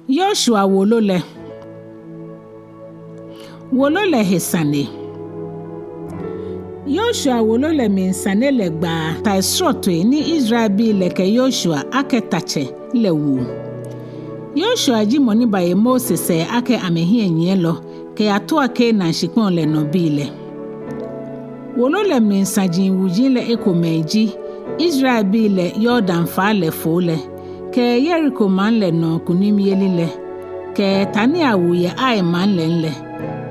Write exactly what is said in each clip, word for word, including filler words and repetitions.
Yoshua wolo lɛ. Wolo lɛ he sane. Yoshua wolo lɛ mli sane lɛ gbaa tai srɔtoi ni Israelbii lɛ kɛ Yoshua akɛ tatsɛ lɛ wu. Yoshua ji mɔ ni baye Mose sɛɛ akɛ amɛhiɛnyiɛlɔ kɛyatua Kanaan shikpɔŋ lɛ nɔ bii lɛ. Wolo lɛ mli saji wuji lɛ ekomɛi ji Israelbii lɛ Yordan faa lɛ foo lɛ, kɛ Yeriko maŋ lɛ nɔ kunimyeli lɛ, kɛ ta ni awu yɛ Ai maŋ lɛŋ lɛ,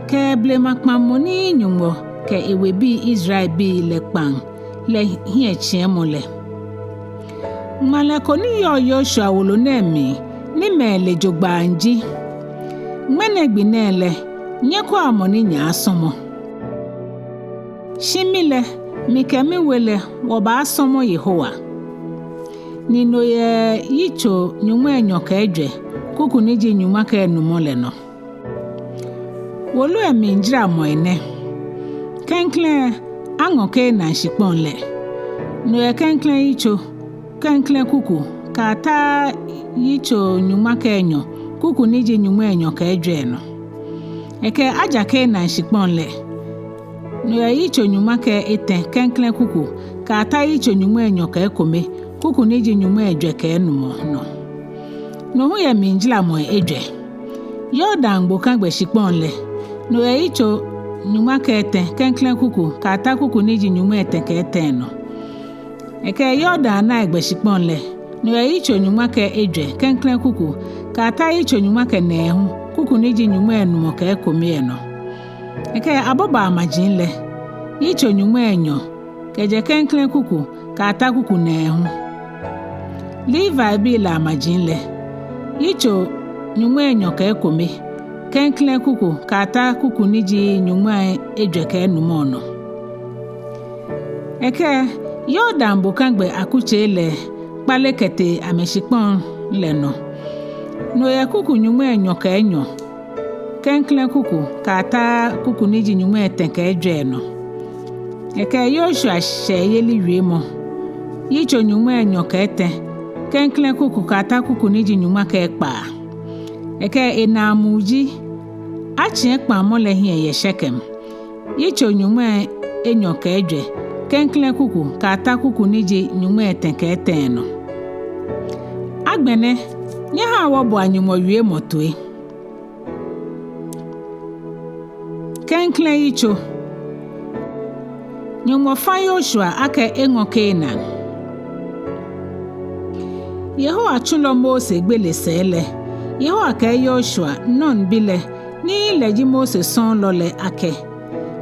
kɛ blema kpaŋmɔ ni Nyɔŋmɔ kɛ ewebii Israelbii lɛ kpaŋ lɛ hiɛtsiɛmɔ lɛ. Ŋmalɛ ko ni yɔɔ Yoshua wolo nɛɛ mli ni mɛi le jogbaŋŋ ji: Ŋmɛnɛ gbi nɛɛ lɛ, nyɛkwɛa mɔ ni nyɛaasɔmɔ. Shi mi lɛ, mikɛ miwe lɛ, wɔbaasɔmɔ Yehowa. Ni no yɛ yitso nyɔŋmai enyɔ kɛ ejwɛ, kuku ni ji nyɔŋma kɛ enumɔ lɛ nɔ. Wolo lɛ mlijaramɔi nɛ. Klɛŋklɛŋ, aŋɔ Kanaan shikpɔŋ lɛ. No yɛ klɛŋklɛŋ yitso, klɛŋklɛŋ kuku, kɛyata yitso nyɔŋma kɛ enyɔ, kuku ni ji nyɔŋmai enyɔ kɛ ejwɛ nɔ. Ekɛ aja Kanaan shikpɔŋ lɛ. No yɛ yitso nyɔŋma kɛ etɛ, klɛŋklɛŋ kuku, kɛyata yitso nyɔŋmai enyɔ kɛ ekome, kuku ni ji nyɔŋmai ejwɛ kɛ enumɔ nɔ. No hu yɛ mlijaramɔi ejwɛ. Yordan gbokagbɛ shikpɔŋ lɛ. No yɛ yitso nyɔŋma kɛ etɛ, klɛŋklɛŋ kuku, kɛyata kuku ni ji nyɔŋmai etɛ kɛ etɛ nɔ. Ekɛ Yordan naagbɛ shikpɔŋ lɛ. No yɛ yitso nyɔŋma kɛ ejwɛ, klɛŋklɛŋ kuku, kɛyata yitso nyɔŋma kɛ nɛɛhu, kuku ni ji nyɔŋmai enumɔ kɛ ekome nɔ. Ekɛ abobaa maji lɛ. Yitso nyɔŋmai enyɔ, kɛjɛ klɛŋklɛŋ kuku, kɛyata kuku nɛɛhu. Levibii lɛ amaji lɛ. Yitso nyɔŋmai enyɔ kɛ ekome, klɛŋklɛŋ kuku, kɛyata kuku ni ji nyɔŋmai ejwɛ kɛ enumɔ nɔ. Ekɛ Yordan bokagbɛ akutsei lɛ kpale kɛtee amɛshikpɔŋ lɛ nɔ. No yɛ kuku nyɔŋmai enyɔ kɛ enyɔ, klɛŋklɛŋ kuku, kɛyata kuku ni ji nyɔŋmai etɛ kɛ ejwɛ nɔ. Ekɛ Yoshua shɛyeli wiemɔ. Yitso nyɔŋmai enyɔ kɛ etɛ, klɛŋklɛŋ kuku, kɛyata kuku ni ji nyɔŋma kɛ ekpaa. Ekɛ enaamuu ji: Atsiɛ kpaŋmɔ lɛ hiɛ yɛ Shekem. Yitso nyɔŋmai enyɔ kɛ ejwɛ, klɛŋklɛŋ kuku, kɛyata kuku ni ji nyɔŋmai etɛ kɛ etɛ nɔ. Agbɛnɛ, nyɛhaa wɔboa Nyɔŋmɔ wiemɔ toi. Klɛŋklɛŋ yitso. Nyɔŋmɔ fa Yoshua akɛ eŋɔ Kanaan. Yehowa tsulɔ Mose gbele sɛɛ lɛ, Yehowa kɛɛ Yoshua, Nun bi lɛ, ni lɛ ji Mose sɔɔlɔ lɛ akɛ: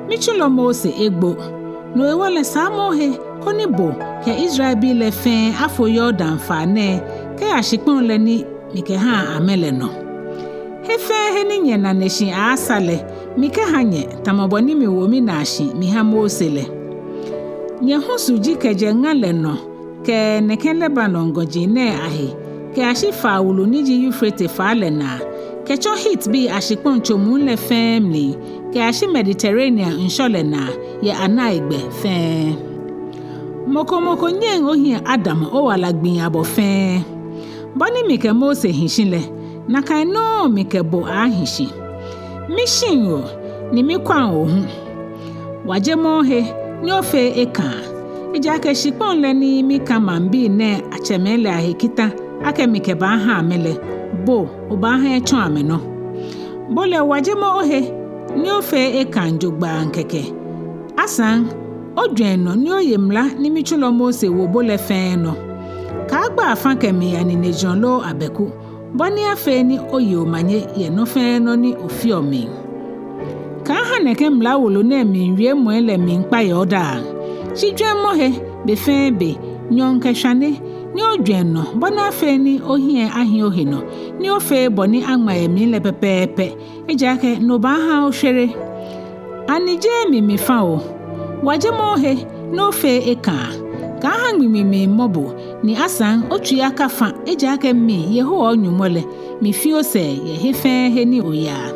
Mitsulɔ Mose egbo. No hewɔ lɛ, saamɔ ohe koni bo kɛ Israelbii lɛ fɛɛ afo Yordan faa nɛɛ kɛya shikpɔŋ lɛ ni mikɛha amɛ lɛ nɔ. He fɛɛ he ni nyɛnane shi aaasa lɛ, mikɛha nyɛ, tamɔ bɔ ni miwo minaa shi miha Mose lɛ. Nyɛhusu ji kɛjɛ ŋa lɛ nɔ kɛ nɛkɛ Lebanon gɔji nɛɛ ahe kɛyashi faa wulu ni ji Eufrate faa lɛ naa, kɛtsɔ Hitbii ashikpɔŋ tso muu lɛ fɛɛ mli kɛyashi Mediterranean ŋshɔ lɛ naa yɛ anaigbɛ fɛɛ. Mɔ ko mɔ ko nyɛŋ ohiɛ adamɔ owala gbii abɔ fɛɛ. Bɔ ni mikɛ Mose hi shi lɛ, nakai nɔŋŋ mikɛ bo aaahi shi. Mishiŋ o, ni mikwaŋ o hu. Wajemɔ ohe, ni ofee ekaa. Ejaakɛ shikpɔŋ lɛ ni mika maŋbii nɛɛ atsɛmɛi lɛ ahe kita akɛ mikɛbaaha amɛ lɛ, bo obaaha etsɔ amɛnɔ. Bo lɛ wajemɔ ohe, ni ofee ekaa jogbaŋŋ kɛkɛ. Asaŋ, ojwɛŋ nɔ ni oye mla ni mitsulɔ Mose wo bo lɛ fɛɛ nɔ. Kaagba afã kɛmiiya ninejurɔ loo abɛku, bɔ ni afee ni oye omanye yɛ nɔ fɛɛ nɔ ni ofeɔ mli. Kaaha nɛkɛ mla wolo nɛɛ mli wiemɔi lɛ miikpa yɛ odaaŋ. Shi jwɛŋmɔ he, be fɛɛ be, nyɔɔŋ kɛ shwane, ni ojwɛŋ nɔ, bɔ ni afee ni ohiɛ ahi ohe nɔ, ni ofee bɔ ni aŋma yɛ mli lɛ pɛpɛɛpɛ, ejaakɛ no baaha oshwere. Ani jeee mi mifã o? Wajemɔ ohe, ni ofee ekaa. Kaaha ŋmiŋmi miimɔ bo, ni asaŋ otsui akafã, ejaakɛ mi, Yehowa o-Nyɔŋmɔ lɛ, mifi osɛɛ yɛ he fɛɛ he ni oyaa.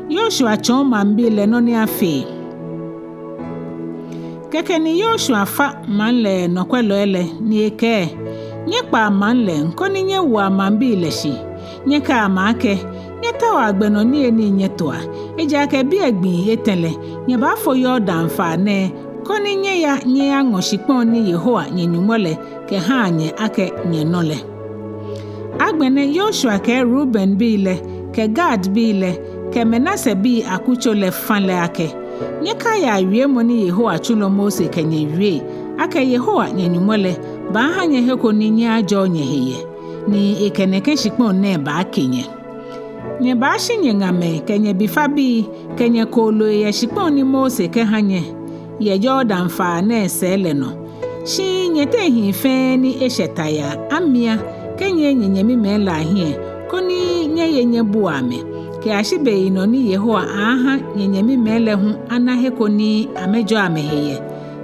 Yoshua tsɔɔ maŋbii lɛ nɔ ni afee. Kɛkɛ ni Yoshua fa maŋ lɛ nɔkwɛlɔi lɛ ni ekɛɛ: Nyɛkpaa maŋ lɛ koni nyɛwoa maŋbii lɛ shi. Nyɛkɛa amɛ akɛ, nyɛtaoa gbɛ nɔ niyenii nyɛtoa. Ejaakɛ biɛ gbii etɛ lɛ, nyɛbaafo Yordan faa nɛɛ, koni nyɛya nyɛyaŋɔ shikpɔŋ ni Yehowa nyɛ Nyɔŋmɔ lɛ kɛha nyɛ akɛ nyɛnɔ lɛ. Agbɛnɛ Yoshua kɛɛ Rubenbii lɛ, kɛ Gadbii lɛ, kɛ Manasebii akutso lɛ fã lɛ akɛ, nyɛkaia wiemɔ ni Yehowa tsulɔ Mose kɛ nyɛ wie, akɛ Yehowa nyɛ Nyɔŋmɔ lɛ baaha nyɛ he ko ni nyɛyajɔɔ nyɛhe yɛ, ni ekɛ nɛkɛ shikpɔŋ nɛɛ baake nyɛ. Nyɛbaashi nyɛŋamɛi kɛ nyɛbifabii kɛ nyɛkooloi yɛ shikpɔŋ ni Mose kɛha nyɛ yɛ Yordan faa nɛɛ sɛɛ lɛ nɔ. Shi nyɛteŋ hii fɛɛ ni eshɛ ta yaa amia kɛnyiɛ nyɛnyɛmimɛi lɛ ahiɛ, koni nyɛye nyɛbua amɛ, kɛyashi beyinɔ ni Yehowa aaha nyɛnyɛmimɛi lɛ hu ana he ko ni amɛjɔɔ amɛhe yɛ,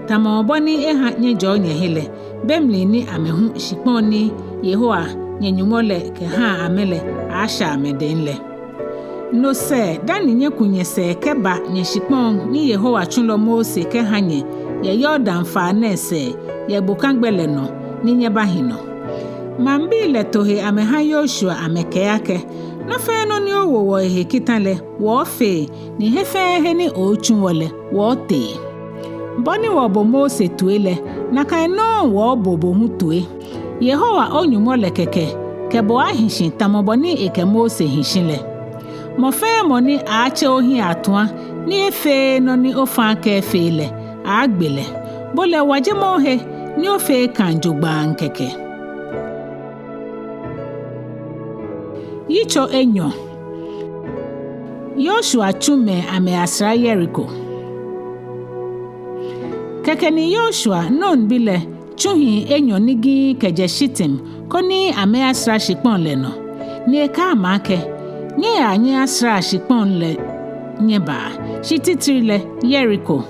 tamɔ bɔ ni eha nyɛjɔɔ nyɛhe lɛ, be mli ni amɛ hu shikpɔŋ ni Yehowa nyɛ Nyɔŋmɔ lɛ kɛha amɛ lɛ aashɛ amɛdɛŋ lɛ. No sɛɛ dani nyɛku nyɛsɛɛ kɛba nyɛshikpɔŋ ni Yehowa tsulɔ Mose kɛha nyɛ yɛ Yordan faa nɛɛ sɛɛ, yɛ bokagbɛ lɛ nɔ, ni nyɛbahi nɔ. Maŋbii lɛ to he amɛha Yoshua amɛkɛɛ akɛ, nɔ fɛɛ nɔ ni owo wɔ ehe kita lɛ, wɔɔfee, ni he fɛɛ he ni ootsu wɔ lɛ, wɔɔtee. Bɔ ni wɔbo Mose toi lɛ, nakai nɔŋŋ wɔɔbo bo hu toi. Yehowa o-Nyɔŋmɔ lɛ kɛkɛ kɛ bo ahi shi tamɔ bɔ ni ekɛ Mose hi shi lɛ. Mɔ fɛɛ mɔ ni aatse ohiɛ atua ni efeee nɔ ni ofaaa akɛ efee lɛ, aagbe lɛ. Bo lɛ wajemɔ ohe ni ofee ekãa jogbaŋŋ kɛkɛ. Yitso enyɔ. Yoshua tsu mɛi amɛyasra Yeriko. Kɛkɛ ni Yoshua, Nun bi lɛ, tsu hii enyɔ nigii kɛjɛ Shitim, koni amɛyasra shikpɔŋ lɛ nɔ. Ni ekɛɛ amɛ akɛ, nyɛyaa nyɛyasraa shikpɔŋ lɛ nyɛbaa, shi titri lɛ Yeriko.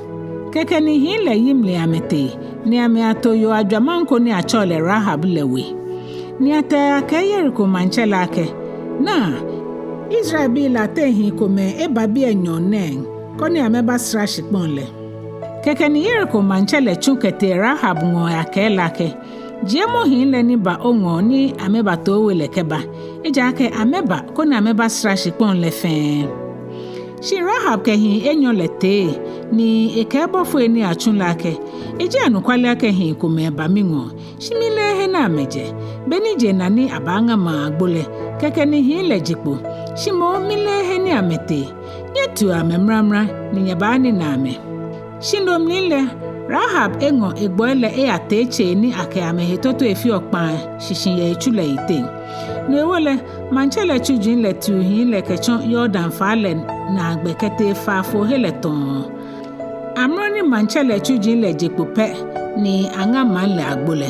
Kɛkɛ ni hii lɛ yi mli amɛtee, ni amɛyato yoo ajwamaŋ ko ni atsɛɔ lɛ Rahab lɛ we. Ni atee ayakɛɛ Yeriko maŋtsɛ lɛ akɛ, naa, Israelbii lɛ ateŋ hii komɛi eba biɛ nyɔɔŋ nɛɛ, koni amɛbasra shikpɔŋ lɛ. Kɛkɛ ni Yeriko maŋtsɛ lɛ tsu kɛtee Rahab ŋɔɔ ayakɛɛ lɛ akɛ, jiemɔ hii lɛ ni ba oŋɔɔ ni amɛbato owe lɛ kɛba, ejaakɛ amɛba koni amɛbasra shikpɔŋ lɛ fɛɛ. Shi Rahab kɛ hii enyɔ lɛ tee, ni ekɛɛ bɔfoi ni atsu lɛ akɛ, eji anɔkwale akɛ hii komɛi ba miŋɔɔ, shi mileee he ni amɛjɛ. Beni je na ni abaaŋa maŋ agbo lɛ, kɛkɛ ni hii lɛ je kpo, shi moŋ mileee he ni amɛtee. Nyɛtiua amɛ mramra, ni nyɛbaanina amɛ. Shi no mli lɛ, Rahab eŋɔ egbɔi lɛ eyatee tsei ni akɛ amɛhe totoi feɔ kpaa shishi yɛ etsu lɛ yiteŋ. No hewɔ lɛ, maŋtsɛ lɛ tsuji lɛ tiu hii lɛ kɛtsɔ Yordan faa lɛ naagbɛ kɛtee faafo he lɛ tɔɔ. Amrɔ ni maŋtsɛ lɛ tsuji lɛ je kpo pɛ ni aŋa maŋ lɛ agbo lɛ.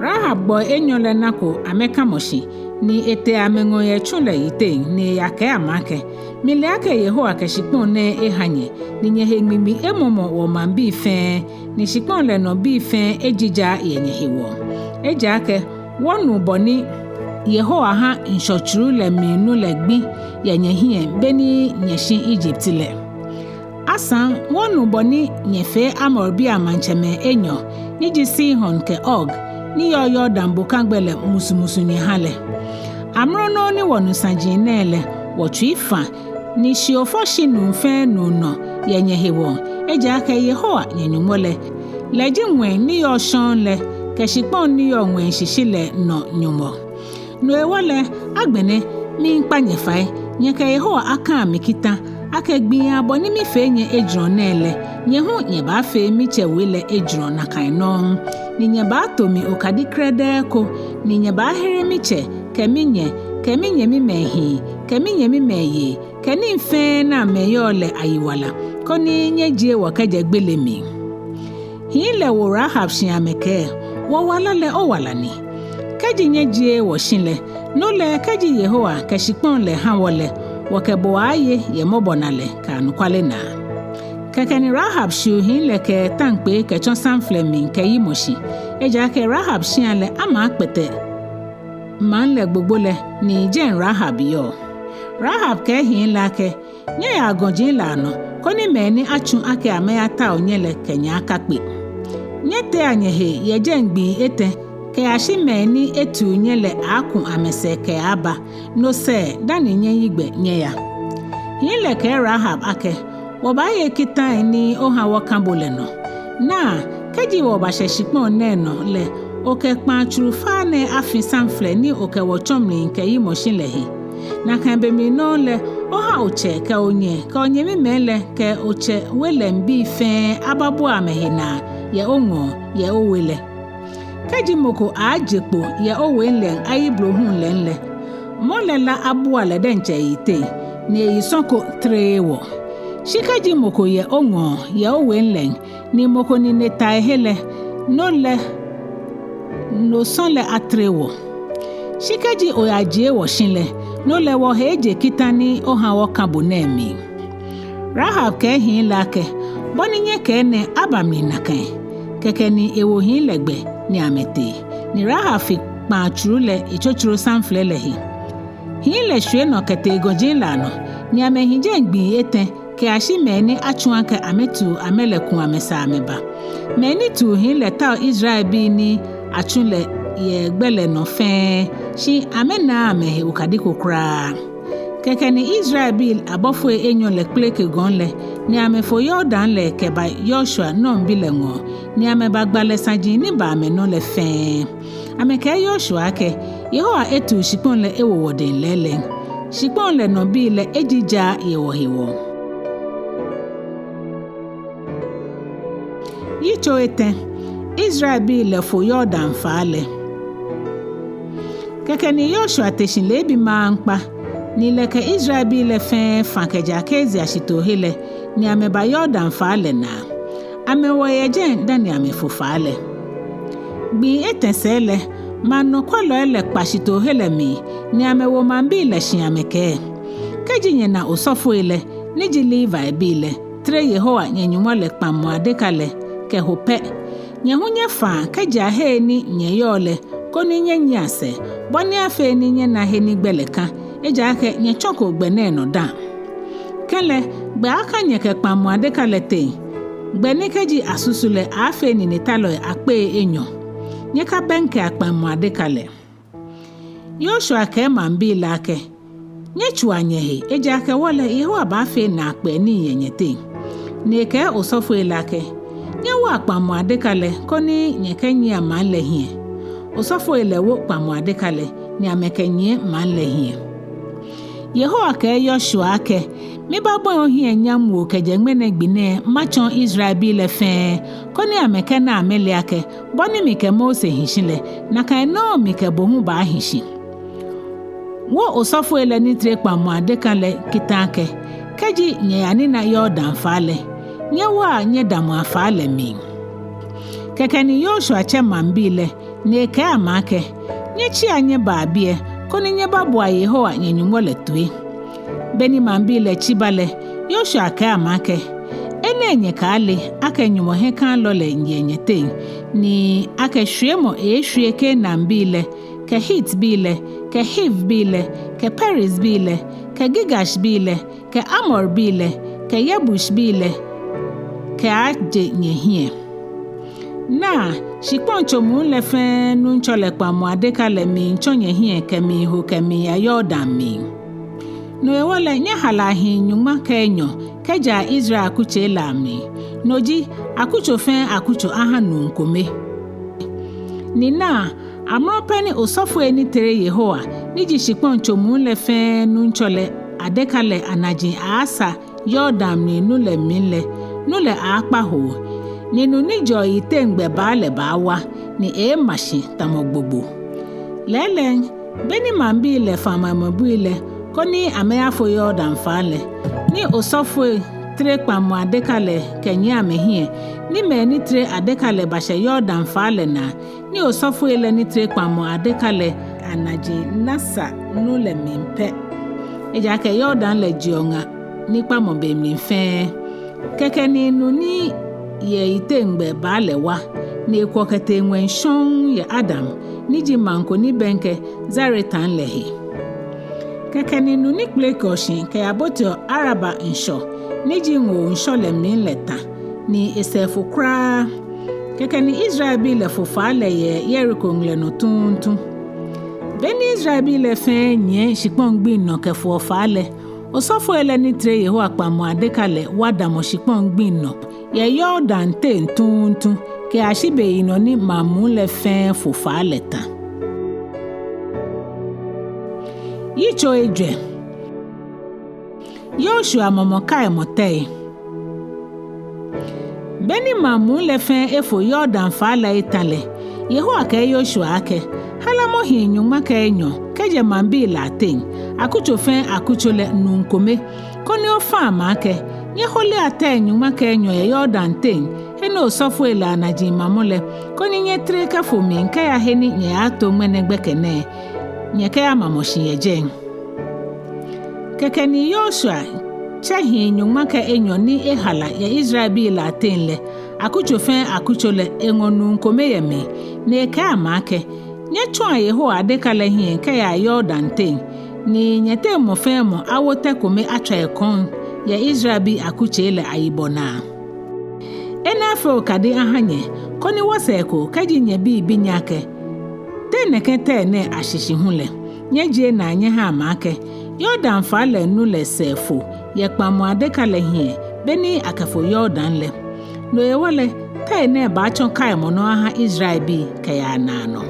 Rahab gbɔi enyɔ lɛ nako amɛkamɔ shi, ni etee amɛŋɔɔ yɛ tsu lɛ yiteŋ, ni eyakɛɛ amɛ akɛ, mile akɛ Yehowa kɛ shikpɔŋ nɛɛ eha nyɛ, ni nyɛhe ŋmiŋmi emɔmɔ wɔmaŋbii fɛɛ, ni shikpɔŋ lɛ nɔ bii fɛɛ ejijaa yɛ nyɛhewɔ. Ejaakɛ wɔnu bɔ ni Yehowa ha ŋshɔ tsuru lɛ mli nu lɛ gbi yɛ nyɛhiɛ beni nyɛshi Egypt lɛ. Asaŋ wɔnu bɔ ni nyɛfee Amorbii amaŋtsɛmɛi enyɔ, ni ji Sihon kɛ Og, ni yɔɔ Yordan bokagbɛ lɛ musumusu nyɛha lɛ. Amrɔ nɔŋŋ ni wɔnu saji nɛɛ lɛ, wɔtsui fã, ni shiofɔshi nuu fɛɛ nuu nɔ yɛ nyɛhewɔ, ejaakɛ Yehowa nyɛ Nyɔŋmɔ lɛ, lɛ ji ŋwɛi ni yɔɔ shɔŋŋ lɛ kɛ shikpɔŋ ni yɔɔ ŋwɛi shishi lɛ nɔ Nyɔŋmɔ. No hewɔ lɛ, agbɛnɛ, miikpa nyɛ fai, nyɛkɛ Yehowa akã mi kita, akɛ gbii abɔ ni mifee nyɛ ejurɔ nɛɛ lɛ, nyɛ hu nyɛbaafee mitsɛ we lɛ ejurɔ nakai nɔŋŋ. Ni nyɛbaato mi okadi krɛdɛɛ ko, ni nyɛbaahere mitsɛ, kɛ minyɛ, kɛ minyɛmimɛi hii, kɛ minyɛmimɛi yei, kɛ nii fɛɛ ni amɛyɔɔ lɛ ayiwala, koni nyɛjie wɔ kɛjɛ gbele mli. Hii lɛ wo Rahab shi amɛkɛɛ, wɔwala lɛ owala ni. Kɛji nyɛjieee wɔ shi lɛ, no lɛ kɛji Yehowa kɛ shikpɔŋ lɛ ha wɔ lɛ, wɔkɛ bo aye yɛ mɔbɔnalɛ kɛ anɔkwale naa. Kɛkɛ ni Rahab shiu hii lɛ kɛ taŋkpɛɛ kɛtsɔ samflɛ mli kɛyimɔ shi. Ejaakɛ Rahab shia lɛ ama akpɛtɛ maŋ lɛ gbogbo lɛ, ni jɛi Rahab yɔɔ. Rahab kɛɛ hii lɛ akɛ, nyɛyaa gɔji lɛ anɔ, koni mɛi ni atsu akɛ amɛyatao nyɛ lɛ kɛ nyɛ akakpe. Nyɛtea nyɛhe yɛ jɛi gbii etɛ, kɛyashi mɛi ni etu nyɛ lɛ aaku amɛsɛɛ kɛaba, no sɛɛ dani nyɛyi gbɛ nyɛya. Hii lɛ kɛɛ Rahab akɛ, Wɔbaaye kitai ni oha wɔka bo lɛ nɔ. Naa, kɛji wɔbashɛ shikpɔŋ nɛɛ nɔ lɛ, okɛ kpãa tsuru faa nɛɛ afi samflɛ ni okɛ wɔ tsɔ mli kɛyimɔ shi lɛ he. Nakai be mli nɔŋŋ lɛ, oha otsɛ kɛ onyɛ kɛ onyɛmimɛi lɛ kɛ otsɛ we lɛŋ bii fɛɛ ababua amɛhe naa yɛ oŋɔɔ yɛ owe lɛ. Kɛji mɔ ko aaje kpo yɛ owe lɛŋ ayi blohuŋ lɛŋ lɛ, mɔ lɛ lá abua lɛ diɛŋtsɛ eyiteŋ, ni eyi sɔ̃ ko tereee wɔ. Shi kɛji mɔ ko yɛ oŋɔɔ yɛ owe lɛŋ, ni mɔ ko nine ta ehe lɛ, no lɛ, no sɔ̃ lɛ atere wɔ. Shi kɛji oyajie wɔ shi lɛ, no lɛ wɔhe eje kita ni oha wɔka bo nɛɛ mli. Rahab kɛɛ hii lɛ akɛ, Bɔ ni nyɛkɛɛ nɛɛ aba mli nakai. Kɛkɛ ni ewo hii lɛ gbɛ ni amɛtee, ni Rahab fi kpãa tsuru lɛ etsotsoro samflɛ lɛ he. Hii lɛ shwie nɔ kɛtee gɔji lɛ anɔ, ni amɛhi jɛi gbii etɛ kɛyashi mɛi ni atsu akɛ amɛtu amɛ lɛ ku amɛsaa amɛba. Mɛi ni tu hii lɛ tao Israelbii ni atsu lɛ yɛ gbɛ lɛ nɔ fɛɛ, shi amɛnaaa amɛhe okadi ko kwraa. Kɛkɛ ni Israelbii abɔfoi enyɔ lɛ kpeleke gɔŋ lɛ, ni amɛfo Yordan lɛ kɛba Yoshua, Nun bi lɛ ŋɔɔ, ni amɛbagba lɛ saji ni ba amɛnɔ lɛ fɛɛ. Amɛkɛɛ Yoshua akɛ, Yehowa etu shikpɔŋ lɛ ewo wɔdɛŋ lɛɛlɛŋ. Shikpɔŋ lɛ nɔ bii lɛ ejijaa yɛ wɔhewɔ. Yitso etɛ. Israelbii lɛ fo Yordan faa lɛ. Kɛkɛ ni Yoshua te shi leebi maŋkpa, ni lɛ kɛ Israelbii lɛ fɛɛ fã kɛjɛ Akasia shitoohe lɛ, ni amɛba Yordan faa lɛ naa. Amɛwɔ yɛ jɛi dani amɛfo faa lɛ. Gbii etɛ sɛɛ lɛ, maŋ nɔkwɛlɔi lɛ kpa shitoohe lɛ mli, ni amɛwo maŋbii lɛ shi amɛkɛɛ, Kɛji nyɛna osɔfoi lɛ, ni ji Levibii lɛ, tere Yehowa nyɛ-Nyɔŋmɔ lɛ kpaŋmɔ adeka lɛ kɛ ho pɛ, nyɛ hu nyɛfaa kɛjɛa he ni nyɛyɔɔ lɛ, koni nyɛnyiɛ sɛɛ, bɔ ni afee ni nyɛna he ni gbɛ lɛ kã, ejaakɛ nyɛtsɔko gbɛ nɛɛ nɔ dã. Kɛlɛ, gbɛ akã nyɛ kɛ kpaŋmɔ adeka lɛ teŋ, gbɛ ni kɛji asusu lɛ aaafee ninetalɔi akpei enyɔ. Nyɛkabɛŋkɛa kpaŋmɔ adeka lɛ. Yoshua kɛɛ maŋbii lɛ akɛ, Nyɛtsua nyɛhe, ejaakɛ wɔ lɛ, Yehowa baafee naakpɛɛ nii yɛ nyɛteŋ. Ni ekɛɛ osɔfoi lɛ akɛ, Nyɛwoa kpaŋmɔ adeka lɛ, koni nyɛkɛnyiɛa maŋ lɛ hiɛ. Osɔfoi lɛ wo kpaŋmɔ adeka lɛ, ni amɛkɛnyiɛ maŋ lɛ hiɛ. Yehowa kɛɛ Yoshua akɛ, Mibabɔi ohiɛ nyamwoo kɛjɛ ŋmɛnɛ gbi nɛɛ matsɔɔ Israelbii lɛ fɛɛ, koni amɛkɛna amɛle akɛ, bɔ ni mikɛ Mose hi shi lɛ, nakai nɔŋŋ mikɛ bo hu baahi shi. Wo osɔfoi lɛ ni tere kpaŋmɔ adeka lɛ kita akɛ, kɛji nyɛyanina Yordan faa lɛ, nyɛwoa nyɛdamɔa faa lɛ mli. Kɛkɛ ni Yoshua tsɛ maŋbii lɛ, ni ekɛɛ amɛ akɛ, Nyɛtsia nyɛbaa biɛ, koni nyɛbabua Yehowa nyɛ-Nyɔŋmɔ lɛ toi. Beni maŋbii lɛ tsi ba lɛ, Yoshua kɛɛ amɛ akɛ, Enɛ nyɛkaale akɛ Nyɔŋmɔ hiɛkãalɔ lɛ yɛ nyɛteŋ, ni akɛ shwiemɔ eeeshwie Kanaanbii lɛ, kɛ Hitbii lɛ, kɛ Hivbii lɛ, kɛ Perizbii lɛ, kɛ Girgashbii lɛ, kɛ Amorbii lɛ, kɛ Yebusbii lɛ, kɛaaje nyɛhiɛ. Naa, shikpɔŋ tso muu lɛ fɛɛ Nuŋtsɔ lɛ kpaŋmɔ adeka lɛ miitsɔ nyɛhiɛ kɛmiiho kɛmiiya Yordan mli. No hewɔ lɛ, nyɛhalaa hii nyɔŋma kɛ enyɔ kɛjɛa Israel akutsei lɛ amli. No ji, akutso fɛɛ akutso aha nuu kome. Ni naa, amrɔ pɛ ni osɔfoi ni tere Yehowa, ni ji shikpɔŋ tso muu lɛ fɛɛ Nuŋtsɔ lɛ adeka lɛ anaji aaasa Yordan mli nu lɛ mli lɛ, nu lɛ aakpa hoo, ni nu ni jɛɔ yiteŋ gbɛ baa lɛ baawa, ni eeema shi tamɔ gbogbo. Lɛɛlɛŋ, beni maŋbii lɛ fã amɛbui lɛ, koni amɛyafo Yordan faa lɛ, ni osɔfoi tere kpaŋmɔ adeka lɛ kɛnyiɛ amɛhiɛ, ni mɛi ni tere adeka lɛ bashɛ Yordan faa lɛ naa, ni osɔfoi lɛ ni tere kpaŋmɔ adeka lɛ anaji na sa nu lɛ mli pɛ. Ejaakɛ Yordan lɛ jeɔ ŋa nikpamɔ be mli fɛɛ. Kɛkɛ ni nu ni yɛ yiteŋ gbɛ baa lɛ wa, ni ekwɔ kɛtee ŋwɛi shɔŋŋ yɛ Adam, ni ji maŋ ko ni bɛŋkɛ Zaretan lɛ he. Kɛkɛ ni nu ni kpelekeɔ shi kɛyaboteɔ Araba ŋshɔ, ni ji ŋoo ŋshɔ lɛ mli lɛ ta, ni esɛɛ fo kwraa. Kɛkɛ ni Israelbii lɛ fo faa lɛ yɛ Yeriko ŋlɛ nɔ tuuntu. Beni Israelbii lɛ fɛɛ nyiɛ shikpɔŋ gbiŋ nɔ kɛfoɔ faa lɛ, osɔfoi lɛ ni tere Yehowa kpaŋmɔ adeka lɛ wa damɔ shikpɔŋ gbiŋ nɔ yɛ Yordan teŋ tuuntu kɛyashi beyinɔ ni maŋ muu lɛ fɛɛ fo faa lɛ ta. Yitso ejwɛ. Yoshua mɔmɔ kaimɔ tɛi. Beni maŋ muu lɛ fɛɛ efo Yordan faa lɛ eta lɛ, Yehowa kɛɛ Yoshua akɛ, halamɔ hii nyɔŋma kɛ enyɔ kɛjɛ maŋbii lɛ ateŋ, akutso fɛɛ akutso lɛ nuu kome, koni ofa amɛ akɛ, nyɛholea tɛi nyɔŋma kɛ enyɔ yɛ Yordan teŋ, he ni osɔfoi lɛ anaji mamɔ lɛ, koni nyɛtere kɛfo mli kɛya he ni nyɛyaato ŋmɛnɛ gbɛkɛ nɛɛ, nyɛkɛyamamɔ shi yɛ jɛi. Kɛkɛ ni Yoshua tsɛ hii nyɔŋma kɛ enyɔ ni ehala yɛ Israelbii lɛ ateŋ lɛ, akutso fɛɛ akutso lɛ eŋɔ nuu kome yɛ mli, ni ekɛɛ amɛ akɛ, nyɛtsɔa Yehowa adeka lɛ hiɛ kɛyaa Yordan teŋ, ni nyɛteŋ mɔ fɛɛ mɔ awo tɛ kome atswa ekɔŋ yɛ Israelbii akutsei lɛ ayibɔ naa. Enɛ afee okadi aha nyɛ, koni wɔsɛɛ ko kɛji nyɛbii bi nyɛ akɛ, te nɛkɛ tɛi nɛɛ ashishi hu lɛ, nyɛjie naa nyɛha amɛ akɛ, Yordan faa lɛ nu lɛ sɛɛ fo yɛ kpaŋmɔ adeka lɛ hiɛ beni akɛfo Yordan lɛ. No hewɔ lɛ, tɛi nɛɛ baatsɔ kaimɔ nɔ aha Israelbii kɛyaa naanɔ.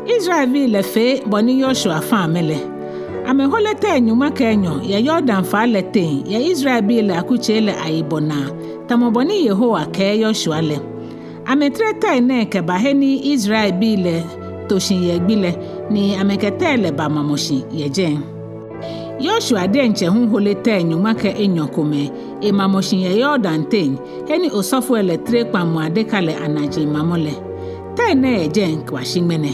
Israelbii lɛ fee bɔ ni Yoshua fa amɛ lɛ. Amɛhole tɛi nyɔŋma kɛ enyɔ yɛ Yordan faa lɛ teŋ yɛ Israelbii lɛ akutsei lɛ ayibɔ naa, tamɔ bɔ ni Yehowa kɛɛ Yoshua lɛ. Amɛtere tɛi nɛɛ kɛba he ni Israelbii lɛ to shi yɛ gbi lɛ, ni amɛkɛ tɛi lɛ bamamɔ shi yɛ jɛi. Yoshua diɛŋtsɛ hu hole tɛi nyɔŋma kɛ enyɔ komɛi emamɔ shi yɛ Yordan teŋ, he ni osɔfoi lɛ tere kpaŋmɔ adeka lɛ anaji mamɔ lɛ. Tɛi nɛɛ yɛ jɛi kɛbashi ŋmɛnɛ.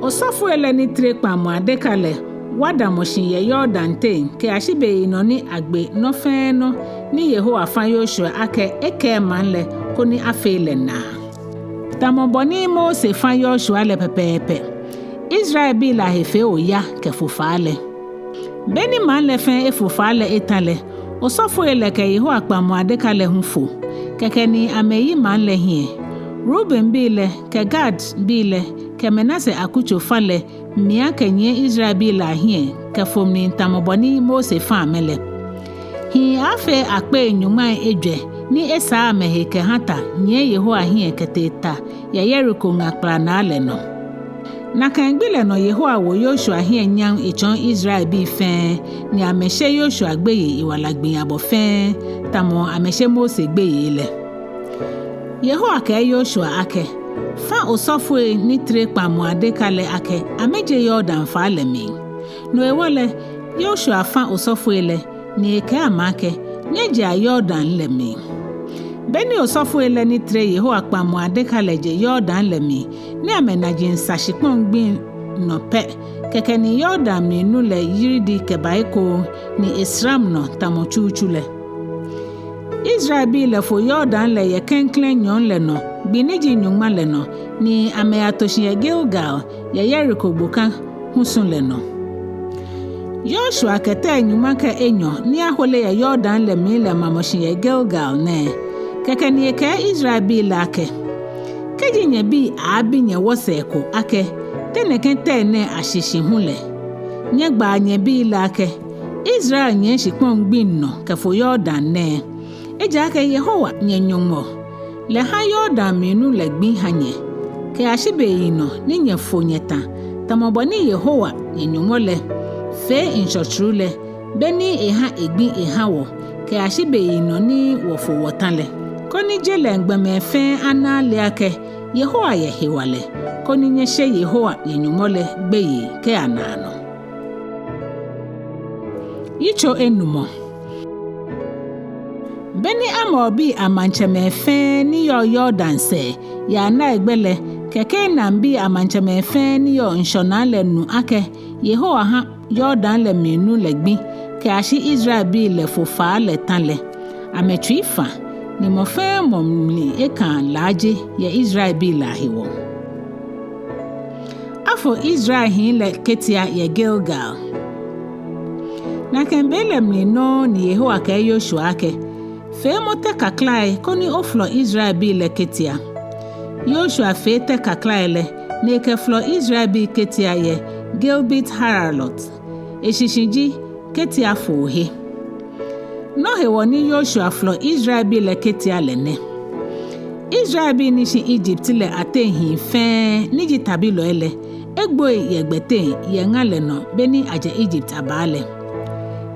Osɔfoi lɛ ni tere kpaŋmɔ adeka lɛ wa damɔ shi yɛ Yordan teŋ kɛyashi beyinɔ ni agbe nɔ fɛɛ nɔ ni Yehowa fa Yoshua akɛ ekɛɛ maŋ lɛ koni afee lɛ naa, tamɔ bɔ ni Mose fa Yoshua lɛ pɛpɛɛpɛ. Israelbii lɛ ahe fee oya kɛfo faa lɛ. Beni maŋ lɛ fɛɛ efo faa lɛ eta lɛ, osɔfoi lɛ kɛ Yehowa kpaŋmɔ adeka lɛ hu fo. Kɛkɛ ni amɛyi maŋ lɛ hiɛ. Rubenbii lɛ kɛ Gadbii lɛ kɛ Manase akutso fa lɛ mia kɛnyiɛ Israelbii lɛ ahiɛ kɛfo mli tamɔ bɔ ni Mose fa amɛ lɛ. Hii aaafee akpei nyɔŋmai ejwɛ ni esaa amɛhe kɛha ta nyiɛ Yehowa hiɛ kɛtee ta yɛ Yeriko ŋa kplanaa lɛ nɔ. Nakai gbi lɛ nɔ Yehowa wo Yoshua hiɛ nyam etsɔɔ Israelbii fɛɛ, ni amɛshe Yoshua gbeyei ewala gbii abɔ fɛɛ, tamɔ amɛshe Mose gbeyei lɛ. Yehowa kɛɛ Yoshua akɛ, fa osɔfoi ni tere kpaŋmɔ adeka lɛ akɛ amɛje Yordan faa lɛ mli. No hewɔ lɛ, Yoshua fa osɔfoi lɛ, ni ekɛɛ amɛ akɛ, nyɛjea Yordan lɛ mli. Beni osɔfoi lɛ ni tere Yehowa kpaŋmɔ adeka lɛ je Yordan lɛ mli, ni amɛnaji sa shikpɔŋ gbiŋ nɔ pɛ, kɛkɛ ni Yordan mli nu lɛ yiridi kɛba ekoŋŋ, ni esram nɔ tamɔ tsutsu lɛ. Israelbii lɛ fo Yordan lɛ yɛ klɛŋklɛŋ nyɔɔŋ lɛ nɔ gbi ni ji nyɔŋma lɛ nɔ, ni amɛyato shi yɛ Gilgal, yɛ Yeriko boka husu lɛ nɔ. Yoshua kɛ tɛi nyɔŋma kɛ enyɔ ni ahole yɛ Yordan lɛ mli lɛ mamɔ shi yɛ Gilgal nɛɛ. Kɛkɛ ni ekɛɛ Israelbii lɛ akɛ, kɛji nyɛbii aabi nyɛ wɔsɛɛ ko akɛ, te nɛkɛ tɛi nɛɛ ashishi hu lɛ, nyɛgbaa nyɛbii lɛ akɛ, Israel nyiɛ shikpɔŋ gbiŋ nɔ kɛfo Yordan nɛɛ. Ejaakɛ Yehowa nyɛ Nyɔŋmɔ lɛ ha Yordan mli nu lɛ gbi ha nyɛ, kɛyashi beyinɔ ni nyɛfo nyɛta, tamɔ bɔ ni Yehowa nyɛ Nyɔŋmɔ lɛ fee ŋshɔ tsuru lɛ, beni eha egbi eha wɔ, kɛyashi beyinɔ ni wɔfo wɔta lɛ. Koni je lɛ gbɔmɛi fɛɛ ana ale akɛ Yehowa yɛ hewalɛ, koni nyɛshe Yehowa nyɛ Nyɔŋmɔ lɛ gbeyei kɛya naanɔ. Yitso enumɔ. Beni Amorbii amaŋtsɛmɛi fɛɛ ni yɔɔ Yordan sɛɛ yɛ anaigbɛ lɛ, kɛ Kanaanbii amaŋtsɛmɛi fɛɛ ni yɔɔ ŋshɔnaa lɛ nu akɛ Yehowa ha Yordan lɛ mli nu lɛ gbi, kɛyashi Israelbii lɛ fo faa lɛ ta lɛ, amɛtsui fa, ni mɔ fɛɛ mɔ mli ekaa laaje yɛ Israelbii lɛ ahewɔ. Afo Israel hii lɛ ketia yɛ Gilgal. Nakai be lɛ mli nɔŋŋ ni Yehowa kɛɛ Yoshua akɛ, Feemɔ tɛ kaklai koni ofolɔ Israelbii lɛ ketia. Yoshua fee tɛ kaklai lɛ, ni ekɛfolɔ Israelbii ketia yɛ Gibbeat Haaralot. Eshishi ji Ketiafoohe. Nɔ hewɔ ni Yoshua folɔ Israelbii lɛ ketia lɛ nɛ: Israelbii ni shi Ijipt lɛ ateŋ hii fɛɛ ni ji tabilɔi lɛ, egboi yɛ gbɛteŋ yɛ ŋa lɛ nɔ beni ajɛ Ijipt abaa lɛ.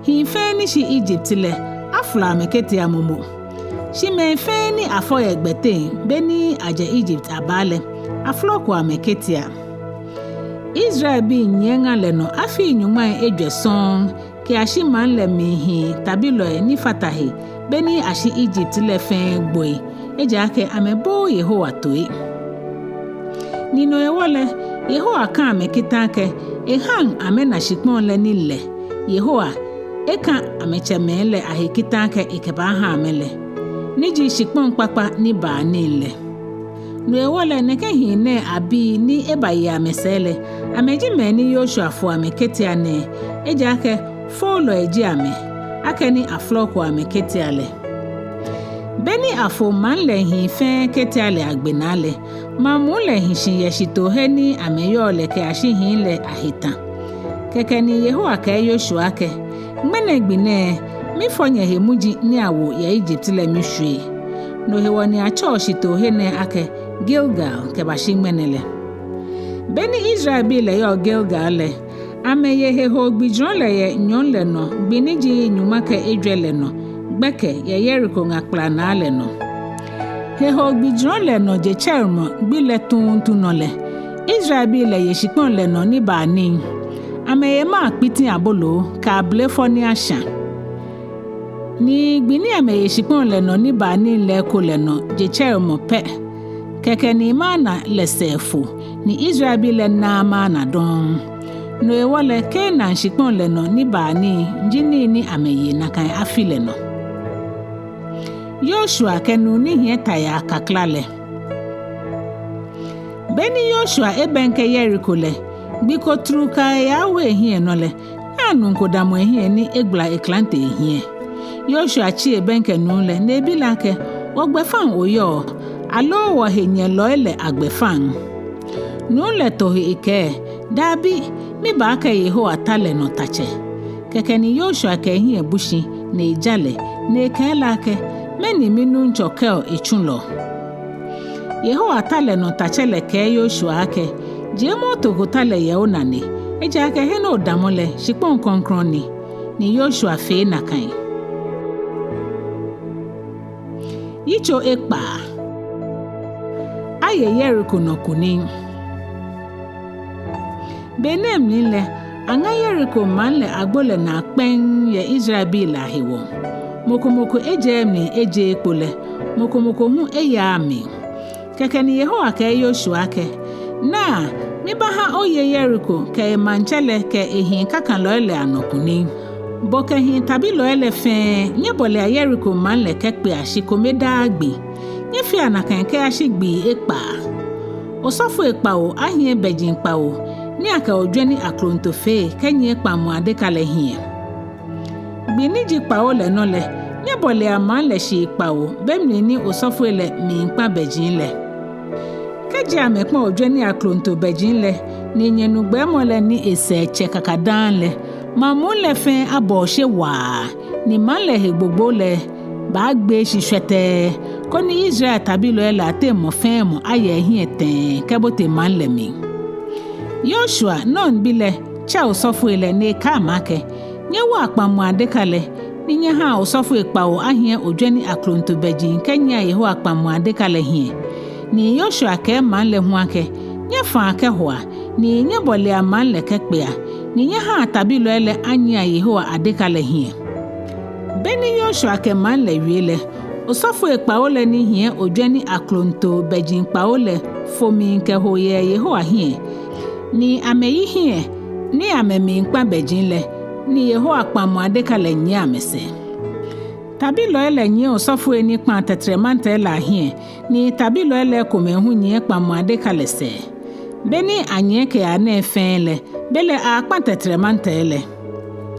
Hii fɛɛ ni shi Ijipt lɛ, afolɔ amɛ ketia momo. Shi mɛi fɛɛ ni afɔ yɛ gbɛteŋ beni ajɛ Ijipt abaa lɛ, afolɔko amɛ ketia. Israelbii nyiɛ ŋa lɛ nɔ afii nyɔŋmai ejwɛ sɔŋŋ, kɛyashi maŋ lɛ mli hii tabilɔi ni fata he beni ashi Ijipt lɛ fɛɛ gboi, ejaakɛ amɛbooo Yehowa toi. Ni no hewɔ lɛ, Yehowa ka amɛ kita akɛ ehaŋ amɛna shikpɔŋ lɛ ni lɛ, Yehowa eka amɛtsɛmɛi lɛ ahe kita akɛ ekɛbaaha amɛ lɛ, ni ji shikpɔŋ kpakpa ni baa nii lɛ. No hewɔ lɛ, nɛkɛ hii nɛɛ abii ni ebaye amɛsɛɛ lɛ, amɛji mɛi ni Yoshua fo amɛ ketia nɛɛ, ejaakɛ foolɔi ji amɛ, akɛni afolɔko amɛ ketia lɛ. Beni afo maŋ lɛ hii fɛɛ ketia lɛ agbe naa lɛ, maŋ muu lɛ hi shi yɛ shitoohe ni amɛyɔɔ lɛ kɛyashi hii lɛ ahe tã. Kɛkɛ ni Yehowa kɛɛ Yoshua akɛ: Ŋmɛnɛ gbi nɛɛ, mifɔ nyɛhe muji ni awo yɛ Ijipt lɛ mishwie. No hewɔ ni atsɛɔ shitoohe nɛɛ akɛ Gilgal kɛbashi ŋmɛnɛ lɛ. Beni Israelbii lɛ yɔɔ Gilgal lɛ, amɛye hehoo gbijurɔ lɛ yɛ nyɔɔŋ lɛ nɔ gbi ni ji nyɔŋma kɛ ejwɛ lɛ nɔ gbɛkɛ yɛ Yeriko ŋa kplanaa lɛ nɔ. Hehoo gbijurɔ lɛ nɔ jetsɛremɔ gbi lɛ tuuntu nɔ lɛ, Israelbii lɛ ye shikpɔŋ lɛ nɔ ni baa nii. Amɛye maa kpiti aboloo kɛ abele fɔ ni ashã. Ni gbi ni amɛye shikpɔŋ lɛ nɔ ni baa nii lɛ eko lɛ nɔ jetsɛremɔ pɛ, kɛkɛ ni mana lɛ sɛɛ fo, ni Israelbii lɛ naaa mana dɔŋŋ. No hewɔ lɛ, Kanaan shikpɔŋ lɛ nɔ ni baa nii ji nii ni amɛye nakai afi lɛ nɔ. Yoshua kɛ nuu ni hiɛ ta yaa kakla lɛ. Beni Yoshua ebɛŋkɛ Yeriko lɛ, gbi ko trukaa eyawo ehiɛ nɔ lɛ, naa nuu ko damɔ ehiɛ ni egbala eklante ehiɛ. Yoshua tsi ebɛŋkɛ nuu lɛ ni ebi lɛ akɛ: Wɔgbɛfaŋ oyɔɔ, aloo wɔhenyɛlɔi lɛ agbɛfaŋ? Nuu lɛ to he ekɛɛ: Dabi, mibaakɛɛ Yehowa ta lɛ nɔ tatsɛ. Kɛkɛ ni Yoshua kɛ ehiɛ bu shi ni eja lɛ, ni ekɛɛ lɛ akɛ: Mɛni minuŋtsɔ kɛɔ etsulɔ? Yehowa ta lɛ nɔ tatsɛ lɛ kɛɛ Yoshua akɛ: Jiemɔ otokota lɛ yɛ onane, ejaakɛ he ni odamɔ lɛ, shikpɔŋ krɔŋkrɔŋ ni. Ni Yoshua fee nakai. Yitso ekpaa. Aye Yeriko nɔ kunim. Be nɛɛ mli lɛ, aŋa Yeriko maŋ lɛ agbo lɛ naa kpɛŋŋ yɛ Israelbii lɛ ahewɔ. Mɔ ko mɔ ko ejɛɛɛ mli ejeee kpo lɛ, mɔ ko mɔ ko hu eyaaa mli. Kɛkɛ ni Yehowa kɛɛ Yoshua akɛ: Naa, mibaaha oye Yeriko kɛ emaŋtsɛ lɛ kɛ ehii kakalɔi lɛ anɔ kunim. Bo kɛ hii tabilɔi lɛ fɛɛ, nyɛbɔlea Yeriko maŋ lɛ kɛkpea shi kome daa gbi. Nyɛfea nakai kɛyashi gbii ekpaa. Osɔfoi kpawo ahiɛ bɛji kpawo ni akɛ ojwɛni aklonto fee kɛnyiɛ kpaŋmɔ adeka lɛ hiɛ. Gbi ni ji kpawo lɛ nɔ lɛ, nyɛbɔlea maŋ lɛ shii kpawo be mli ni osɔfoi lɛ miikpa bɛji lɛ. Kɛji amɛkpa ojwɛni aklonto bɛji lɛ, ni nyɛnu gbɛɛmɔ lɛ ni esɛɛ tsɛ kakadaŋŋ lɛ, maŋ muu lɛ fɛɛ abɔ oshe waa, ni maŋ lɛ he gbogbo lɛ baagbee shi shwɛtɛɛ, koni Israel tabilɔi lɛ ateŋ mɔ fɛɛ mɔ aya ehiɛ tɛɛ kɛbote maŋ lɛ mli. Yoshua, Nun bi lɛ, tsɛ osɔfoi lɛ ni ekɛɛ amɛ akɛ: Nyɛwoa kpaŋmɔ adeka lɛ, ni nyɛhaa osɔfoi kpawo ahiɛ ojwɛni aklonto bɛji kɛnyiɛa Yehowa kpaŋmɔ adeka lɛ hiɛ. Ni Yoshua kɛɛ maŋ lɛ hu akɛ: Nyɛfaa kɛhoa, ni nyɛbɔlea maŋ lɛ kɛkpea, ni nyɛhaa tabilɔi lɛ anyiɛa Yehowa adeka lɛ hiɛ. Beni Yoshua kɛ maŋ lɛ wie lɛ, osɔfoi kpawo lɛ ni hiɛ ojwɛni aklonto bɛji kpawo lɛ fo mli kɛho yɛ Yehowa hiɛ, ni amɛyi hiɛ ni amɛmiikpa bɛji lɛ, ni Yehowa kpaŋmɔ adeka lɛ nyiɛ amɛsɛɛ. Tabilɔi lɛ nyiɛ osɔfoi ni kpaa tɛtrɛmantɛrɛ lɛ ahiɛ, ni tabilɔi lɛ komɛi hu nyiɛ kpaŋmɔ adeka lɛ sɛɛ. Beni anyiɛ kɛyaa nɛɛ fɛɛ lɛ, belɛ akpa tɛtrɛmantɛrɛ lɛ.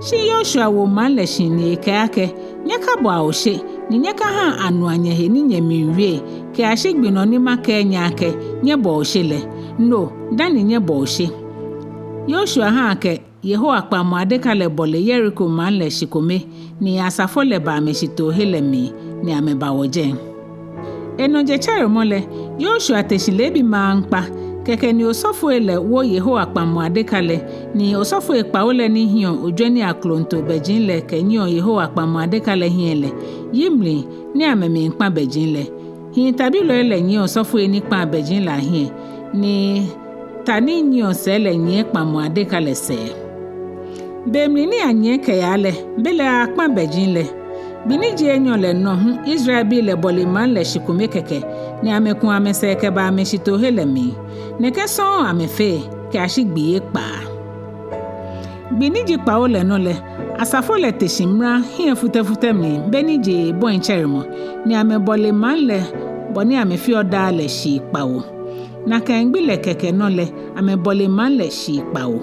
Shi Yoshua wo maŋ lɛ shi ni ekɛɛ akɛ: Nyɛkabɔa oshe, ni nyɛkaha anua nyɛhe ni nyɛmiiwie kɛyashi gbi nɔ ni makɛɛ nyɛ akɛ nyɛbɔ oshe lɛ. No, dani nyɛbɔ oshe. Yoshua ha akɛ Yehowa kpaŋmɔ adeka lɛ bɔle Yeriko maŋ lɛ shikome, ni asafo lɛ ba amɛshitoohe lɛ mli, ni amɛbawɔ jɛi. Enɔ jetsɛremɔ lɛ, Yoshua te shi leebi maŋkpa, kɛkɛ ni osɔfoi lɛ wo Yehowa kpaŋmɔ adeka lɛ, ni osɔfoi kpawo lɛ ni hiɔ ojwɛni aklontoo bɛji lɛ kɛnyiɛɔ Yehowa kpaŋmɔ adeka lɛ hiɛ lɛ yi mli ni amɛmiikpa bɛji lɛ. Hii tabilɔi lɛ nyiɛ osɔfoi ni kpaa bɛji lɛ ahiɛ, ni ta ni nyiɛɔ sɛɛ lɛ nyiɛ kpaŋmɔ adeka lɛ sɛɛ. Be mli ni anyiɛ kɛyaa lɛ, belɛ akpa bɛji lɛ. Gbi ni ji enyɔ lɛ nɔ hu Israelbii lɛ bɔle maŋ lɛ shikome kɛkɛ, ni amɛku amɛsɛɛ kɛba amɛshitoohe lɛ mli. Nɛkɛ sɔŋŋ amɛfee kɛyashi gbii ekpaa. Gbi ni ji kpawo lɛ nɔ lɛ, asafo lɛ te shi mra hiɛfutɛfutɛ mli beni je bɔi tsɛremɔ, ni amɛbɔle maŋ lɛ bɔ ni amɛfeɔ daa lɛ shii kpawo. Nakai gbi lɛ kɛkɛ nɔ lɛ, amɛbɔle maŋ lɛ shii kpawo.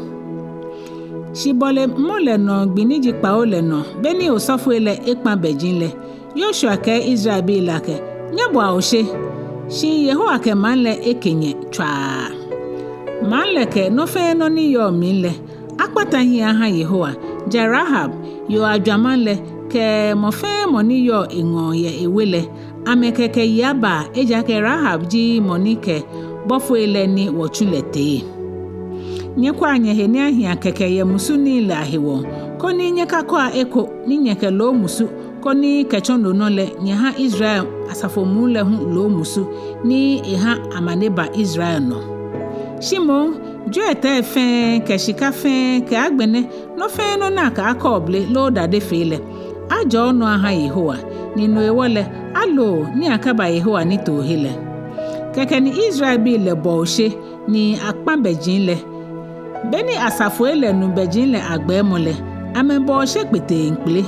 Shibɔlemɔ lɛ nɔ gbi ni ji kpawo lɛ nɔ, beni osɔfoi lɛ ekpa bɛji lɛ, Yoshua kɛɛ Israelbii lɛ akɛ, nyɛbɔa oshe, shi Yehowa kɛ maŋ lɛ eke nyɛ tswaa. Maŋ lɛ kɛ nɔ fɛɛ nɔ ni yɔɔ mli lɛ, akpata hiɛ aha Yehowa, ja Rahab, yoo ajwamaŋ lɛ, kɛ mɔ fɛɛ mɔ ni yɔɔ eŋɔɔ yɛ ewe lɛ, amɛ kɛkɛ yi aba, ejaakɛ Rahab ji mɔ ni kɛ bɔfoi lɛ ni wɔtsu lɛ tee. Nyɛkwɛa nyɛhe ni ahia kɛkɛ yɛ musu nii lɛ ahewɔ, koni nyɛkakwɛa eko ni nyɛkɛloo musu, koni kɛtsɔ no nɔ lɛ nyɛha Israel asafo muu lɛ hu loo musu ni eha amane ba Israel nɔ. Shi moŋ, jwiɛtɛi fɛɛ kɛ shika fɛɛ kɛ agbɛnɛ nɔ fɛɛ nɔ ni akɛ akɔɔble loo dade fee lɛ, ajɔɔ nɔ aha Yehowa, ni no hewɔ lɛ, aloo ni akaba Yehowa nitoohe lɛ. Kɛkɛ ni Israelbii lɛ bɔ oshe ni akpa bɛji lɛ. Beni asafoi lɛ nu bɛji lɛ agbɛɛmɔ lɛ, amɛbɔ oshe kpeteŋkpele.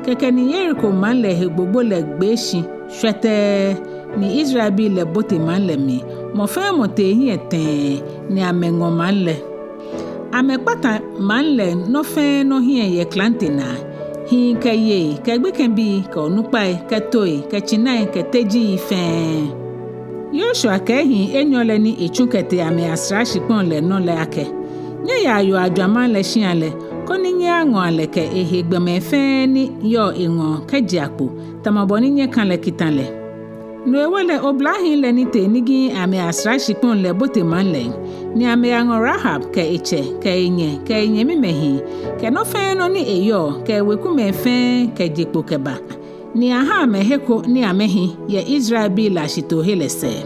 Kɛkɛ ni Yeriko maŋ lɛ he gbogbo lɛ gbee shi shwɛtɛɛ, ni Israelbii lɛ bote maŋ lɛ mli, mɔ fɛɛ mɔ tee ehiɛ tɛɛ, ni amɛŋɔ maŋ lɛ. Amɛkpata maŋ lɛ nɔ fɛɛ nɔ hiɛ yɛ klante naa, hii kɛ yei, kɛ gbekɛbii, kɛ onukpai, kɛ tooi, kɛ tsinai, kɛ tejii fɛɛ. Yoshua kɛɛ hii enyɔ lɛ ni etsu kɛtee amɛyasra shikpɔŋ lɛ nɔ lɛ akɛ, nyɛyaa yoo ajwamaŋ lɛ shia lɛ, koni nyɛyaŋɔa lɛ kɛ ehe gbɔmɛi fɛɛ ni yɔɔ eŋɔɔ kɛjea kpo, tamɔ bɔ ni nyɛka lɛ kita lɛ. No hewɔ lɛ oblahii lɛ ni tee nigii amɛyasra shikpɔŋ lɛ bote maŋ lɛ, ni amɛyaŋɔ Rahab kɛ etsɛ, kɛ enyɛ, kɛ enyɛmimɛi hii, kɛ nɔ fɛɛ nɔ ni eyɔɔ, kɛ ewekumɛi fɛɛ kɛje kpo kɛba, ni aha amɛ he ko ni amɛhi yɛ Israelbii lɛ ashitoohe lɛ sɛɛ.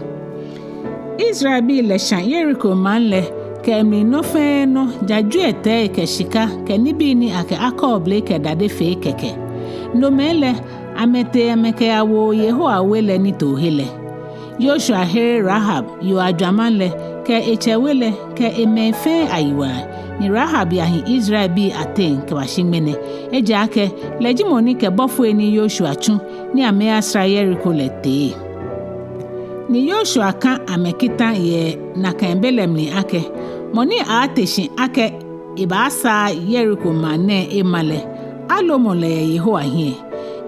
Israelbii lɛ shã Yeriko maŋ lɛ kɛ emli nɔ fɛɛ nɔ, ja jwiɛtɛi kɛ shika kɛ nibii ni akɛ akɔɔble kɛ dade fee kɛkɛ. Nomɛi lɛ, amɛtee amɛkɛyawo Yehowa we lɛ nitoohe lɛ. Yoshua here Rahab yoo ajwamaŋ lɛ, kɛ etsɛ we lɛ, kɛ emɛi fɛɛ ayiwala, ni Rahab yahi Israelbii ateŋ kɛbashi ŋmɛnɛ. Ejaakɛ lɛ ji mɔ ni kɛ bɔfoi ni Yoshua tsu ni amɛyasra Yeriko lɛ tee. Ni Yoshua ka amɛ kita yɛ nakai be lɛ mli akɛ, mɔ ni aaate shi akɛ ebaasaa Yeriko maŋ nɛɛ ema lɛ, alomɔ lɛ yɛ Yehowa hiɛ.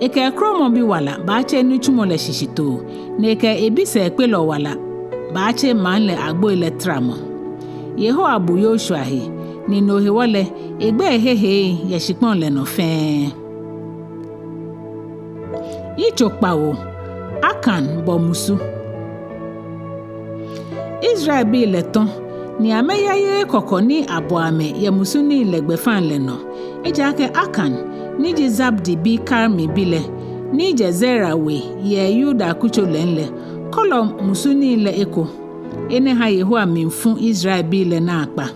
Ekɛ ekromɔbi wala baatse nitsumɔ lɛ shishitoo, ni ekɛ ebisɛɛkpelɔ wala baatse maŋ lɛ agboi lɛ tramɔ. Yehowa bu Yoshua he, ni no hewɔ lɛ, egbɛi hehee yɛ shikpɔŋ lɛ nɔ fɛɛ. Yitso kpawo. Akan bɔ musu. Israelbii lɛ tɔ, ni amɛyayeee kɔkɔ ni abɔ amɛ yɛ musu nii lɛ gbɛfaŋ lɛ nɔ. Ejaakɛ Akan, ni ji Zabdi bi Karmi bi lɛ, ni jɛ Zera we yɛ Yuda kutso lɛŋ lɛ, kɔlɔ musu nii lɛ eko. Enɛ ha Yehowa mli fu Israelbii lɛ naakpa.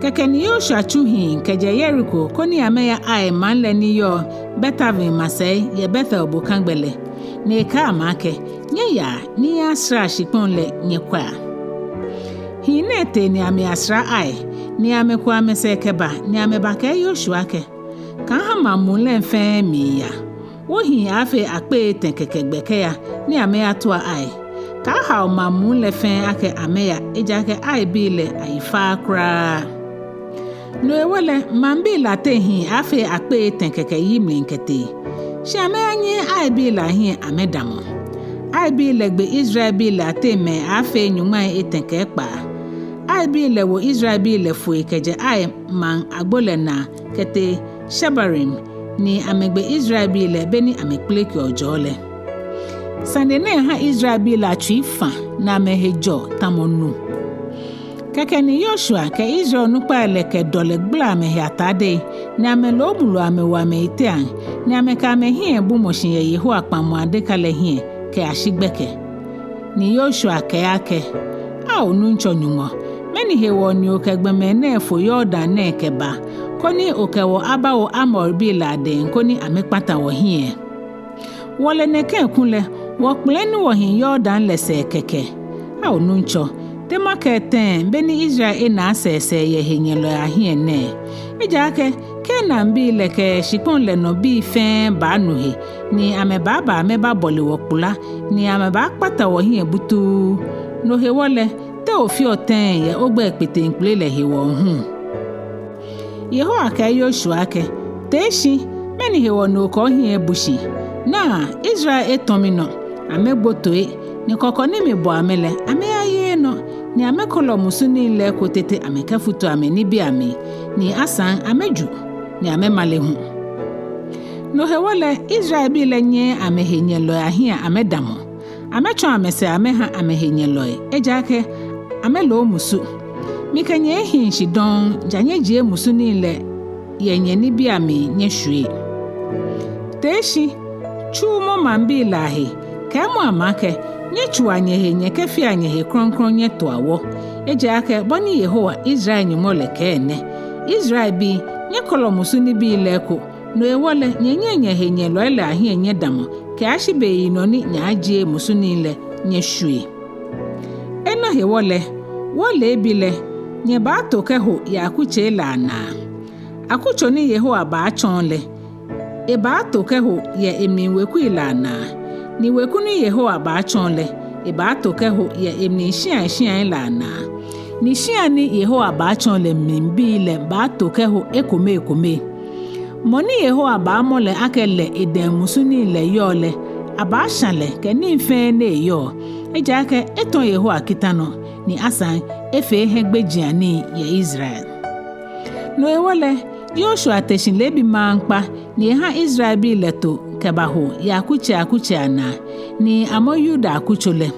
Kɛkɛ ni Yoshua tsu hii kɛjɛ Yeriko koni amɛya Ai maŋ lɛ ni yɔɔ Bet-Aven masɛi yɛ Betel bokagbɛ lɛ, ni ekɛɛ amɛ akɛ, nyɛyaa ni nyɛyasraa shikpɔŋ lɛ nyɛkwɛa. Hii nɛɛ tee ni amɛyasra Ai, ni amɛku amɛsɛɛ kɛba, ni amɛbakɛɛ Yoshua akɛ, kaaha maŋ muu lɛ fɛɛ miiya. Wɔhii aaafee akpei etɛ kɛkɛ gbɛ kɛya ni amɛyatua Ai. Kaahao maŋ muu lɛ fɛɛ akɛ amɛya, ejaakɛ Aibii lɛ ayi faaa kwraa. No hewɔ lɛ, maŋbii lɛ ateŋ hii aaafee akpei etɛ kɛkɛ yi mli kɛtee. Shi amɛyanyiɛ Aibii lɛ ahiɛ amɛdamɔ. Aibii lɛ gbe Israelbii lɛ ateŋ mɛi aaafee nyɔŋmai etɛ kɛ ekpaa. Aibii lɛ wo Israelbii lɛ foi kɛjɛ Ai maŋ agbo lɛ naa kɛtee Shebarim, ni amɛgbe Israelbii lɛ beni amɛkpelekeɔ jɔɔ lɛ. Sane nɛɛ ha Israelbii lɛ atsui fã ni amɛhe jɔ tamɔ nu. Kɛkɛ ni Yoshua kɛ Israel onukpai lɛ kɛ dɔlɛ gbala amɛhe atadei, ni amɛloo mulu amɛwo amɛyiteaŋ, ni amɛkɛ amɛhiɛ bumɔ shi yɛ Yehowa kpaŋmɔ adeka lɛ hiɛ kɛyashi gbɛkɛ. Ni Yoshua kɛɛ akɛ: Ao Nuŋtsɔ Nyɔŋmɔ, mɛni hewɔ ni okɛ gbɔmɛi nɛɛ fo Yordan nɛɛ kɛba, koni okɛ wɔ abawo Amorbii lɛ adɛŋ koni amɛkpata wɔhiɛ? Wɔ lɛ nɛkɛ kulɛ wɔkpɛlɛɛɛ ni wɔhi Yordan lɛ sɛɛ kɛkɛ. Ao Nuŋtsɔ, te makɛɛ tɛŋŋ beni Israel ena asɛɛsɛɛ yɛ henyɛlɔi ahiɛ nɛɛ? Ejaakɛ Kanaanbii lɛ kɛ shikpɔŋ lɛ nɔ bii fɛɛ baanu he, ni amɛbaaba amɛbabɔle wɔ kpula, ni amɛbaakpata wɔhiɛ butuu. No hewɔ lɛ, te ofeɔ tɛŋŋ yɛ ogbɛi kpeteŋkpele lɛ hewɔ hu? Yehowa kɛɛ Yoshua akɛ: Tee shi, mɛni hewɔ ni okɛ ohiɛ ebu shi? Naa, Israel etɔ minɔ, amɛgbo toi, ni kɔkɔ ni mibɔ amɛ lɛ, amɛyayeee nɔ, ni amɛkɔlɔ musu nii lɛ eko tete amɛkɛfutu amɛnibii amli, ni asaŋ amɛju, ni amɛmale hu. No hewɔ lɛ, Israelbii lɛ nyɛɛɛ amɛhenyɛlɔi ahiɛ amɛdamɔ. Amɛtsɔ amɛsɛɛ amɛha amɛhenyɛlɔi, ejaakɛ amɛloo musu. Mikɛ nyɛ ehiŋ shi dɔŋŋ, ja nyɛjie musu nii lɛ yɛ nyɛnibii amli nyɛshwie. Tee shi, tsuumɔ maŋbii lɛ ahe, kɛɛmɔ amɛ akɛ: Nyɛtsua nyɛhe nyɛkɛfea nyɛhe krɔŋkrɔŋ nyɛtoa wɔ. Ejaakɛ bɔ ni Yehowa Israel Nyɔŋmɔ lɛ kɛɛ nɛ: Israelbii, nyɛkɔlɔ musu nibii lɛ eko, no hewɔ lɛ nyɛnyɛŋ nyɛhenyɛlɔi lɛ ahiɛ nyɛdamɔ kɛyashi beyinɔ ni nyɛaajie musu nii lɛ nyɛshwie. Enɛ hewɔ lɛ, wɔ leebi lɛ, nyɛbaato kɛho yɛ akutsei lɛ anaa. Akutso ni Yehowa baatsɔɔ lɛ, ebaato kɛho yɛ emli wekui lɛ anaa, ni weku ni Yehowa baatsɔɔ lɛ, ebaato kɛho yɛ emli shiaishiai lɛ anaa, ni shia ni Yehowa baatsɔɔ lɛ mlibii lɛ baato kɛho ekomekome. Mɔ ni Yehowa baamɔ lɛ akɛ lɛ edɛŋ musu nii lɛ yɔɔ lɛ, abaasha lɛ kɛ nii fɛɛ ni eyɔɔ, ejaakɛ etɔ Yehowa kita nɔ, ni asaŋ efee hiɛgbejianii yɛ Israel. No hewɔ lɛ, Yoshua te shi leebi maŋkpa, ni eha Israelbii lɛ to kɛbaho yɛ akutsei akutsei anaa, ni amɔ Yuda akutso lɛ.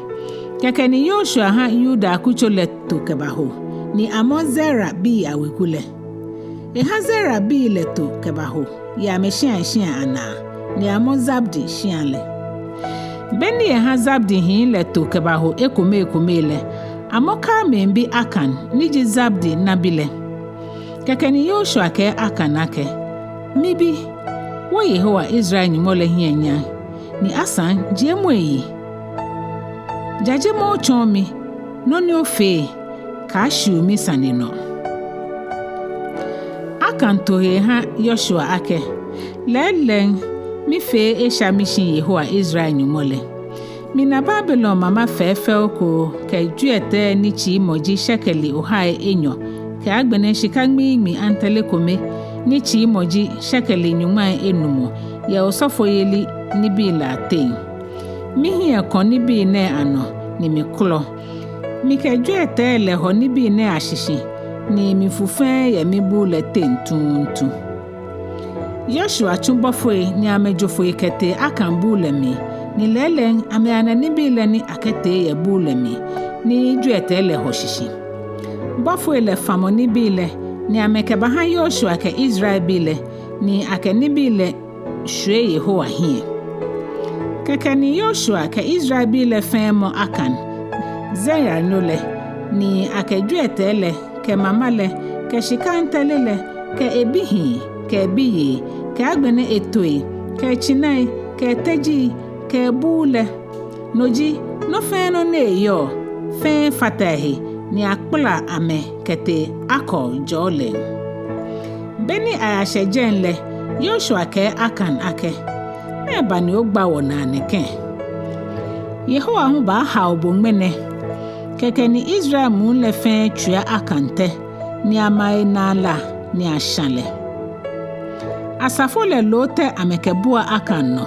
Kɛkɛ ni Yoshua ha Yuda akutso lɛ to kɛbaho, ni amɔ Zerabii aweku lɛ. Eha Zerabii lɛ to kɛbaho yɛ amɛshiaishiai anaa, ni amɔ Zabdi shia lɛ. Beni eha Zabdi hii lɛ to kɛbaho ekomekome lɛ, amɔ Karmi bi Akan ni ji Zabdi nabi lɛ. Kɛkɛ ni Yoshua kɛɛ Akan akɛ: Mibi, wo Yehowa Israel Nyɔŋmɔ lɛ hiɛ nyam, ni asaŋ jiemɔ eyi. Jajemɔ otsɔɔ mi nɔ ni ofee, kaashiu misane nɔ. Akan to he eha Yoshua akɛ: Lɛɛlɛŋ, mifee esha mishi Yehowa Israel Nyɔŋmɔ lɛ. Mina Babilon mama fɛfɛo ko kɛ jwiɛtɛi ni tsiimɔ ji shekeli ohai enyɔ, kɛ agbɛnɛ shika ŋmiiŋmi antɛle kome ni tsiimɔ ji shekeli nyɔŋmai enumɔ, yɛ osɔfoyeli nibii lɛ ateŋ. Mihiɛ kɔ nibii nɛɛ anɔ ni mikɔlɔ. Mikɛ jwiɛtɛi lɛ hɔ nibii nɛɛ ashishi, ni mifu fɛɛ yɛ mibuu lɛ teŋ tuuntu. Yoshua tsu bɔfoi ni amɛjo foi kɛtee Akan buu lɛ mli, ni lɛɛlɛŋ amɛyana nibii lɛ ni akɛtee yɛ buu lɛ mli, ni jwiɛtɛi lɛ hɔ shishi. Bɔfoi lɛ famɔ nibii lɛ, ni amɛkɛbaha Yoshua kɛ Israelbii lɛ, ni akɛ nibii lɛ shwie Yehowa hiɛ. Kɛkɛ ni Yoshua kɛ Israelbii lɛ fɛɛ mɔ Akan, Zera nyo lɛ, ni akɛ jwiɛtɛi lɛ, kɛ mama lɛ, kɛ shika antɛle lɛ, kɛ ebihii, kɛ ebiyei, kɛ agbɛnɛ etooi, kɛ etsinai, kɛ etejii, kɛ ebuu lɛ. No ji, nɔ fɛɛ nɔ ni eyɔɔ, fɛɛ fata ehe, ni akpala amɛ kɛtee Akor jɔɔ lɛŋ. Beni ayashɛ jɛi lɛ, Yoshua kɛɛ Akan akɛ: Mɛɛba ni ogba wɔnaa nɛkɛ? Yehowa hu baahao bo ŋmɛnɛ. Kɛkɛ ni Israel muu lɛ fɛɛ tswia Akan tɛ, ni ama enaa la, ni ashã lɛ. Asafo lɛ loo tɛ amɛkɛbua Akan nɔ,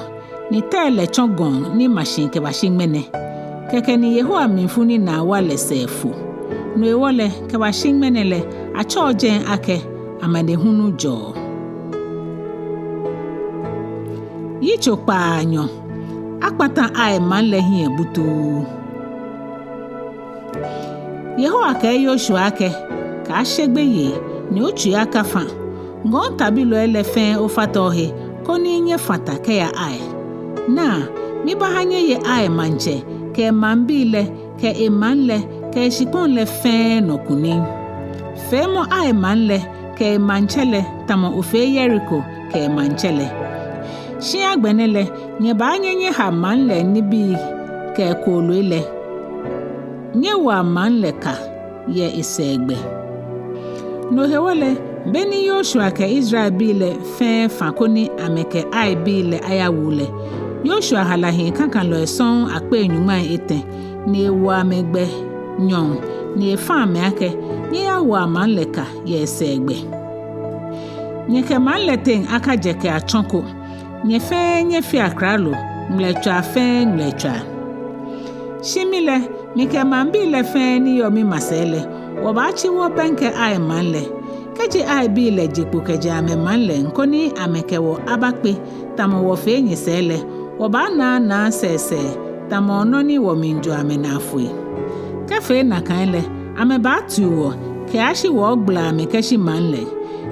ni tɛ lɛ tsɔ gɔŋ ni ma shi kɛbashi ŋmɛnɛ. Kɛkɛ ni Yehowa mlifu ni naa wa lɛ sɛɛ fo. No hewɔ lɛ, kɛbashi ŋmɛnɛ lɛ, atsɛɔ jɛi akɛ amanehulu jɛɔ. Yitso kpaanyɔ. Akpata Ai maŋ lɛ hiɛ butuu. Yehowa kɛɛ Yoshua akɛ, kaashe gbeyei, ni otsui akafã. Ŋɔɔ tabilɔi lɛ fɛɛ ofata ohe, koni nyɛfã ta kɛya Ai. Naa, mibaaha nyɛye Ai maŋtsɛ kɛ emaŋbii lɛ kɛ emaŋ lɛ kɛ eshikpɔŋ lɛ fɛɛ nɔ kunim. Feemɔ Ai maŋ lɛ kɛ emaŋtsɛ lɛ tamɔ ofee Yeriko kɛ emaŋtsɛ lɛ. Shi agbɛnɛ lɛ, nyɛbaanyɛ nyɛha maŋ lɛ nibii kɛ kooloi lɛ. Nyɛwoa maŋ lɛ ka yɛ esɛɛgbɛ. No hewɔ lɛ, beni Yoshua kɛ Israelbii lɛ fɛɛ fã koni amɛkɛ Aibii lɛ ayawu lɛ, Yoshua hala hii kakalɔi sɔŋŋ akpei nyɔŋmai etɛ, ni ewo amɛ gbɛ nyɔɔŋ, ni efã amɛ akɛ, nyɛyawoa maŋ lɛ ka yɛ esɛɛgbɛ. Nyɛkɛ maŋ lɛ teŋ akajɛ kɛ atsɔ ko, nyɛ fɛɛ nyɛfea klalo, ŋmlɛtswaa fɛɛ ŋmlɛtswaa. Shi mi lɛ, mikɛ maŋbii lɛ fɛɛ ni yɔɔ mimasɛi lɛ, wɔbaatsi wɔbɛŋkɛ Ai maŋ lɛ. Kɛji Aibii lɛ je kpo kɛjɛ amɛmaŋ lɛŋ koni amɛkɛ wɔ abakpe tamɔ wɔfee nyɛsɛɛ lɛ, wɔbaanaanaa sɛɛsɛɛ tamɔ nɔ ni wɔmiijo amɛnaa foi. Kɛfee nakai lɛ, amɛbaatiu wɔ kɛyashi wɔgbala amɛ kɛshi maŋ lɛ.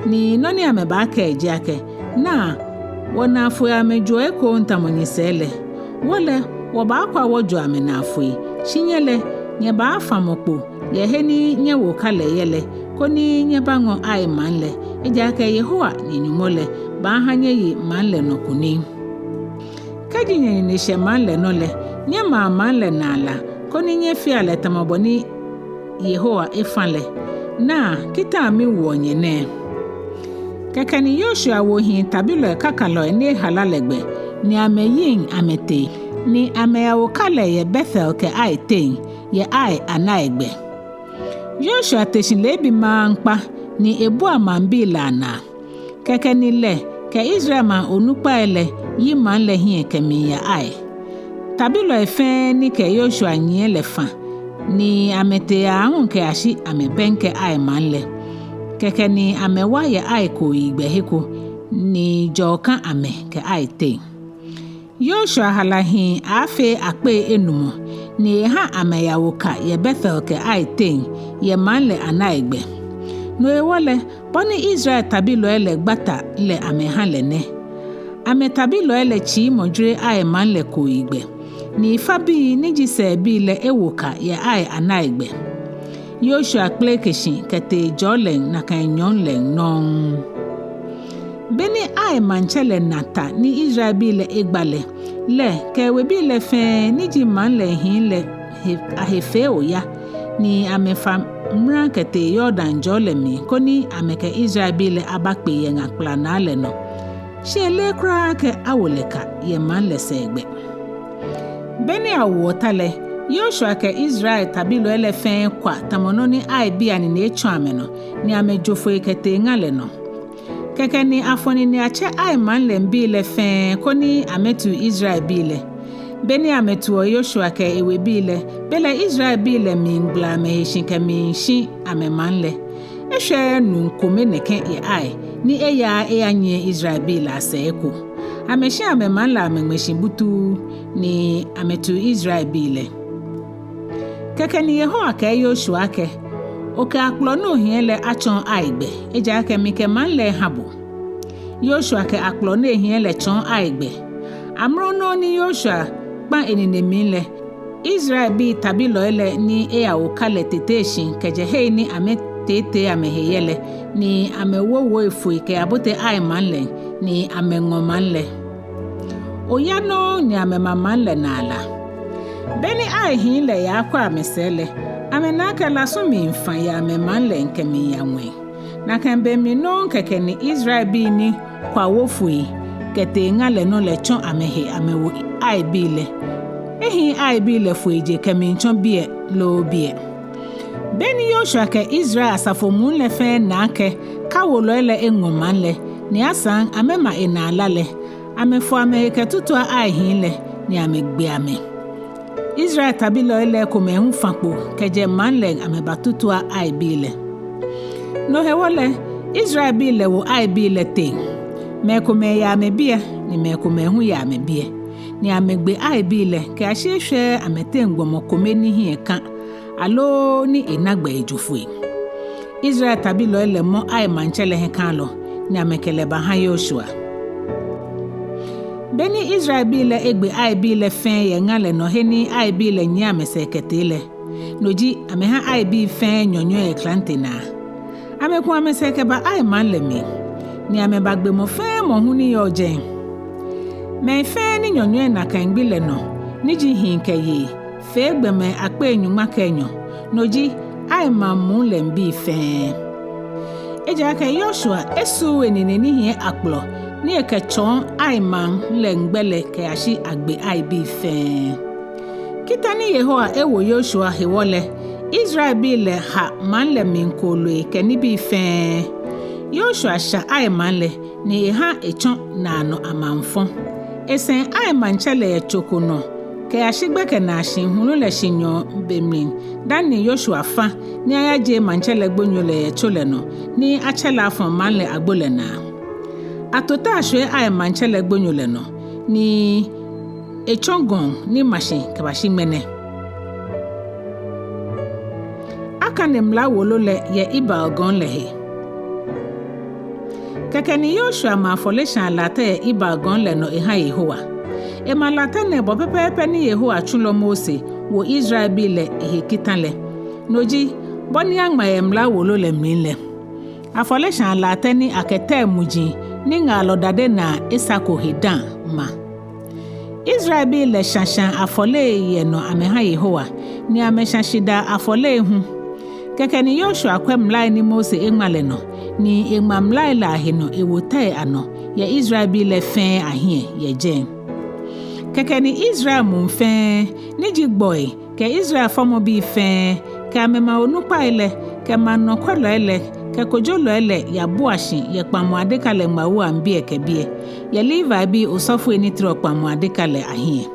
Ni nɔ ni amɛbaakɛɛ ji akɛ, naa, wɔnaa foi amɛjoɔ ekoŋŋ tamɔ nyɛsɛɛ lɛ. Wɔ lɛ, wɔbaakwa wɔjo amɛnaa foi. Shi nyɛ lɛ, nyɛbaafã mɔ kpo yɛ he ni nyɛwo ka lɛ yɛ lɛ, koni nyɛbaŋɔ Ai maŋ lɛ, ejaakɛ Yehowa nyɛ Nyɔŋmɔ lɛ baaha nyɛye maŋ lɛ nɔ kunim. Kɛji nyɛnine shɛ maŋ lɛ nɔ lɛ, nyɛmaa maŋ lɛ naa la, koni nyɛfea lɛ tamɔ bɔ ni Yehowa efã lɛ. Naa, kita miwoɔ nyɛ nɛɛ. Kɛkɛ ni Yoshua wo hii tabilɔi kakalɔi ni ehala lɛ gbɛ, ni amɛyiŋ amɛtee, ni amɛyawo ka lɛ yɛ Betel kɛ Ai teŋ, yɛ Ai anaigbɛ. Yoshua te shi leebi maŋkpa, ni ebua maŋbii lɛ anaa. Kɛkɛ ni lɛ kɛ Israel maŋ onukpai lɛ yi maŋ lɛ hiɛ kɛmiiya Ai. Tabilɔi fɛɛ ni kɛ Yoshua nyiɛ lɛ fã, ni amɛtee aahu kɛyashi amɛbɛŋkɛ Ai maŋ lɛ. Kɛkɛ ni amɛwa yɛ Ai kooyigbɛ he ko, ni jɔɔ kã amɛ kɛ Ai teŋ. Yoshua hala hii aaafee akpei enumɔ, ni eha amɛyawo ka yɛ Betel kɛ Ai teŋ, yɛ maŋ lɛ anaigbɛ. No hewɔ lɛ, bɔ ni Israel tabilɔi lɛ gba ta lɛ amɛha lɛ nɛ. Amɛtabilɔi lɛ tsiimɔ jwere Ai maŋ lɛ kooyigbɛ, ni fabii ni ji sɛɛbii lɛ ewo ka yɛ Ai anaigbɛ. Yoshua kpeleke shi kɛtee jɔɔ lɛŋ nakai nyɔɔŋ lɛŋ nɔŋŋ. Beni Ai maŋtsɛ lɛ na ta ni Israelbii lɛ egba lɛ, lɛ kɛ ewebii lɛ fɛɛ ni ji maŋ lɛ hii lɛ he, ahe fee oya, ni amɛfa mra kɛtee Yordan jɔɔ lɛ mli, koni amɛkɛ Israelbii lɛ abakpe yɛ ŋa kplanaa lɛ nɔ. Shi eleee kwraa akɛ awo lɛ ka yɛ maŋ lɛ sɛɛgbɛ. Beni awoɔ ta lɛ, Yoshua kɛ Israel tabilɔi lɛ fɛɛ kwa tamɔ nɔ ni Aibii anine etsɔ amɛnɔ, ni amɛjo foi kɛtee ŋa lɛ nɔ. Kɛkɛ ni afɔ nine atsɛ Ai maŋ lɛŋ bii lɛ fɛɛ koni amɛtiu Israelbii lɛ. Beni amɛtiuɔ Yoshua kɛ ewebii lɛ, belɛ Israelbii lɛ miigbala amɛhe shi kɛmiishi amɛmaŋ lɛ. Eshwɛɛɛ nuu kome nɛkɛ yɛ Ai ni eyaaa eyanyiɛ Israelbii lɛ asɛɛ eko. Amɛshi amɛmaŋ lɛ amɛŋmɛ shi butuu, ni amɛtiu Israelbii lɛ. Kɛkɛ ni Yehowa kɛɛ Yoshua akɛ, okɛ akplɔ ni ohiɛ lɛ atsɔɔ Ai gbɛ, ejaakɛ mikɛ maŋ lɛ eha bo. Yoshua kɛ akplɔ ni ehiɛ lɛ tsɔɔ Ai gbɛ. Amrɔ nɔŋŋ ni Yoshua kpa enine mli lɛ, Israelbii tabilɔi lɛ ni eyawo ka lɛ tete shi kɛjɛ hei ni amɛteetee amɛhe yɛ lɛ, ni amɛwowoi foi kɛyabote Ai maŋ lɛ, ni amɛŋɔ maŋ lɛ. Oya nɔŋŋ ni amɛma maŋ lɛ naa la. Beni Ai hii lɛ yaakɔ amɛsɛɛ lɛ, amɛna akɛ lasu miifã yɛ amɛmaŋ lɛ kɛmiiya ŋwɛi. Nakai be mli nɔŋŋ kɛkɛ ni Israelbii ni kwa wo foi kɛtee ŋa lɛ nɔ lɛ tsɔ amɛhe amɛwo Aibii lɛ. Ehiii Aibii lɛ foijee kɛmiitsɔ biɛ loo biɛ. Beni Yoshua kɛ Israel asafo muu lɛ fɛɛ na akɛ kawolɔi lɛ eŋɔ maŋ lɛ, Ni asaŋ amɛma enaa la lɛ, amɛfo amɛhe kɛtutua Ai hii lɛ, ni amɛgbe amɛ. Israel tabilɔi lɛ ekomɛi hu fã kpo kɛjɛ maŋ lɛŋ amɛbatutua Aibii lɛ. No hewɔ lɛ, Israelbii lɛ wo Aibii lɛ teŋ. Mɛi komɛi yɛ amɛbiɛ, ni mɛi komɛi hu yɛ amɛbiɛ. Ni amɛgbe Aibii lɛ kɛyashi eshwɛɛɛ amɛteŋ gbɔmɔ kome ni hiɛ kã, aloo ni ena gbɛ ejo foi. Israel tabilɔi lɛ mɔ Ai maŋtsɛ lɛ hiɛkãalɔ, ni amɛkɛ lɛ bahã Yoshua. Beni Israelbii lɛ egbe Aibii lɛ fɛɛ yɛ ŋa lɛ nɔ he ni Aibii lɛ nyiɛ amɛsɛɛ kɛtee lɛ, no ji amɛhã Aibii fɛɛ nyɔnyɔi yɛ klante naa. Amɛku amɛsɛɛ kɛba Ai maŋ lɛ mli, ni amɛbagbe mɔ fɛɛ mɔ hu ni yɔɔ jɛi. Mɛi fɛɛ ni nyɔnyɔi nakai gbi lɛ nɔ, ni ji hii kɛ yei, fee gbɔmɛi akpei nyɔŋma kɛ enyɔ, no ji Ai maŋ muu lɛŋ bii fɛɛ. Ejaakɛ Yoshua esuuu enine ni hiɛ akplɔ ni ekɛtsɔɔ Ai maŋ lɛŋ gbɛ lɛ kɛyashi agbe Aibii fɛɛ. Kitã ni Yehowa ewo Yoshua hewɔ lɛ, Israelbii lɛ ha maŋ lɛ mli kooloi kɛ nibii fɛɛ. Yoshua sha Ai maŋ lɛ, ni ehã etsɔ naanɔ amaŋfɔ. Esɛŋ Ai maŋtsɛ lɛ yɛ tso ko nɔ kɛyashi gbɛkɛ naashi hulu lɛ shinyɔɔ be mli, dani Yoshua fã ni ayajie maŋtsɛ lɛ gbonyo lɛ yɛ tso lɛ nɔ, ni atsɛ lɛ afɔ maŋ lɛ agbo lɛ naa. Ato ta ashwie Ai maŋtsɛ lɛ gbonyo lɛ nɔ, ni etsɔ gɔŋ ni ma shi kɛbashi ŋmɛnɛ. Akane mla wolo lɛ yɛ Ebal gɔŋ lɛ he. Kɛkɛ ni Yoshua ma afɔleshaa latɛ yɛ Ebal gɔŋ lɛ nɔ ehã Yehowa. Ema latɛ nɛɛ bɔ pɛpɛɛpɛ ni Yehowa tsulɔ Mose wo Israelbii lɛ ehe kitã lɛ, no ji bɔ ni aŋma yɛ mla wolo lɛ mli lɛ. Afɔleshaa latɛ ni akɛtɛi muji ni ŋaalɔ dade naa esako he dã ma. Israelbii lɛ shã shãa afɔlei yɛ nɔ amɛhã Yehowa, ni amɛshã shidaa afɔlei hu. Kɛkɛ ni Yoshua kwɛ mlai ni Mose eŋma lɛ nɔ, ni eŋma mlai lɛ ahe nɔ ewo tɛi anɔ yɛ Israelbii lɛ fɛɛ ahiɛ yɛ jɛi. Kɛkɛ ni Israel muu fɛɛ, ni ji gbɔi, kɛ Israel fɔmɔbii fɛɛ, kɛ amɛmaŋ onukpai lɛ, kɛ maŋ nɔkwɛlɔi lɛ, kɛ kojolɔi lɛ yabua shi yɛ kpaŋmɔ adeka lɛ ŋmawuiaŋ biɛ kɛ biɛ, yɛ Levibii osɔfoi ni tereɔ kpaŋmɔ adeka lɛ ahiɛ.